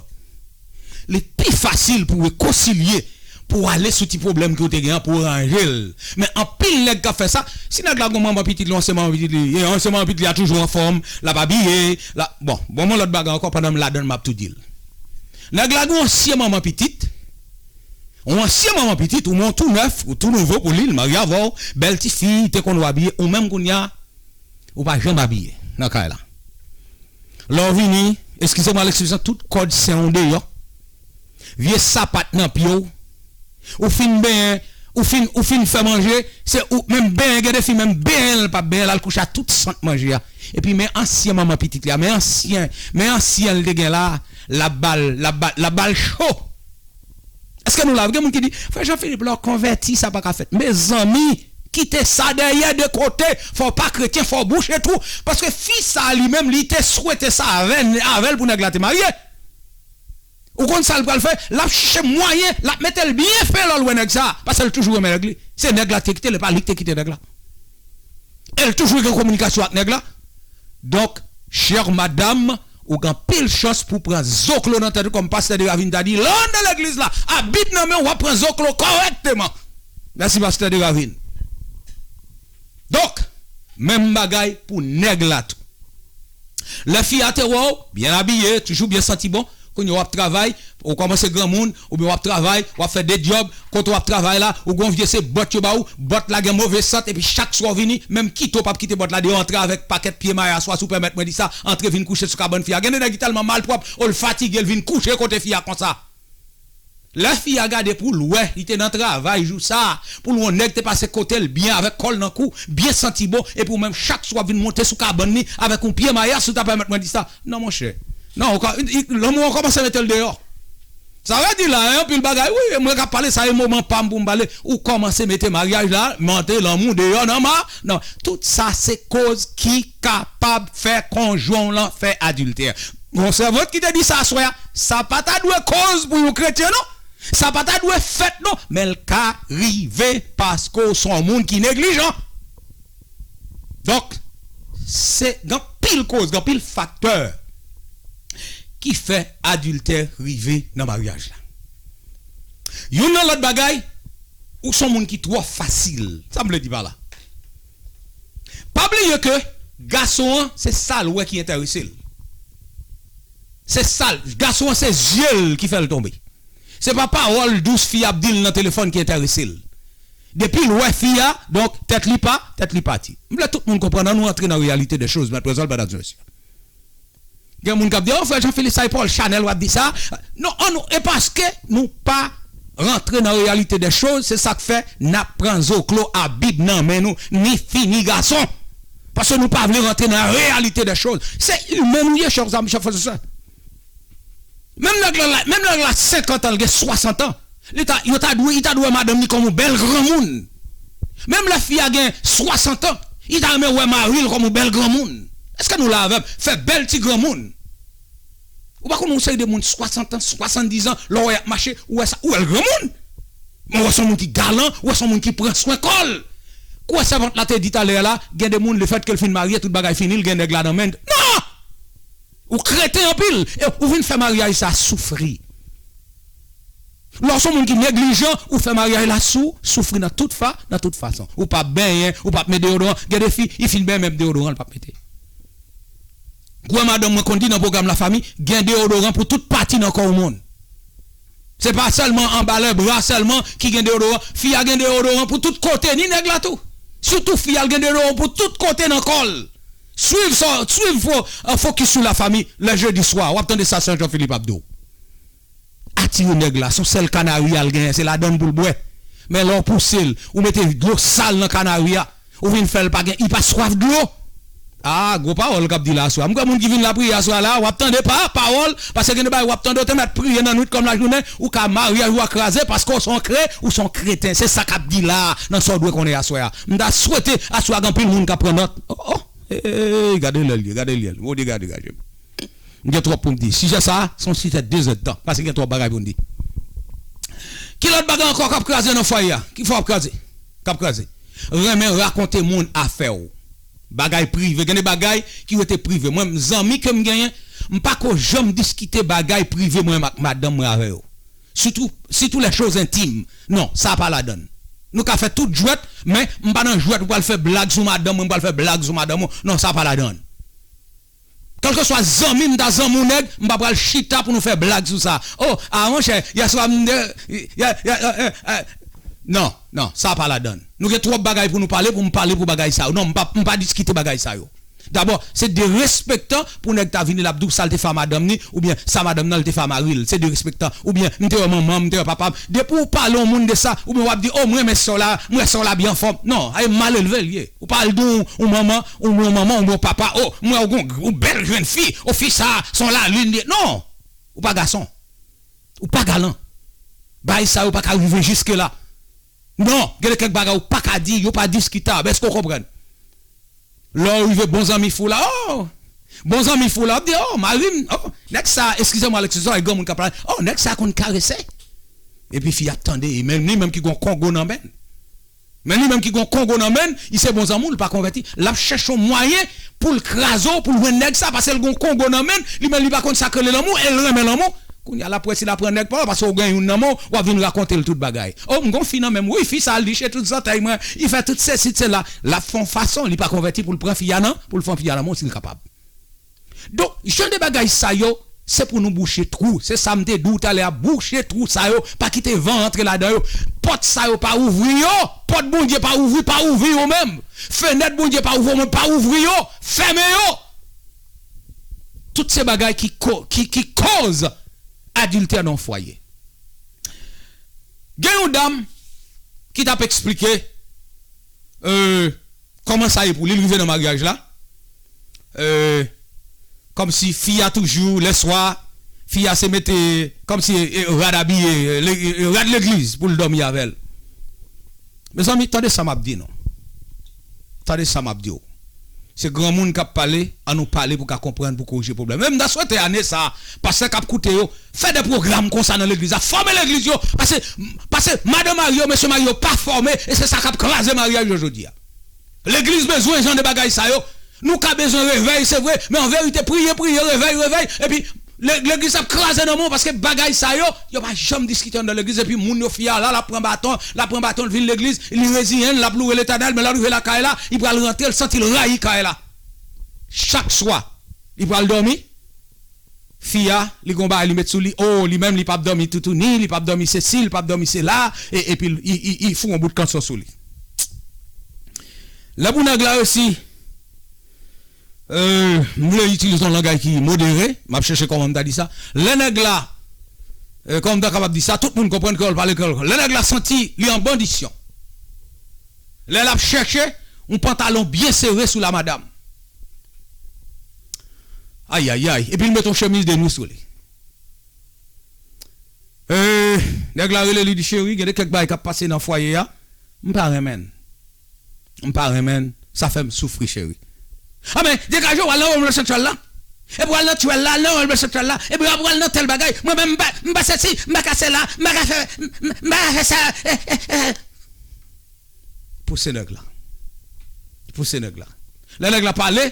li pi fasil pou w rekonsilye, pou w ale sou ti pwoblèm ke w te gen an, pou w ranje l. Men anpil nèg k ap fè sa, si nèg la gen manman pitit li, ansyen manman pitit li, e ansyen manman pitit li a toujou anfòm, l ap abiye, l ap, bon, bon, yon lòt bagay ankò, pandan m ladan l, m ap tou di l. Nèg la gen ansyen manman pitit, yon ansyen manman pitit, ou men yon tou nèf, ou tou nouvo pou li, l marye avè w, bèl ti fi, te konn wè abiye, ou menm kounye a, ou pa janm abiye nan kay la. Lè w vini, eskize mwen lekspresyon, tout kòd sen w deyò. Vye sapat nan pye w. Ou fin benyen, ou fin, ou fin fè manje, se ou, menm benyen, gen de fi, menm benyen l p ap benyen, l al kouche a tout sant manje a. Epi men ansyen manman pitit li a, men ansyen, men ansyen l te gen la, l ap ba l, l ap ba, l ap ba l cho. Èske nou la? Gen moun ki di, frè Jean Philippe, lè w konvèti, sa pa ka fèt. Mezanmi, kite sa dèyè de kote. Fò w pa kretyen, fò w bouche twou. Paske fi sa a li menm, li te swete sa avè, avè l pou nèg la te marye. Ou konn sa l pral fè? L ap chèche mwayen, l ap mete l byen fen lè l wè nèg sa a. Paske l toujou renmen nèg li. Se nèg la ki te kite l, e pa li ki te kite nèg la. E l toujou gen kominikasyon ak nèg la. Donk, chè madanm, ou gen anpil chans pou pran zoklo nan tèt ou, kòm pastè Deravin ta di, lè w nan legliz la, a Bib nan men w, w ap pran zoklo kòrèkteman. Mèsi, pastè Deravin. Donk, menm bagay pou nèg la tou. Lè fi a te wè w, byen abiye, toujou byen santi bon, kounye a w ap travay, ou kòmanse granmoun, oubyen w ap travay, w ap fè de djòb, kote w ap travay la, ou gon vye se bòt yo ba ou, bòt la gen move sant, epi chak swa w vini, menm kite w p ap kite bòt la deyò, antre avèk pakèt pye maya swa, si w pèmèt mwen di sa, antre vin kouche sou kabann fi a. Gen de nèg ki tèlman malpwòp, o l fatige, l vin kouche kote fi a konsa. Lè fi a gade pou l wè, li te nan travay jou sa a, pou l wè yon nèg te pase kote l byen avèk kò l nan kou, byen santi bon, epi ou menm chak swa w ap vin monte sou kabann li avèk yon pye maya, si w ta pèmèt mwen di sa. Non, monchè. Non, ou ka, i, i, lanmou an kòmanse mete l deyò. Sa vle di la, anpil bagay, wi, mwen ka pale sa, e moman pa m pou m pale. Ou kòmanse mete maryaj la, mete lanmou deyò nan ma, nan, tout sa se koz ki kapab fè konjwen w lan fè adiltè. Gon sèvant ki te di sa aswè a, sa pa ta dwe koz pou yon kretyen, non. Sa pa ta dwe fèt, non. Men l ka rive paske w se yon moun ki neglijan. Donk, se gen anpil koz, gen anpil faktè ki fè adiltè rive nan maryaj la. Youn nan lòt bagay, ou se yon moun ki twò fasil. Sa m vle di pa la? Pa bliye ke gason an, se sa l wè ki enterese l. Se sa l, gason an se zye l ki fè l tonbe. Se pa pawòl dous fi ap di l nan telefòn ki enterese l. Depi l wè fi a, donk, tèt li pa, tèt li pati. M vle tout moun konprann, ann nou antre nan reyalite de choz, mademoiselle, mesdames et messieurs. Gen moun k ap di, oh, frè Jean Philippe, sa e Paul Chanel w ap di sa. Non, ann nou, e paske nou pa rantre nan reyalite de choz, se sa k fè n ap pran zoklo a Bib nan men nou, ni fi, ni gason. Paske nou pa vle rantre nan reyalite de choz. Se imen nou ye, chè zanmi, chè frè, sè. Menm nèg la, menm nèg la senkant an, l gen swasant an. Li ta, yo ta dwe, li ta dwe wè madanm li kòm yon bèl granmoun. Menm lè fi a gen swasant an, li ta renmen wè mari l kòm yon bèl granmoun. Èske nou la avè m? Fè bèl ti granmoun. Ou pa konn yon seri de moun swasant an, swasanndizan, lè w wè y ap mache, ou wè sa, ou wè l granmoun. Men w wè se yon moun ki galan, ou wè se yon moun ki pran swen kò l. Kou wè sèvant la te di talè a la, gen de moun, lefètke l fin marye, tout bagay fini, l gen nèg la nan men l. Non! Ou kreten anpil, e ou vin fè maryaj sa soufri. Lè w se yon moun ki neglijan, ou fè maryaj la sou, soufri nan tout fa, nan tout fason. Ou p ap benyen, ou p ap met deyodoran. Gen de fi, li fin benyen, menm deyodoran, l p ap mete. Gwo madanm mwen konn di nan pwogram Lafanmi, gen deyodoran pou tout pati nan kò w moun. Se pa sèlman anba lè bra sèlman ki gen deyodoran. Fi a gen deyodoran pou tout kote, ni nèg la tou. Sitou fi a, l gen deyodoran pou tout kote nan kò l. Swiv sa, swiv fo, euh, fokis sou Lafanmi, lè jedi swa, w ap tande sa Sè Jean Philippe ap di w. Atire nèg la, se yon sèl kanari a l genyen, se ladann pou l bwè. Men lè w pouse l, ou mete dlo sal nan kanari a, ou vin fè l pa gen, li pa swaf dlo. Ah, gwo pawòl k ap di la aswè a. M kwè moun ki vin lapriyè aswè a la, w ap tande pa, pawòl, paske gen de bagay w ap tande, w te mèt priye nan nwit kòm lajounen, ou ka maryaj ou a kraze paske w se yon kre, ou se yon kreten. Se sa k ap di la, nan sa w dwe konnen aswè a. M ta swete aswè a gen anpil moun k ap pran nòt. Oh, oh, hey, gade lè l ye, gade l ye. Bondye gade, gade. M gen twòp pou m di. Sijè sa a, se yon sijè de zèdtan, paske gen twòp bagay pou n di. Ki lòt bagay ankò k ap kraze nan fwaye a? Ki fwa w ap kraze? K ap kraze? Renmen rakonte moun afè w. Bagay prive. Gen de bagay ki rete prive. Mwen, zanmi ke m genyen, m pa ko janm diskite bagay prive mwen ak madanm mwen avè yo. Sitou, sitou les choses intimes. Non, sa pa ladann. Nou ka fè tout jwèt, men m pa nan jwèt, ou pral fè blag sou madanm mwen, m pral fè blag sou madanm ou. Non, sa pa ladann. Kèlkeswa zanmi m ta zanmi w nèg, m pa pral chita pou nou fè blag sou sa. Oh, ah, monchè, yèswa m te, yè, yè, yè, yè, yè. Non, non, sa pa ladann. Nou gen twòp bagay pou nou pale, pou m pale pou bagay sa yo. Non, m pa, m pa diskite bagay sa yo. Dabò, se derespektan pou nèg ta vini, l ap di w sa l te fè a madanm ni, oubyen sa madanm nan l te fè a mari l. Se derespektan. Oubyen, m te wè manman m, m te wè papa m. Depi w pale yon moun de sa, oubyen w ap di, oh, m renmen sè w la, m wè sè w la byen anfòm. Non, e mal elve l ye. Ou pa al di yon, yon manman, ou yon manman, ou yon papa, oh, m wè ou gon, ou bèl jèn fi, oh, fi sa, se yon lalin li ye. Non! Ou pa gason. Ou pa galan. Bagay sa yo pa ka rive jiske la. Non, gen de kèk bagay ou pa ka di, yo pa diskitab. Èske w konprann? Lè w rive bon zanmi fi w la, oh! Bon zanmi fi w la, w ap di, oh, mari m, oh, nèg sa, eskize mwen, Alexis, se yon granmoun k ap pale, oh, nèg sa konn karese. Epi fi a ap tande, e men li menm ki gon Kongo nan men l. Men li menm ki gon Kongo nan men l, li se bon zanmi w, li pa konvèti. L ap chèche yon mwayen pou l kraze w, pou l jwenn nèg sa, paske l gon Kongo nan men l, li menm li pa konn sa k rele lanmou, e l renmen lanmou. Kounye a, l ap wè si l ap pran nèg pa w, paske w gen youn nan men w, w ap vin rakonte l tout bagay. Oh, m gon fi nan men m, wi, fi sa, l liche tout zantèy mwen, li fè tout sesi, sela. L ap fè yon fason, li pa konvèti pou l pran fi a nan, pou l fè fi a lanmou si l kapab. Donk, jan de bagay sa yo, se pou nou bouche twou. Se sa m te di w talè a, bouche twou sa yo, pa kite van rantre ladan yo. Pòt sa yo, pa ouvri yo. Pòt Bondye pa ouvri, pa ouvri yo menm. Fenèt Bondye pa ouvri yo menm, pa ouvri yo. Fèmen yo. Tout se bagay ki ko-, ki, ki koz adiltè nan yon fwaye. Gen yon dam ki t ap eksplike, euh, kòman sa ye pou li, li rive nan maryaj la. Euh, kòmsi fi a toujou, lèswa, Fi a se mete kòmsi e, e, rad abiye, e, le- e, rad legliz pou l dòmi avè l. Mezanmi, tande sa m ap di nou. Tande sa m ap di w. Se granmoun k ap pale, ann nou pale pou ka konprann, pou korije pwoblèm. Men m ta swete ane sa a, pastè k ap koute yo, fè de pwogram konsa nan legliz la, fòme legliz yo, pase, pase madan mari yo, mesye mari yo pa fòme, e se sa k ap kraze maryaj yo jodi a. Legliz bezwen jan de bagay sa yo. Nou ka bezwen revèy, se vre, men an verite, priye, priye, revèy, revèy, epi le- legliz ap kraze nan men w, paske bagay sa yo, yo pa janm diskite anndan legliz, epi moun yo, fi a la, l ap pran baton, l ap pran baton, l vin legliz, li reziyen l, l ap louwe Letènèl, men lè l rive lakay la, li pral rantre, l santi l rayi kay la. Chak swa, li pral dòmi, fi a, li gon bagay li met sou li, o, li menm li p ap dòmi toutouni, li p ap dòmi sesi, li p ap dòmi sela, e, epi l- i, i, i fout yon bout kanson sou li. Lè pou nèg la resi, euh, m vle itilize yon langay ki modere, m ap chèche kòman m ta di sa. Lè nèg la, euh, kòman m ta kapab di sa, tout moun konprann kreyòl pale kreyòl. Lè nèg la santi li an bandisyon, lè l ap chèche yon pantalon byen sere sou la madanm. Ayayay. Epi l met yon chemiz de nwi sou li. Euh, nèg la rele li, di, cheri, gen de kèk bagay k ap pase nan fwaye a. M pa renmen l. M pa renmen l. Sa fè m soufri, cheri. A men, degaje w, al nan World Central la. Epi w al nan twèl la, al nan World Central la. Epi w al nan tèl bagay. Mwen menm, m pa, m pa sesi, m pa ka sela, m pa ka fè, m, m, m pa ka fè sa. Eh, eh, eh. Pouse nèg la. Pouse nèg la. Lè nèg la pale,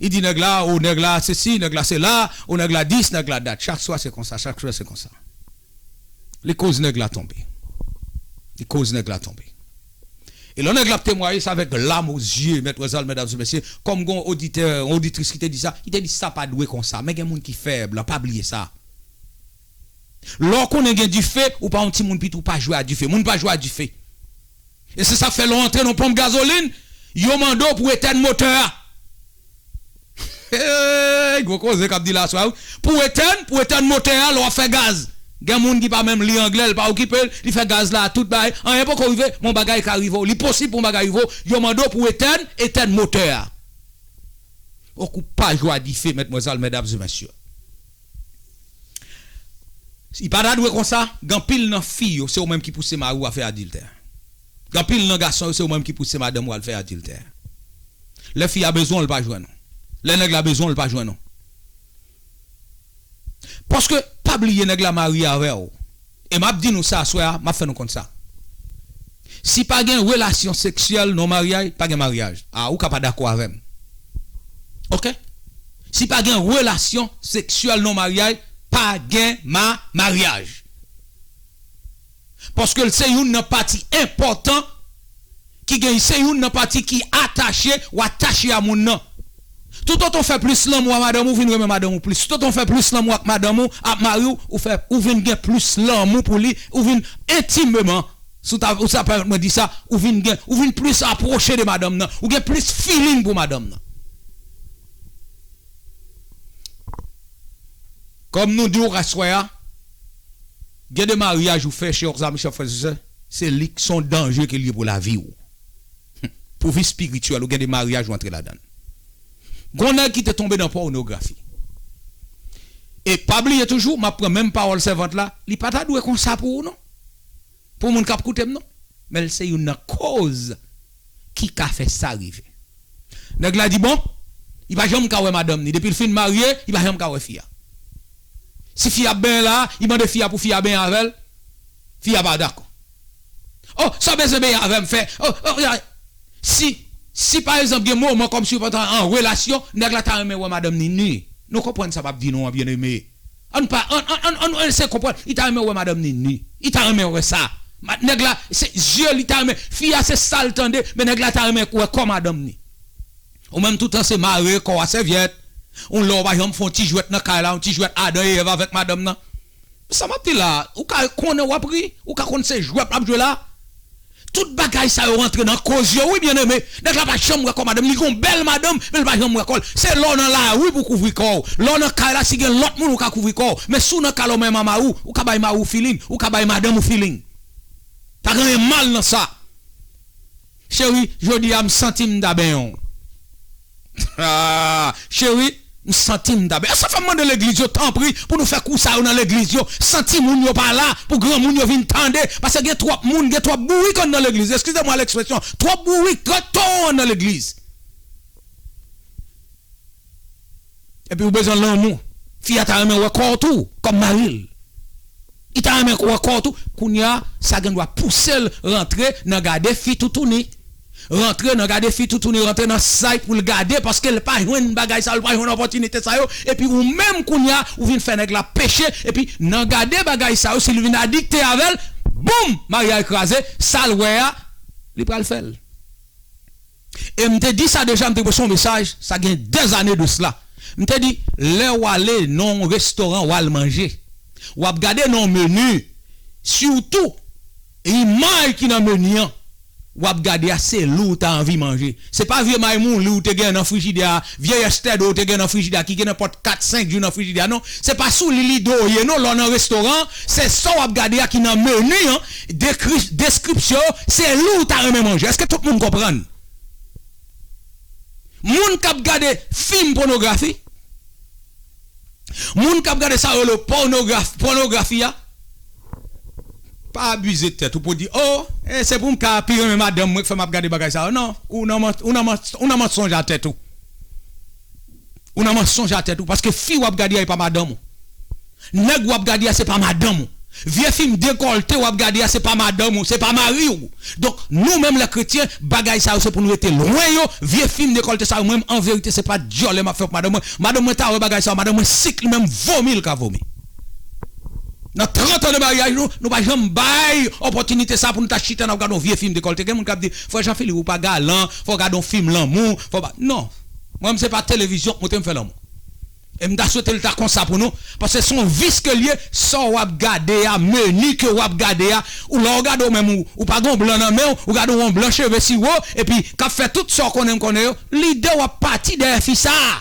li di nèg la, o nèg la sesi, nèg la sela, o nèg la dis, nèg la dat. Chak swa se konsa, chak swa se konsa. Li koz nèg la tonbe. Li koz nèg la tonbe. E lè nèg la ap temwaye, se avèk lam o zye, mètmwazèl, medam e mesye, kòm gon oditè, oditris ki te di sa, li te di sa pa dwe konsa, men gen moun ki fèb, pa bliye sa. Lè w konnen gen dife, ou pa yon timoun piti, ou pa jwe a dife. Moun pa jwe a dife. E se sa k fè lè w antre nan ponp gazolin, yo mande w pou w etèn motè a. Hey, gwo koze k ap di la aswè a, wi. Pou w etèn, pou w etèn motè a, lè w ap fè gaz. Gen moun ki pa menm li anglè, l pa okipe l, li fè gaz la, tout bagay, anyen poko rive, men yon bagay ka rive w. Li posib pou yon bagay rive w, yo mande w pou w etèn, etèn motè a. Oku pa jwe a dife, medmwazèl, medam e mesye. Li pa ta dwe konsa, gen anpil nan fi yo, se ou menm ki pouse mari w a fè adiltè. Gen anpil nan gason yo, se ou menm ki pouse madanm ou al fè adiltè. Lè fi a bezwen w, l pa jwenn ou. Lè nèg la bezwen w, l pa jwenn ou. Paske, pa bliye nèg la marye avè w. E m ap di nou sa aswè a, m ap fè nou konn sa. Si pa gen relasyon seksyèl nan maryaj, pa gen maryaj. A, ou ka pa dakò avè m. Oke? Si pa gen relasyon seksyèl nan maryaj, pa gen ma-, maryaj. Paske l se youn nan pati enpòtan ki gen, se youn nan pati ki atache, w atache a moun nan. Toutotan w fè plis lanmou a madanm ou, ou vin renmen madanm ou plis. Toutotan w fè plis lanmou ak madanm ou, ak mari w, ou fè, ou vin gen plis lanmou pou li, ou vin entimeman, si w ta, ou sa pèmèt mwen di sa, ou vin gen, ou vin plis apwoche de madanm nan, ou gen plis feeling pou madanm nan. Kòm nou di w aswè a, gen de maryaj ou fè, chè zanmi, chè frè, sè, se li k se yon danje ke l ye pou lavi w. Pou vi espirityèl ou, gen de maryaj ou antre ladan l. Gon nèg ki te tonbe nan pònografi. E pa bliye toujou, m ap pran menm pawòl sèvant la, li pa ta dwe konsa pou ou non. Pou moun k ap koute m non. Men l se youn nan koz ki ka fè sa rive. Nèg la di bon, li pa janm ka wè madanm ni. Depi l fin marye, li pa janm ka wè fi a. Si fi a ap benyen la, li mande fi a pou fi a benyen avè l, fi a pa dakò. Oh, sa w bezwen benyen avè m fè? Oh, oh, ya. Si, si pa egzanp gen moman kòmsi w pa t an relasyon, nèg la ta renmen wè madanm ni ni. Nou konprann sa m ap di nou an, byeneme. Ann pa, ann, ann, ann, ann, ann eseye konprann. Li ta renmen wè madanm ni ni. Li ta renmen wè sa. Ma-, nèg la, se zye li ta renmen. Fi a se sa l tande, men nèg la ta renmen wè kò madanm ni. Ou menm toutan se mare kò a sèvyèt. Ou lè w pa janm fè yon ti jwèt nan kay la, yon ti jwèt Adan e Èv avèk madanm nan. Sa m ap di la, ou ka konnen w ap ri, ou ka konn se jwèt l ap jwe la. Tout bagay sa yo rantre nan koz yo, wi, byeneme. Nèg la pa janm wè kò madanm, li gon bèl madanm, men l pa janm wè kò l. Se lè w nan lari pou w kouvri kò w. Lè w nan kay la, si gen lòt moun, ou ka kouvri kò w. Men si w nan kay la, ou menm a mari w, ou ka bay mari w feeling, ou ka bay madanm ou feeling. Pa gen anyen mal nan sa. Cheri, jodi a m santi m ta benyen w. Ah, cheri, M santi m ta byen. Sa fè m mande legliz yo, tanpri, pou nou fè kou sa yo nan legliz yo, san timoun yo pa la, pou granmoun yo vin tande, paske gen twòp moun, gen twòp bourik anndan legliz. Excusez-moi l'expression, twòp bourik, twòp towo anndan legliz. Epi ou bezwen lanmou. Fi a ta renmen wè kò w tou, kòm mari l. Li ta renmen wè kò w tou. Kounye a, sa gen dwa pouse l rantre nan gade fi toutouni. Rantre nan gade fi toutouni, rantre nan site pou l gade, paske l pa jwenn bagay sa, l pa jwenn opòtinite sa yo. Epi ou menm kounye a, ou vin fè nèg la peche, epi nan gade bagay sa yo, si l vin adikte avè l, boum, maryaj kraze, sa l wè a, li pral fè l. E m te di sa deja, m te poste yon mesaj, sa gen dèzane de sila. M te di, lè w ale nan yon restoran, w al manje, w ap gade nan yon meni, sitou imaj ki nan meni an, w ap gade a, se li w ta anvi manje. Se pa vye may mouli w te gen nan frijidè a, vye estèdo w te gen nan frijidè a, ki gen nenpòt kat, senk jou nan frijidè a, non. Se pa sou li lide w ye, non, lè w nan restoran, se sa w ap gade a ki nan meni an, dekri-, deskripsyon yo, se li w ta renmen manje. Èske tout moun konprann? Moun k ap gade fim pònografi, moun k ap gade sa yo rele pònograf-, pònografi a, pa abize tèt ou pou di, o, e, se pou m ka pi renmen madanm mwen k fè m ap gade bagay sa yo. Non, ou nan man-, ou nan man-, ou nan mansonj a tèt ou. Ou nan mansonj a tèt ou, paske fi w ap gade a, e pa madanm ou. Nèg w ap gade a, se pa madanm ou. Vye fim dekòlte w ap gade a, se pa madanm ou, se pa mari w. Donk, nou menm lè kretyen, bagay sa yo se pou nou rete lwen yo. Vye fim dekòlte sa yo, mwen, an verite, se pa dyòlè m ap fè pou madanm mwen. Madanm mwen ta wè bagay sa yo, madanm mwen sik li menm vomi l ka vomi. Nan trant an de maryaj nou, nou pa janm bay opòtinite sa pou nou ta chita n ap gade yon vye fim dekòlte. Gen moun k ap di, frè Jean Philippe, ou pa galan, fò w gade yon fim lanmou, fò w pa, non. Mwen, m se pa televizyon k montre m fè lanmou. E m ta swete l ta konsa pou nou, paske se yon vis ke l ye, sa w ap gade a, meni ke w ap gade a, ou lè w gade w menm, ou, ou pa gen yon blan nan men w, ou gade w yon blan cheve siwo, epi k ap fè tout sa w konnen m konnen yo, lide w ap pati dèyè fi sa a.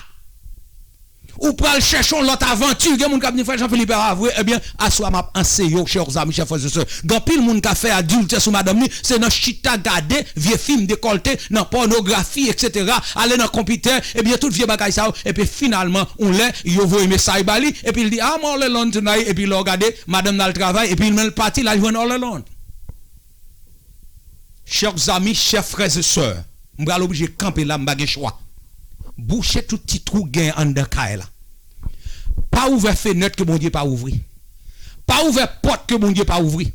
Ou pral chèche yon lòt avanti, gen moun k ap di, frè Jean Philippe, a vre, ebyen, aswè a m ap anseye w, chè zami, chè frè e sè. Gen anpil moun k ap fè adiltè sou madanm li, se nan chita gade vye fim dekòlte, nan pònografi, etsetera, ale nan konpitè, ebyen, tout vye bagay sa yo, epi finalman, yon lè, yo voye mesaj ba li, epi l di, "I'm all alone tonight," epi lè w gade, madanm nan al travay, epi men l pati, l al jwenn all alone. Chè zami, chè frè e sè, m pral oblije kanpe la, m pa gen chwa. Bouche tout ti twou k gen anndan kay la. Pa ouvè fenèt ke Bondye pa ouvri. Pa ouvè pòt ke Bondye pa ouvri.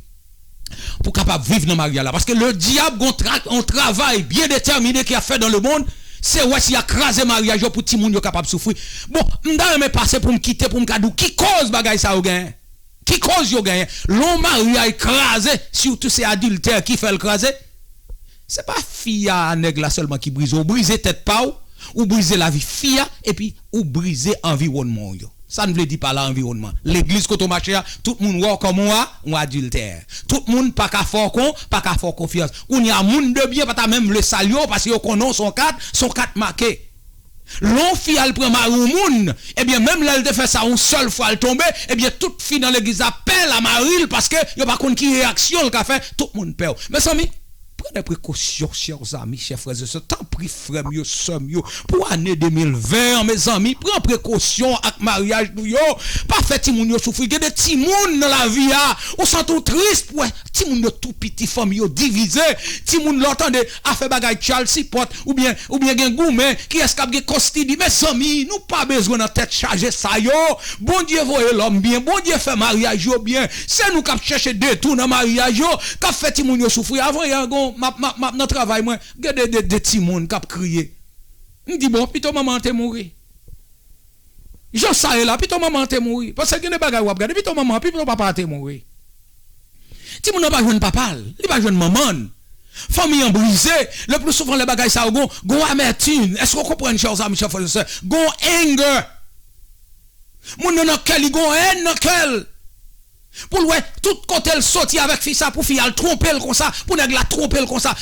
Pou kapab viv nan maryaj la. Paske le dyab gon tra-, on travay byen detèmine ki ap fè dan le mond, se wè si y a kraze maryaj yo pou timoun yo kapab soufri. Bon, m ta renmen pase pou m kite, pou m ka di w ki kòz bagay sa yo genyen. Ki kòz yo genyen? Lè yon maryaj kraze, sitou se adiltè ki fè l kraze, se pa fi a, nèg la sèlman ki brize. Ou brize tèt pa w, ou brize lavi fi a, epi ou brize anviwònman w yo. Sa n vle di pa la anviwònman? Legliz kote w mache a, tout moun wè w kòman w a, yon adiltè. Tout moun pa ka fè w kon, pa ka fè w konfyans. Kounye a, moun de byen pa ta menm vle salye w, paske yo konnen w se yon kat, se yon kat make. Lè yon fi al pran mari yon moun, ebyen, menm lè l te fè sa yon sèl fwa, l tonbe, ebyen, tout fi nan legliz la pè l a mari l, paske yo pa konn ki reyaksyon l ka fè, tout moun pè w. Mezanmi, pran de prekosyon, chè zami, chè frè e sè, tanpri, frè m yo, sè m yo, pou ane de mil ven an, mezanmi, pran prekosyon ak maryaj nou yo, pa fè timoun yo soufri, gen de timoun nan lavi a, ou santi w tris pou wè timoun yo tou piti, fanmi yo divize, timoun lè w tande afè bagay child support, oubyen, oubyen gen goumen, kiyès k ap gen custody? Mezanmi, nou pa bezwen nan tèt chaje sa yo. Bondye voye lòm byen, Bondye fè maryaj yo byen. Se nou k ap chèche detwi nan maryaj yo, k ap fè timoun yo soufri. Avan yè, gon, m ap, m ap, m ap nan travay mwen, gen de, de, de timoun k ap kriye. M di, bon, pito manman an te mouri. Jan sa ye la, pito manman an te mouri. Paske gen de bagay w ap gade, pito manman an, pito papa an te mouri. Timoun nan pa jwenn papa l, li pa jwenn manman l. Fanmi an brize. Le pli souvan lè bagay sa yo gon, gon amètim. Èske w konprann, chè zami, chè frè e sè? Gon anger. Moun nan nan kè li, gon èn nan kè l. Pou l wè tout kote l soti avèk fi sa, pou fi a al twonpe l konsa, pou nèg la twonpe l konsa.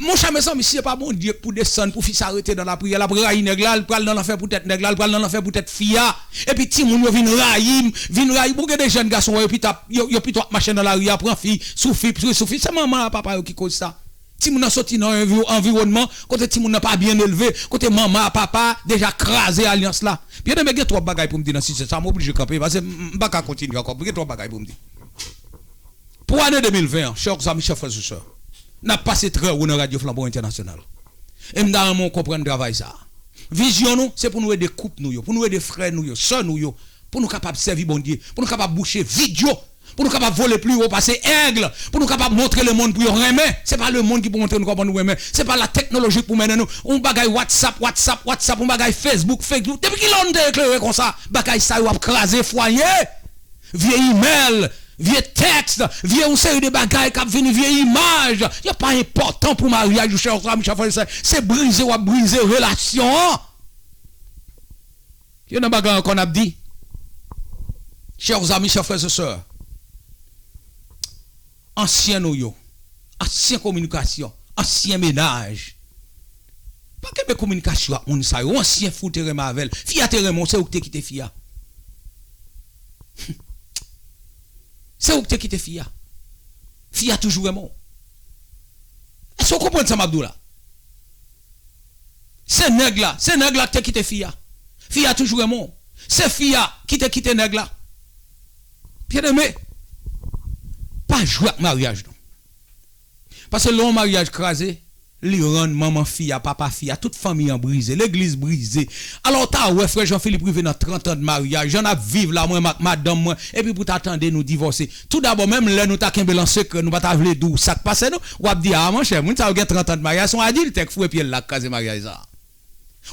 Monchè, mezanmi, si se pa Bondye k pou desann pou fi sa rete nan lapriyè, l ap rayi nèg la, l pral nan lanfè poutèt nèg la, l pral nan lanfè poutèt fi a. Epi timoun yo vin rayi, vin rayi. Bon, gen de jèn gason, yo pito ap, yo, yo pito ap mache nan lari a, pran fi, sou fi, sou, sou fi. Se manman a, papa yo ki koz sa. Timoun nan soti nan yon anvi-, anviwònman kote timoun nan pa byen elve, kote manman a, papa a deja kraze alyans la. Byeneme, gen twòp bagay pou m di nan sijè sa, m oblije kanpe, paske m, m pa ka kontinye ankò, gen twòp bagay pou m di. Pou ane de mil ven an, chè zanmi, chè frè, chè sè, n ap pase trè wo nan Radyo Flanbo Entènasyonal. E m ta renmen w konprann travay sa a. Vizyon nou, se pou nou ede koup nou yo, pou nou ede frè nou yo, sè nou yo, pou nou kapab sèvi Bondye, pou nou kapab bouche vid yo, pou nou kapab vole pli wo pase èg, pou nou kapab montre lemonn pou yo renmen. Se pa lemonn ki pou montre nou kòman nou renmen. Se pa lateknoloji k pou mennen nou. Yon bagay WhatsApp, WhatsApp, WhatsApp, yon bagay Facebook, Facebook. Depi kilè nou te eklere konsa? Bagay sa yo ap kraze fwaye. Vye imèl, vye tèks, vye yon seri de bagay k ap vini, vye imaj. Yo pa enpòtan pou maryaj ou, chè zanmi, chè frè, sè. Se brize w ap brize relasyon an. Gen nan bagay ankò n ap di. Chè zanmi, chè frè, sè, ansyen nou yo, ansyen kominikasyon, ansyen mennaj. Pa kenbe kominikasyon ak moun sa yo. Ansyen fi w te renmen avè l. Fi a te renmen w, se ou ki te kite fi a. Se ou ki te kite fi a. Fi a toujou renmen w. Èske w konprann sa m ap di w la? Se nèg la, se nèg la ki te kite fi a. Fi a toujou renmen w. Se fi a ki te kite nèg la. Byeneme, pa jwe ak maryaj non. Paske lè yon maryaj kraze, li rann manman fi a, papa fi a, tout fanmi an brize, legliz brize. Alò, w ta wè frè Jean Philippe rive nan trant an de maryaj, jan n ap viv la, mwen menm ak madanm mwen, epi pou w ta tande nou divòse. Toudabò, menm lè nou ta kenbe l an sekrè, nou pa ta vle di w sa k pase nou, w ap di, a, monchè, moun sa yo gen trant an de maryaj, se yon adiltè k foure pye l la k kraze maryaj sa a.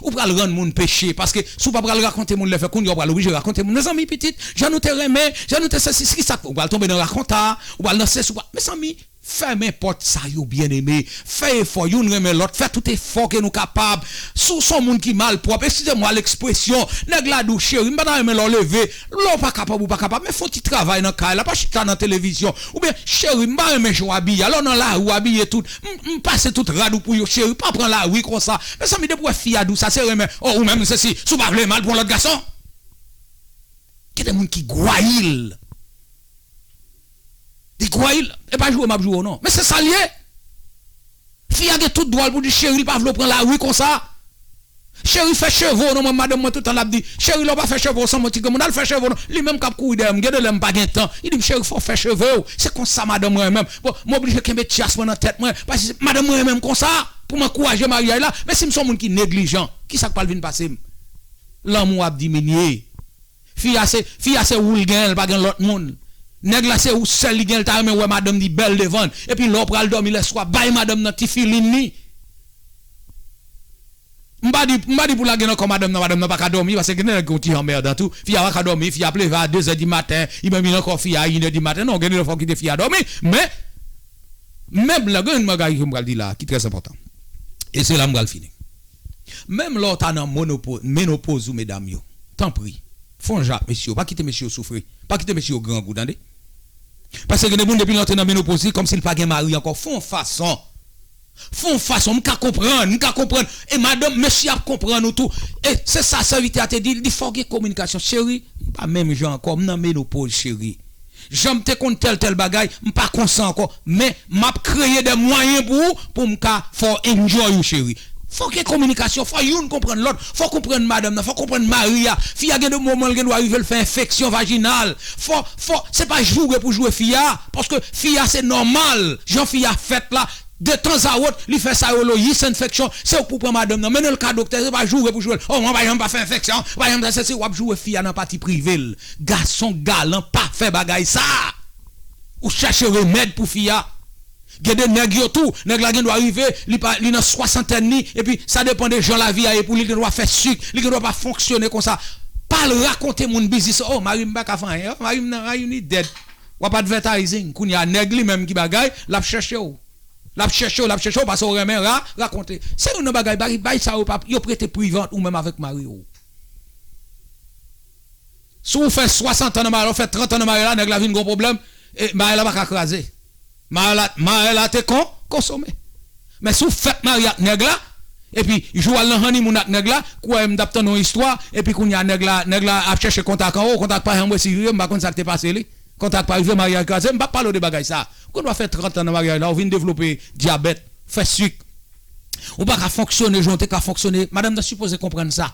Ou pral rann moun peche, paske si w pa pral rakonte moun lè fèt, kounye a w pral oblije rakonte moun. Mezanmi, pitit, jan nou te renmen, jan nou te sesi, kisa k fè? Ou pral tonbe nan rakonta, ou pral nan sesi, ou pral, mezanmi, fèmen pòt sa yo, byeneme. Fè efò, youn renmen lòt, fè tout efò ke nou kapab. Si w se yon moun ki malpwòp, eskize mwa lekspresyon, nèg la di w, cheri, m pa ta renmen lè w leve, lè w pa kapab, ou pa kapab, men fè yon ti travay nan kay la, pa chita nan televizyon. Oubyen, cheri, m pa renmen jan w abiye a, lè w nan lari w abiye tout, m, m pase tout rad ou pou yo, cheri, pa pran lari konsa. Mezanmi, depi w wè fi a di w sa, se renmen. O, ou menm, sesi, si w pa vle mal pou yon lòt gason. Gen de moun ki gwayil. Li gwayil. E pa joure m ap joure w non. Men se sa l ye. Fi a gen tout dwa l pou di cheri l pa vle w pran lari konsa. Cheri, fè cheve w non, mwen madanm mwen tout tan l ap di, cheri, lè w pa fè cheve w sanble yon ti granmoun, al fè cheve w non. Li menm k ap kouri dèyè m, gen de lè m pa gen tan. Li di m, cheri, fò w fè cheve w. Se konsa madanm mwen renmen m. Bon, m oblije kenbe tyas mwen nan tèt mwen, paske madanm mwen renmen m konsa, pou m ankouraje maryaj la. Men si m se yon moun ki neglijan, kisa k pral vin pase m? Lanmou ap diminye. Fi a se, fi a se ou l gen, l pa gen lòt moun. Nèg la se ou sèl li gen, l ta renmen wè madanm li bèl devan l. Epi lè w pral dòmi lèswa, bay madanm nan ti filin li. M pa di, m pa di pou lage nan kò madanm nan, madanm nan pa ka dòmi, paske gen nèg ki yon ti anmèdan tou. Fi a pa ka dòmi, fi a ap leve a de zè di maten, li menm li nan kò fi a a inè di maten. Non, gen de lè fò w kite fi a dòmi, men, menm lè gen yon bagay ke m pral di la, ki trè enpòtan. E se la m pral fini. Menm lè w ta nan monopo-, menopoz ou, medam yo, tanpri, fè yon jan ak mesye yo, pa kite mesye yo soufri, pa kite mesye yo grangou, tande. Paske gen de moun depi l antre nan menopoz li, kòmsi l pa gen mari ankò, fè yon fason. Fè yon fason, m ka konprann, m ka konprann. E madanm, mesye ap konprann ou tou. E se sa sèvitè a te di, li di fò gen kominikasyon. Cheri, m pa menm jan ankò, m nan menopoz, cheri. Jan m te konn tèl, tèl bagay, m pa konsa ankò. Men, m ap kreye de mwayen pou ou, pou m ka fè w enjoy ou, cheri. Fò gen kominikasyon, fò youn konprann lòt, fò w konprann madanm nan, fò w konprann mari a. Fi a gen de moman l gen dwa rive l fè enfeksyon vajinal. Fò, fò, se pa joure pou joure fi a, paske fi a se nòmal, jan fi a fèt la, de tan a wòt, li fè sa yo lo yis enfeksyon, se ou k pou pran madanm nan, mennen l ka doktè, se pa joure pou joure l. O, mwen pa janm pa fè enfeksyon, pa janm fè sesi, w ap joure fi a nan pati prive l. Gason galan pa fè bagay sa. Ou chache remèd pou fi a. Gen de nèg yo tou, nèg la gen dwa rive, li pa, li nan swasantèn li, epi sa depann de jan lavi a ye pou li, li gen dwa fè sik, li gen dwa pa fonksyone konsa. Pa al rakonte moun biznis, o, mari m pa ka fè anyen, o, mari m nan, mari m li dead. W ap advertising, kounye a nèg li menm ki bagay, l ap chèche w. L ap chèche w, l ap chèche w, paske w renmen ra-, rakonte. Se youn nan bagay, bagay, bagay sa yo pa, yo prete prive ant ou menm avèk mari w. Si w fè swasant an nan maryaj la, w fè trant an nan maryaj la, nèg la vin gon pwoblèm, e maryaj la pa ka kraze. Maryaj la, maryaj la te kon, konsome. Men si w fèk marye ak nèg la, epi jou w al nan honeymoon ak nèg la, kwè m t ap tann yon istwa, epi kounye a nèg la, nèg la ap chèche kontak an ou, kontak pa janm resi rive, m pa konn sa k te pase li. Kontak pa rive, maryaj kraze, m p ap pale w de bagay sa. Ou konn w ap fè trant an nan maryaj la, ou vin devlope dyabèt. fè sik. Ou pa ka fonksyone jan w te ka fonksyone. Madanm nan sipoze konprann sa.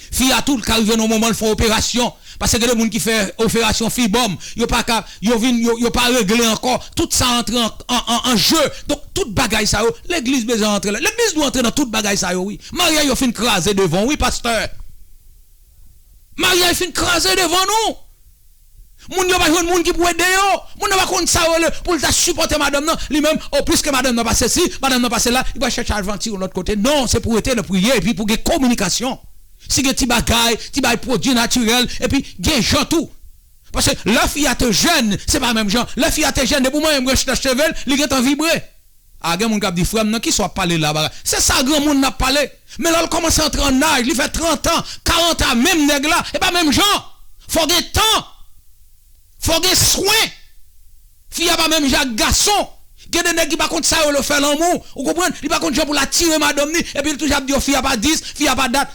Fi a tou, l ka rive nan moman l fè operasyon. Paske gen de moun ki fè operasyon fibòm, yo pa ka, yo vin, yo, yo pa regle ankò. Tout sa antre an, an, an, an je. Donk, tout bagay sa yo, legliz bezwen antre la. Legliz dwe antre nan tout bagay sa yo, wi. Maryaj yo fin kraze devan w, wi, pastè. Maryaj fin kraze devan nou. Moun yo pa jwenn moun ki pou ede yo. Moun nan pa konn sa yo rele pou l ta sipòte madanm nan. Li menm, o, piske madanm nan pa sesi, madanm nan pa sela, li pral chèche al vann ti yon lòt kote. Non, se pou rete nan priye epi pou gen kominikasyon. Si gen ti bagay, ti bagay pwodui natirèl, epi gen jan tou. Paske lè fi a te jèn, se pa menm jan. Lè fi a te jèn, depi w manyen branch nan cheve l, li gentan vibre. A, gen moun k ap di, "Frè m, nan kisa w ap pale la, bagay?" Se sa granmoun nan ap pale. Men lè l kòmanse antre an aj, li fè trant an, karant an, menm nèg la, e pa menm jan. Fò gen tan. Fò gen swen. Fi a pa menm jan ak gason. Gen de nèg ki pa konn sa yo rele fè lanmou. Ou konprann? Li pa konn jan pou l atire madanm ni, epi l toujou ap di yo fi a pa dis, fi a pa dat.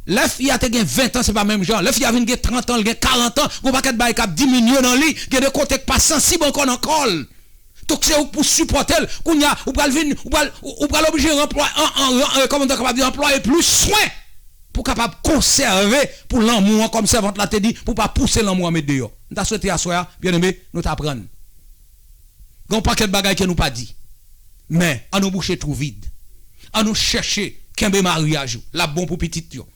Lè fi a te gen ven an, se pa menm jan. Lè fi a vin gen trant an, l gen karant an, gon pakèt bagay k ap diminye nan li. Gen de kote k pa sansib ankò nan kò l. Donk se ou k pou sipòte l. Kounye a, ou pral vin, ou pral, ou, ou pral oblije ranplwa-, an, an, an, an, kòman nou ta kapab di, anplwaye plis swen pou kapab konsève, pou lanmou an, kòm sèvant la te di, pou pa pouse lanmou an met deyò. M ta swete aswè a, byeneme, nou ta aprann. Gen yon pakèt bagay ke nou pa di. Men, an nou bouche twou vid. An nou chèche kenbe maryaj ou. L ap bon pou pitit yo.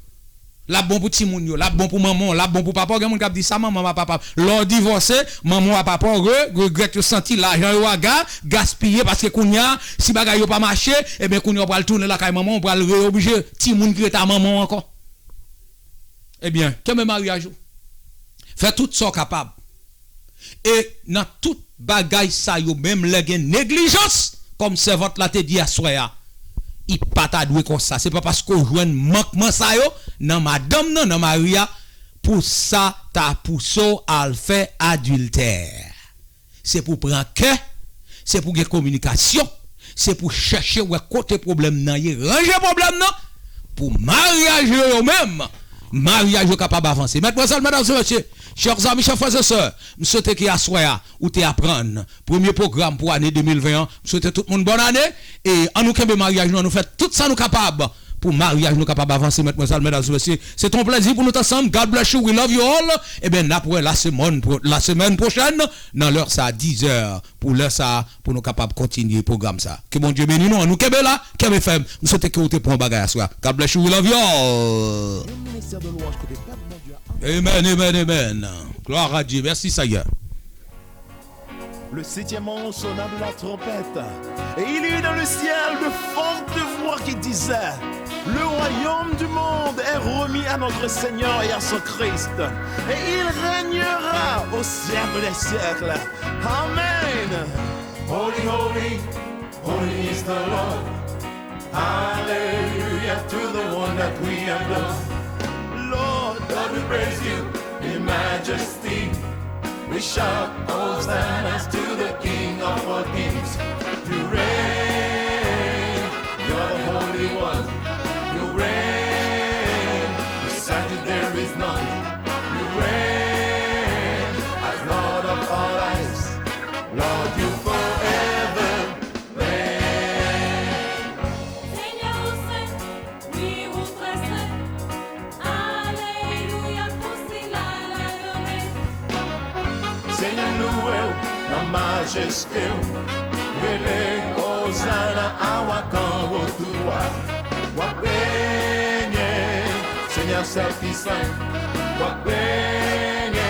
L ap bon pou timoun yo, l ap bon pou manman w, l ap bon pou papa w. Gen moun k ap di, "Sa manman m ak papa m?" Lè w divòse, manman w ak papa w re-, regrèt, yo santi lajan yo aga-, gaspiye, paske kounye a, si bagay yo pa mache, ebyen kounye a w pral tounen lakay manman w, w pral reoblije timoun ki rete a manman w ankò. Ebyen, kenbe maryaj ou. Fè tout sa w kapab. E nan tout bagay sa yo, menm lè gen neglijans, kòm sèvant la te di aswè a, li pa ta dwe konsa. Se pa paske w jwenn mankman sa yo nan madanm nan, nan mari a, pou sa ta pouse w al fè adiltè. Se pou pran kè, se pou gen kominikasyon, se pou chèche wè kote pwoblèm nan ye, ranje pwoblèm nan, pou maryaj yo, yo menm, maryaj yo kapab avanse. Medmwazèl, medam e mesye, chè zanmi, chè frè e sè, m swete ke aswè a, ou te aprann premye pwogram pou ane de mil ven an. M swete tout moun bòn ane, e ann nou kenbe maryaj nou, ann nou fè tout sa nou kapab pou maryaj nou kapab avanse, medmwazèl, medam e mesye. Se te yon plezi pou nou t ansanm. God bless you, we love you all. Ebyen, n ap wè lasemòn pwo-, lasemèn pwochèn, nan lè sa a, diz è, pou lè sa a, pou nou kapab kontinye pwogram sa. Ke Bondye beni nou, ann nou kenbe la, kenbe fèm. M swete ke ou te pran yon bagay aswè a. God bless you, we love you all. Yon ministè de lwanj kote pèp Bondye a. Amen, amen, amen. Gloire à Dieu. Merci, Seigneur. Le septième ange sonna de la trompette, et il y eut dans le ciel de fortes voix qui disaient, le royaume du monde est remis à notre Seigneur et à son Christ, et il régnera au siècle des siècles. Amen. Holy, holy, holy is the Lord. Hallelujah to the one that we adore. Lord, Lord, we praise you in majesty. We shout hosannas to the King of all kings. You reign, you're the Holy One. You reign, beside you there is none. You reign as Lord of all lives. Lord, you forever reign. Seigneur, Wi, ou trè sen. Alelouya, pou sila l adore. Senyè, louwe w nan majeste w. Rele Ozana, awa kan wo tou a. W ap renye, Senyè sèl ki sen. W ap renye,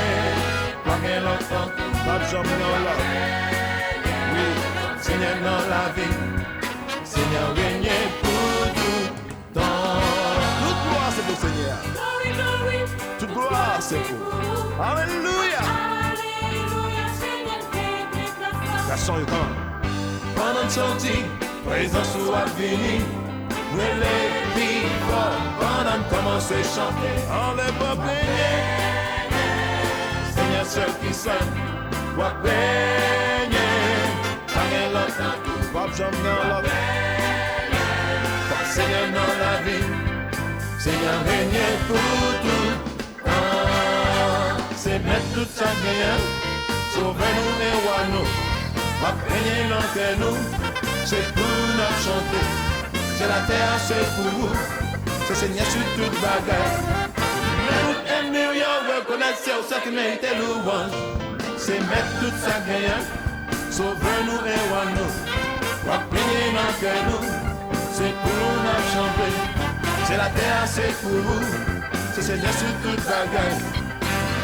pa gen lòt tankou. P ap janm gen yon lòt. Wi, Senyè nan lavi m. Senyè renye pou toutan. Tout glwa se pou Senyè a. Tout glwa se pou ou. Alelouya. That's all you come. Pandan n santi prezans ou ap vini, rele pi fò pandan n kòmanse chante. Anlè pa plenyen. Senyè sèl ki sen, w ap renye. Pa gen lòt tankou. P ap janm gen lòt. Fòk Senyè nan lavi m. Senyè renye pou toutan. Se mèt tout sa k genyen. Sovè nou e wa nou. W ap renye nan kè nou, se pou n ap chante. Syèl atè a se pou ou, se Senyè sou tout bagay. Lè tout ènmi w yo rekonèt se ou sèl ki merite louwanj. Se mèt tout sa k genyen, sovè nou e wa nou. W ap renye nan kè nou, se pou n ap chante. Syèl atè a se pou ou, se Senyè sou tout bagay.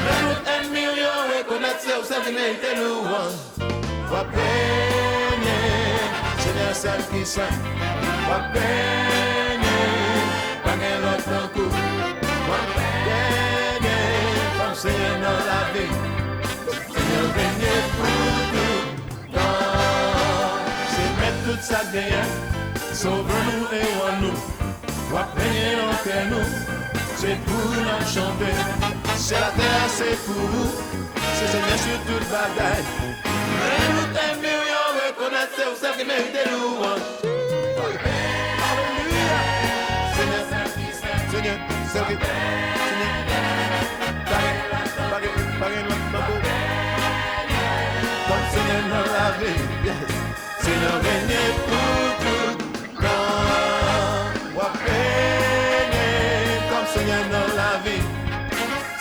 Lè tout ènmi w yo rekonèt se ou sèl ki merite louwanj. W ap renye, Senyè sèl ki sen. W ap renye, pa gen lòt tankou. W ap renye, kòm Senyè nan lavi. Senyè renye pou tout tan. Se mèt tout sa k genyen, sovè nou e wa nou. W ap renye nan kè nou, se pou n ap chante. Syèl atè a se pou ou, se Senyè sou tout bagay. Lè tout ènmi w yo rekonèt se ou sèl ki merite louwanj. Alelouya! Senyè, Senyè, sèl ki, Senyè, pa gen, pa gen, pa gen lòt tankou. Kòm Senyè nan lavi, yes. Senyè renye pou tout tan. W ap renye kòm Senyè nan lavi.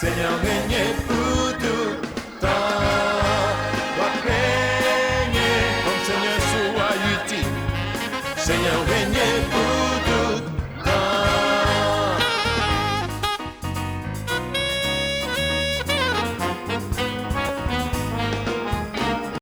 Senyè renye pou tout tan. W ap renye kòm Senyè sou Ayiti. Senyè renye